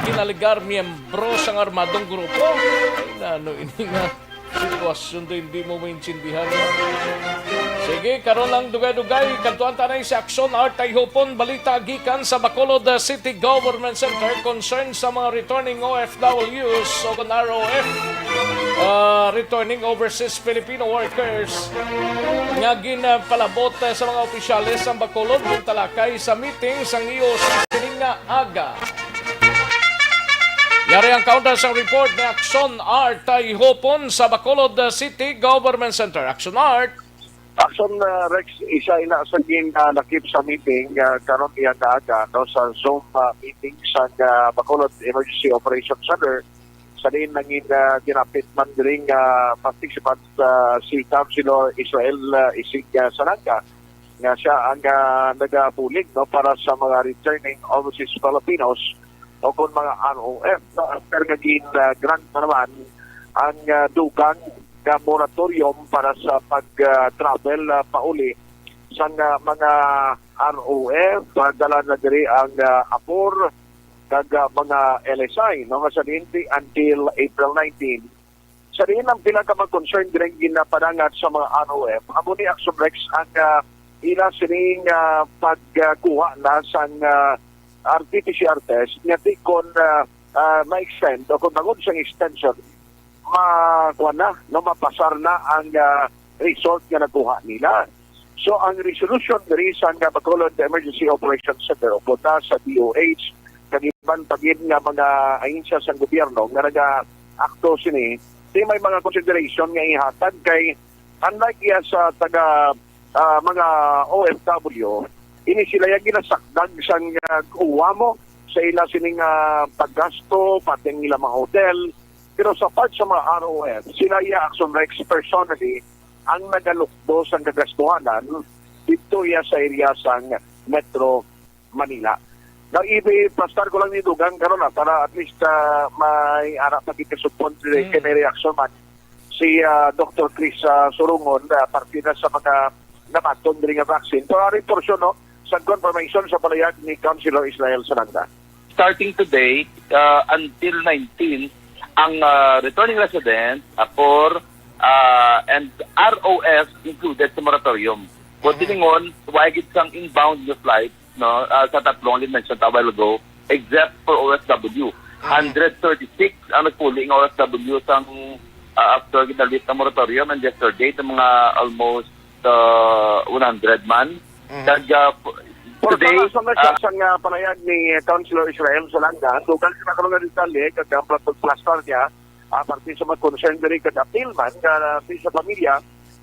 ginalegar miyembro sang armadong grupo. Ay, nano ini nga sitwasyon do hindi mo maintindihan, no? Sige, karon lang dugay-dugay. Kadtuan ta na sa Aksyon, Art Tayhopon. Balita gikan sa Bacolod, uh, City Government Center concern sa mga returning O F Ws o kon R O F, uh, returning overseas Filipino workers nga ginpalabot, uh, sa mga opisyales ang Bacolod ug talakay sa meeting sang E O C sining nga aga. Yari ang kaunta sang report ni Aksyon Art Tayhopon sa Bacolod, uh, City Government Center. Aksyon Art. Aksyon, uh, Rex, isa ina sa gin, uh, lakip sa meeting, uh, karon iya nga aga, no, sa Zoom, uh, meeting sa, uh, Bacolod Emergency Operations Center. Sa diin nangin, uh, ginapit man diri nga participant, uh, si Councilor Israel, uh, Isig, uh, Salanga, nga siya ang, uh, nagabulig, no, para sa mga returning overseas Filipinos o kon mga R O F, after nga gin, ah, grant na naman ang, ah, dugang nga moratorium para sa pag, ah, travel, ah, pauli sang, ah, mga R O F, ah, dala na diri ang, ah, apor kag, ah, mga L S I, no, nga sa diin until April nineteen. Sa diin ang pila ka mga concern diri ginapadangat sa mga R O F, amo ni Action Rex ang, ah, ila sining, ah, pagkuha na sang, ah, R T P C R test nga di kon, ah, ah, ma-extend o kung bangod sang extension, ma-, kuwan na, no, mapasar na ang, ah, result nga nakuha nila. So, ang resolution diri sa nga Bacolod Emergency Operations Center o kuta sa D O H, kag iban pa gid nga mga ahensya sang gobyerno nga nagaakto sini, di may mga consideration nga ihatag kay unlike iya sa taga, ah, mga O F W, ini sila ya ginasakdag sang, ah, uwa mo sa ila sining, ah, paggasto, pati ang ila mga hotel. Pero sa part sa mga R O F, sila iya Action Rex personally ang nagalukdo sang kagastuhanan didto iya sa area sang Metro Manila. Now, ipastar ko lang ni Dugang karon, ah, para at least, ah, may ara pa kita support diri Mm. kay may reaction man si, ah, Doktor Chris, ah, Surungon, ah, parte na sa mga nabaton diri nga vaccine. Pero ari portion, no, sa confirmation sa palayag ni Councilor Israel Salanga. Starting today, ah, until nineteen, ang, ah, returning resident, apor, ah, and R O F included sa moratorium. Kung Mhm. tiningon, wala gid sang inbound nga flight, no, ah, sa tatlong I mentioned a while ago, except for O F W. Mhm. Hundred thirty-six ang nagpuli nga O F W sang, ah, after ginalift ang moratorium, and yesterday, itong mga almost, ah, one hundred man. Mhm. Kag, ah, p-, Pero today, tama sa message ah, sang, ah, panayag ni Councilor Israel Salanga, dugang sa mga detalye, kag ang pagplastar niya, ah, parte sa mga concern diri kag apil man nga, ah, sa pamilya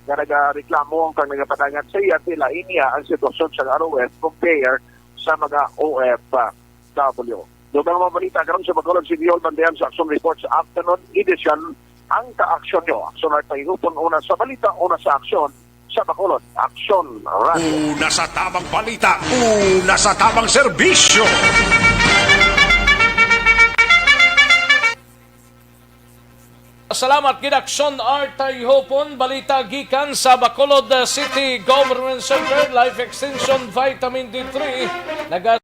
nga nagareklamo kag nagapadangat sa iya, tilain niya ang sitwasyon sa R O F compare sa mga O F W. Dugang mga balita karon sa Bacolod City Hall, bantayan sa Action Report sa afternoon edition ang ka-aksyon nyo. Action Art Tayhopon, una sa balita, una sa aksyon, sa Bacolod Action Radio. Una sa tamang balita, una sa tamang serbisyo. Salamat gid, Action Art Tayhopon. Balita gikan sa Bacolod, uh, City Government Center, Life Extension Vitamin D three. Naga-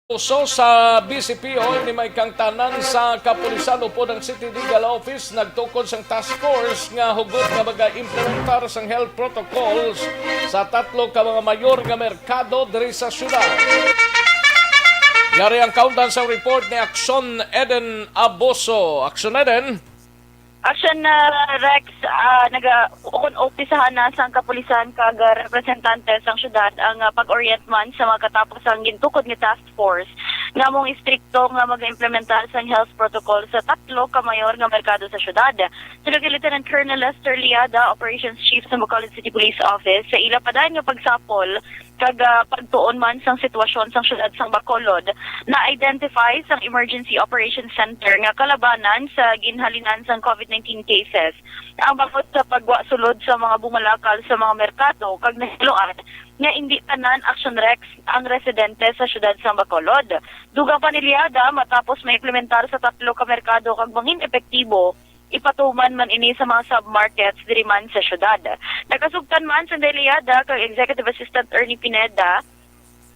Puso sa B C P O ini may kangtanan sa kapulisan upod ang City Legal Office nagtukod sang task force nga hugot nga mag-implementar sang health protocols sa tatlo ka mga mayor nga merkado diri sa syudad. Yari ang kaundan sa report ni Action Eden Aboso. Action Eden. Action na Rex, ah, naga ukon umpisahan na sang kapulisan kag, ah, representante sang syudad ang, ah, pag-orient man sa mga katapos ang gintukod nga task force nga mong istrikto nga mag-implementar sang health protocol sa tatlo ka mayor nga merkado sa syudad. Suno kay Lieutenant Colonel Lester Liada, Operations Chief sa Bacolod City Police Office, sa ila pa dayon nga pagsapol kag, ah, pagtuon man sang sitwasyon sang syudad sang Bacolod, na-identify sang Emergency Operations Center nga kalabanan sa ginhalinan sang COVID nineteen cases ang bangod sa pagwa sulod sa mga bumalakal sa mga merkado kag nahiluan nga indi tanan, Action Rex, ang residente sa syudad sang Bacolod. Dugang pa ni Liada, matapos maimplementar sa tatlo ka merkado kag mangin epektibo, ipatuman man ini sa mga sub-markets diri man sa syudad. Nakasugtan man sang Liada kag Executive Assistant Ernie Pineda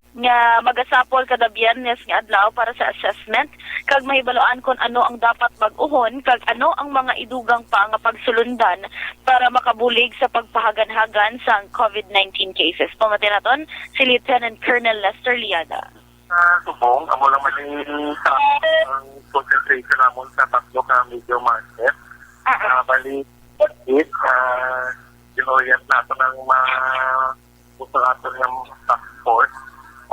nga magasapol kada Biyernes nga adlaw para sa assessment kag mahibaluan kon ano ang dapat bag-ohon kag ano ang mga idugang pa nga pagsulundan para makabulig sa pagpahaganhagan sang COVID nineteen cases. Pamati naton si Lieutenant Colonel Lester Liada. Sa subong, amo lang man ni sa ang concentration namon sa tatlo ka major market. Ah, bali, it, uh, ginorient nato ng mga gusto nato ng task force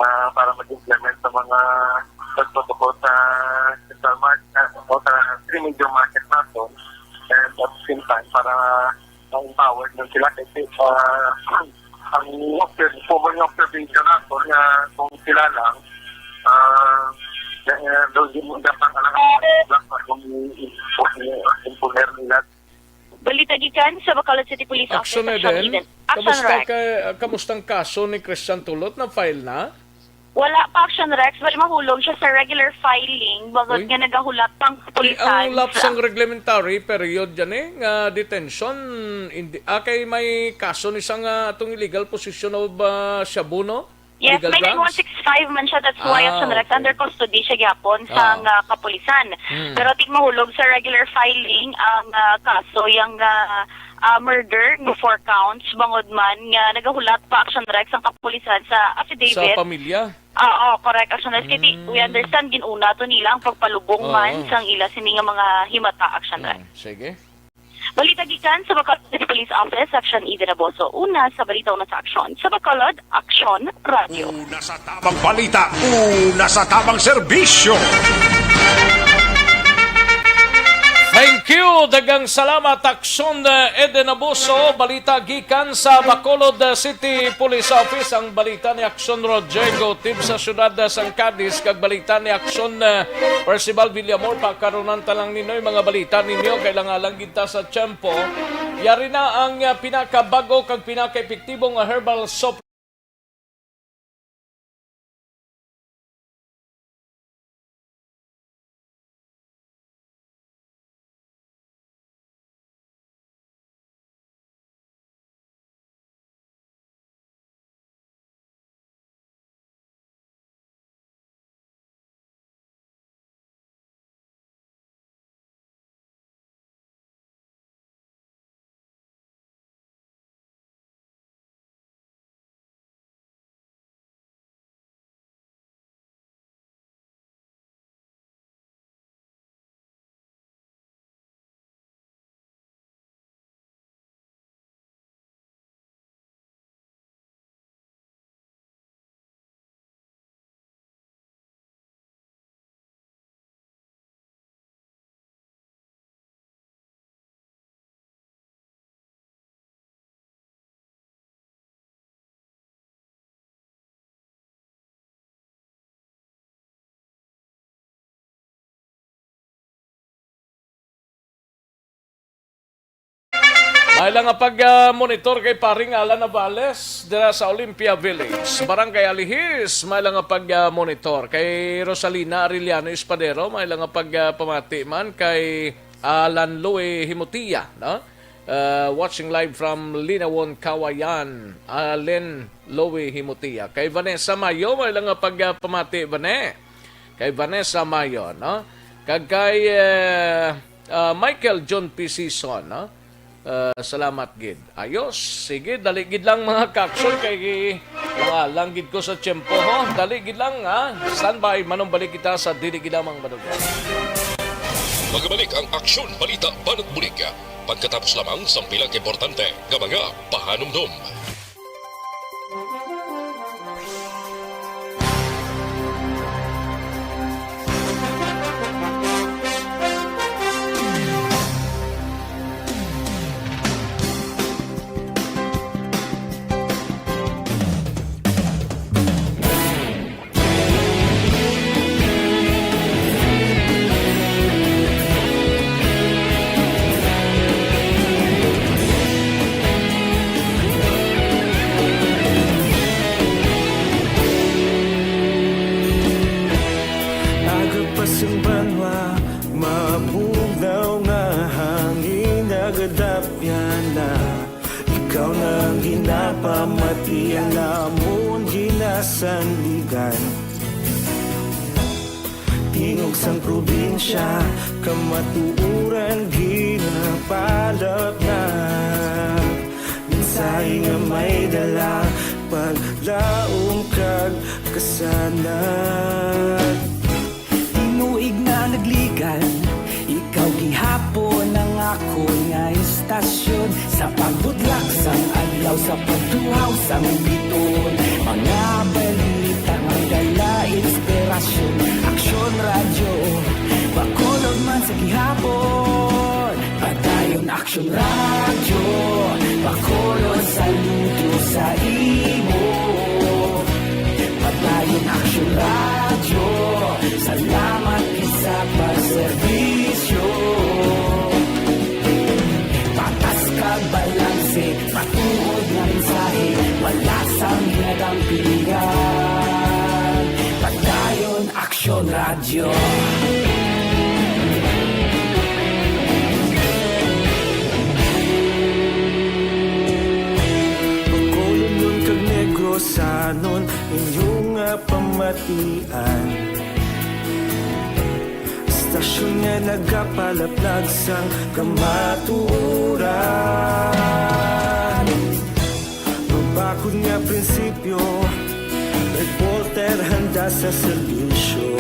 ah, para mag-implement sa mga protocol sa central market, ah, o sa three major market nato. And at the same time, para ma-empower din sila kasi ah, ang observ- formal nga observation nato nga kung sila lang ah, na- na- daw di mo dapat alam ang black mark kung i- i- imponer nila. Balita gikan sa Bacolod City Police Office. Action na Action din. Event. Action Kamusta Rex. ka, kamusta ang kaso ni Christian Tulot? Na-file na? Wala pa, Action Rex, wala, mahulog siya sa regular filing bangod Uy. Nga nagahulat pang Di ang kapulisan. lapse sang reglementary period dyan eh, nga detention, hindi, ah, kay may kaso ni sang ah, atong illegal possession of ah, shabu, no? Yes, Illegal may drugs? nine one six five man siya. That's why, Ah, Action Rex, okay. Under custody siya gyapon Ah. sa kapulisan. Hmm. Pero tig mahulog sa regular filing ang ah, kaso, yung ah, ah, murder nga four counts, bangod man nga nagahulat pa, Action Rex, ang kapulisan sa Sa affidavit. Pamilya? Oo, correct, Action Rex. Kasi Mm. we understand, ginuna to nila ang pagpalubong Oo. Man sang ila sini nga mga himata, Action Rex. Hmm, sige. Balita gikan sa Bacolod City Police Office, Action Eden Aboso. Una sa balita, una sa aksyon. Sa Bacolod, Action Radio. Una sa tabang balita, una sa tabang serbisyo. Thank you. Daghang salamat, Aksyon uh, Eden Aboso. Balita gikan sa Bacolod uh, City Police Office. Ang balita ni Aksyon Rodrigo, tib sa siyudad uh, sang Cadiz, kag balita ni Aksyon uh, Percival Villamor. Pakarunan ta lang ninyo yung mga balita ninyo. Kailangan lang kita sa tiyempo. Yari na ang uh, pinakabago kag pinakaepektibo nga herbal soap. May lang nga pag-monitor kay paring Alan Navales dira sa Olympia Village, Barangay Alihis. May lang nga pag-monitor kay Rosalina Arellano Espadero. May lang nga pagpamati man kay Alan Louie Himutia, no? Uh, watching live from Linawon, Kawayan, Allen Louie Himutia. Kay Vanessa Mayo, may lang nga pagpamati, Vane. kay Vanessa Mayo, no? Kag kay, eh, ah, Michael John P. Season, no? Ah, salamat gid. Ayos. Sige, dali gid lang, mga ka-aksyon, kay mga lang gid ko sa tiyempo, ho. Dali gid lang, ha? Standby, manumbalik kita sa dili gid lamang madugay. Magabalik ang Aksyon Balita Banat Bulig pagkatapos lamang sang pila ka importante nga mga pahanumdom. Aga pa sang banwa, mabugnaw nga hangin, nagadapyan na. Ikaw na ang ginapamati, ang amon ginasandigan. Tingog sang probinsya, kamatuoran ginapalatnat. Mensahe nga may dala, paglaom kag kasanag. Tinuig na nagligan, ikaw gihapon ang akon nga istasyon. Sa pagbudlak sang adlaw, sa pagtuhaw sang bituon, mga balita nga dala inspirasyon. Aksyon Radyo, Bacolod man sa gihapon. Padayon Aksyon Radyo, Bacolod, saludo sa imo. Padayon Aksyon Radyo, salamat gid sa pagserbisyo. Patas kag balanse, matuod nga mensahe, wala sang ginadampigan. Padayon Aksyon Radyo. Bacolodnon kag Negrosanon, inyo nga pamatian. Istasyon nga nagapalaplag sang kamatuoran. Mabakod nga prinsipyo, reporter handa sa serbisyo.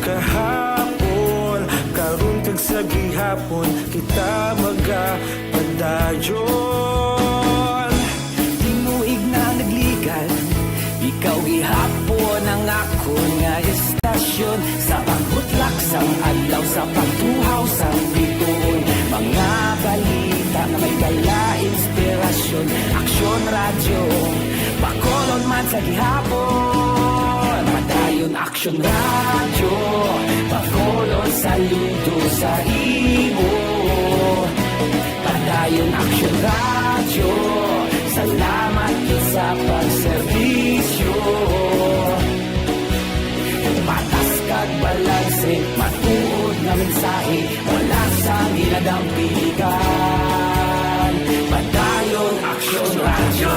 Kahapon, karon kag sa gihapon, kita magapadayon. Tinuig na nagligan, ikaw gihapon ang akon nga istasyon. Sa pagbutlak sang adlaw, sa pagtuhaw sang bituon, mga balita nga may dala inspirasyon. Aksyon Radyo, Bacolod man sa gihapon. Padayon Aksyon Radyo, Bacolod, saludo sa imo. Padayon Aksyon Radyo, salamat gid sa pagserbisyo. Patas kag balanse, matuod nga mensahe, wala sang ginadampigan. Padayon Aksyon Radyo.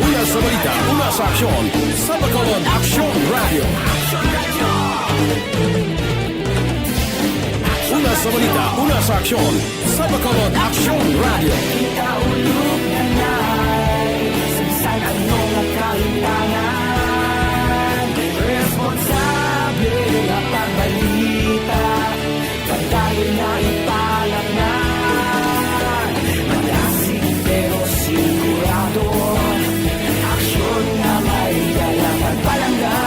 Una sa balita, una sa aksyon, sa Bacolod Aksyon Radyo. Una sa balita, una sa aksyon, sa Bacolod Aksyon Radyo. Kita ulog na na'y sa bisan ano nga kahitangan. Responsable nga pagbalita, padayon na ipalatngan. Malasig pero sigurado, aksyon nga may dala pagpalangga.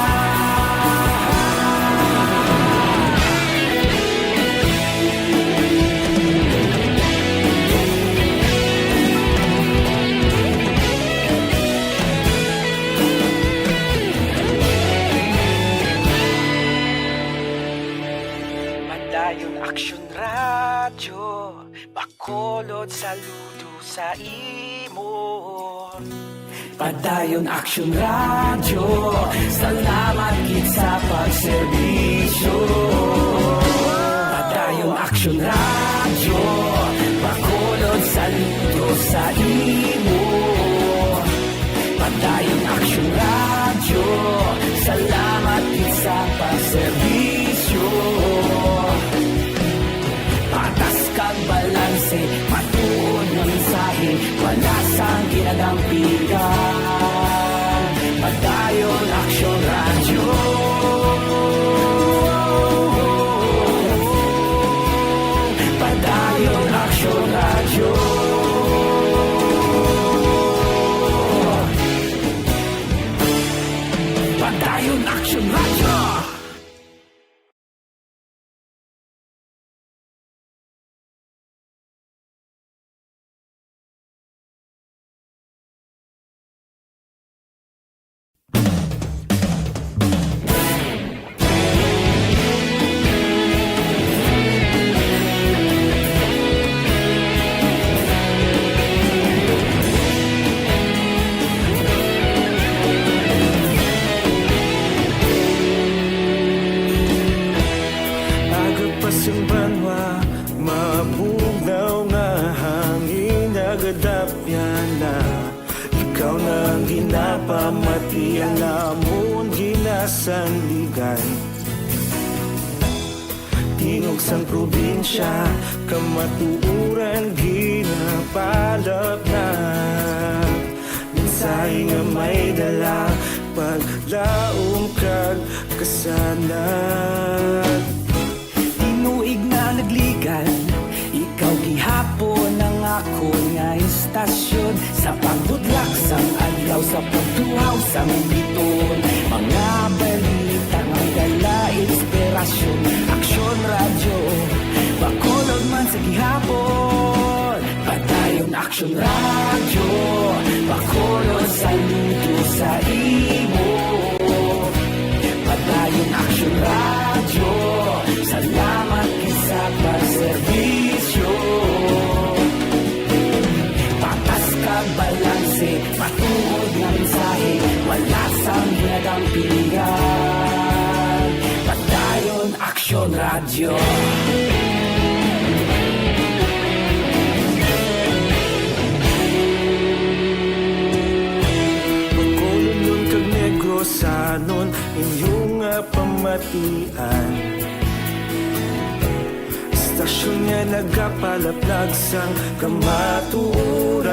Padayon Aksyon Radyo, Bacolod, saludo sa imo. Padayon Aksyon Radyo, salamat gid sa pagserbisyo. Padayon Aksyon Radyo, Bacolod, saludo sa imo. Padayon Aksyon Radyo. Padayon Action Radio! Aga pa sing banwa, mabugnaw nga hangin nagadapyan na. Ikaw na ang ginapamati, ang amon ginasandigan. Tingog sang probinsya, kamatuoran ginapalapnag. Mensahe nga may dala, paglaom kag kasanag. Tinuig na nagligan, ikaw gihapon ang akon nga istasyon. Sa pagbudlak sang adlaw, sa pagtuhaw sang biton, mga balita may dala inspirasyon. Aksyon Radyo Bacolod man sa gihapon. Padayon Aksyon Radyo Bacolod, saludo sa imo. Padayon Aksyon Radyo, salamat gid sa pagserbisyo. Patas kag balanse, matuod nga mensahe, wala sang ginadampingan. Padayon Aksyon Radyo. Bacolodnon kag Negrosanon, inyo nga pamatian. Istasyon nga nagapalaplag sang kamatuoran.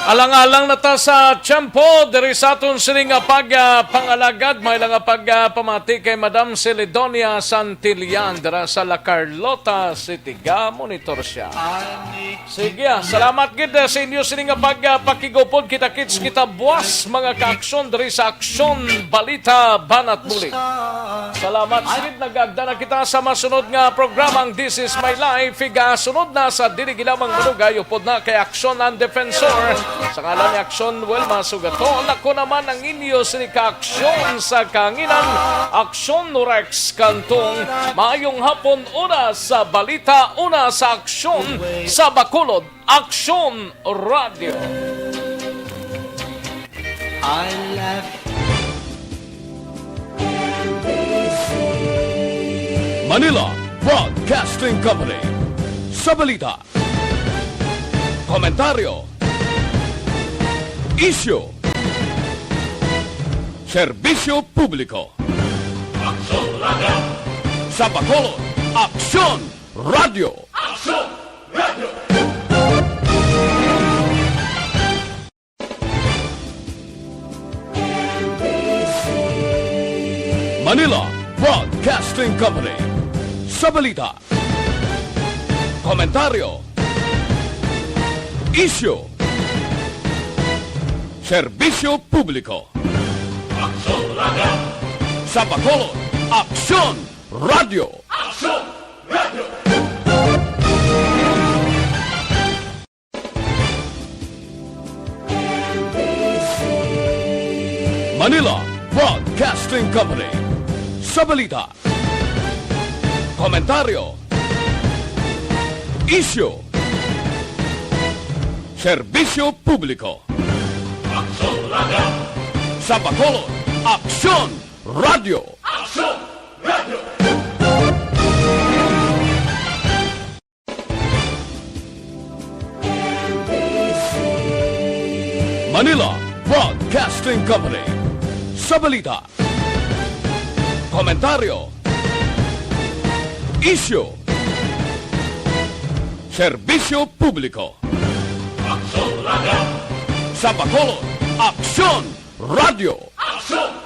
Alang-alang na ta sa tiyempo diri sa aton sini nga pag, ah, pangalagad. May lang nga pag, ah, pamati kay Madam Celidonia Santillan dira sa La Carlota City. Ga-monitor siya. Sige, ah, salamat gid, ah, sa inyo sini nga pag, ah, pakigupod. Kita-kits kita buwas, mga kaaksyon, diri sa Aksyon Balita Banat Bulig. Salamat gid. Nagagda na kita sa masunod nga programang This Is My Life. Igasunod na sa dili lamang manugay, upod na kay Aksyon ang Defensor. Sa ngalan ni Aksyon Wilma Sugaton, ako naman ang inyo sini kaaksyon sa kahanginan, Aksyon Rex Cantong. Maayong hapon, una sa balita, una sa aksyon, sa Bacolod Aksyon Radio. I left Manila Broadcasting Company. Sa balita, komentaryo, isyu, serbisyo publiko. Aksyon Radio. Sa Bacolod, Aksyon Radio. Aksyon Radio. Manila Broadcasting Company. Sa balita, komentaryo, isyu, serbisyo publiko. Aksyon Radio. Sa Bacolod, Aksyon Radio. Aksyon Radio. Manila Broadcasting Company. Sa balita, komentaryo, isyu, serbisyo publiko. Aksyon Radio. Sa Bacolod, Aksyon Radio. Aksyon Radio. Manila Broadcasting Company. Sa balita, komentaryo, isyu, serbisyo publiko. Aksyon Radio. Sa Bacolod, Aksyon Radio. Aksyon!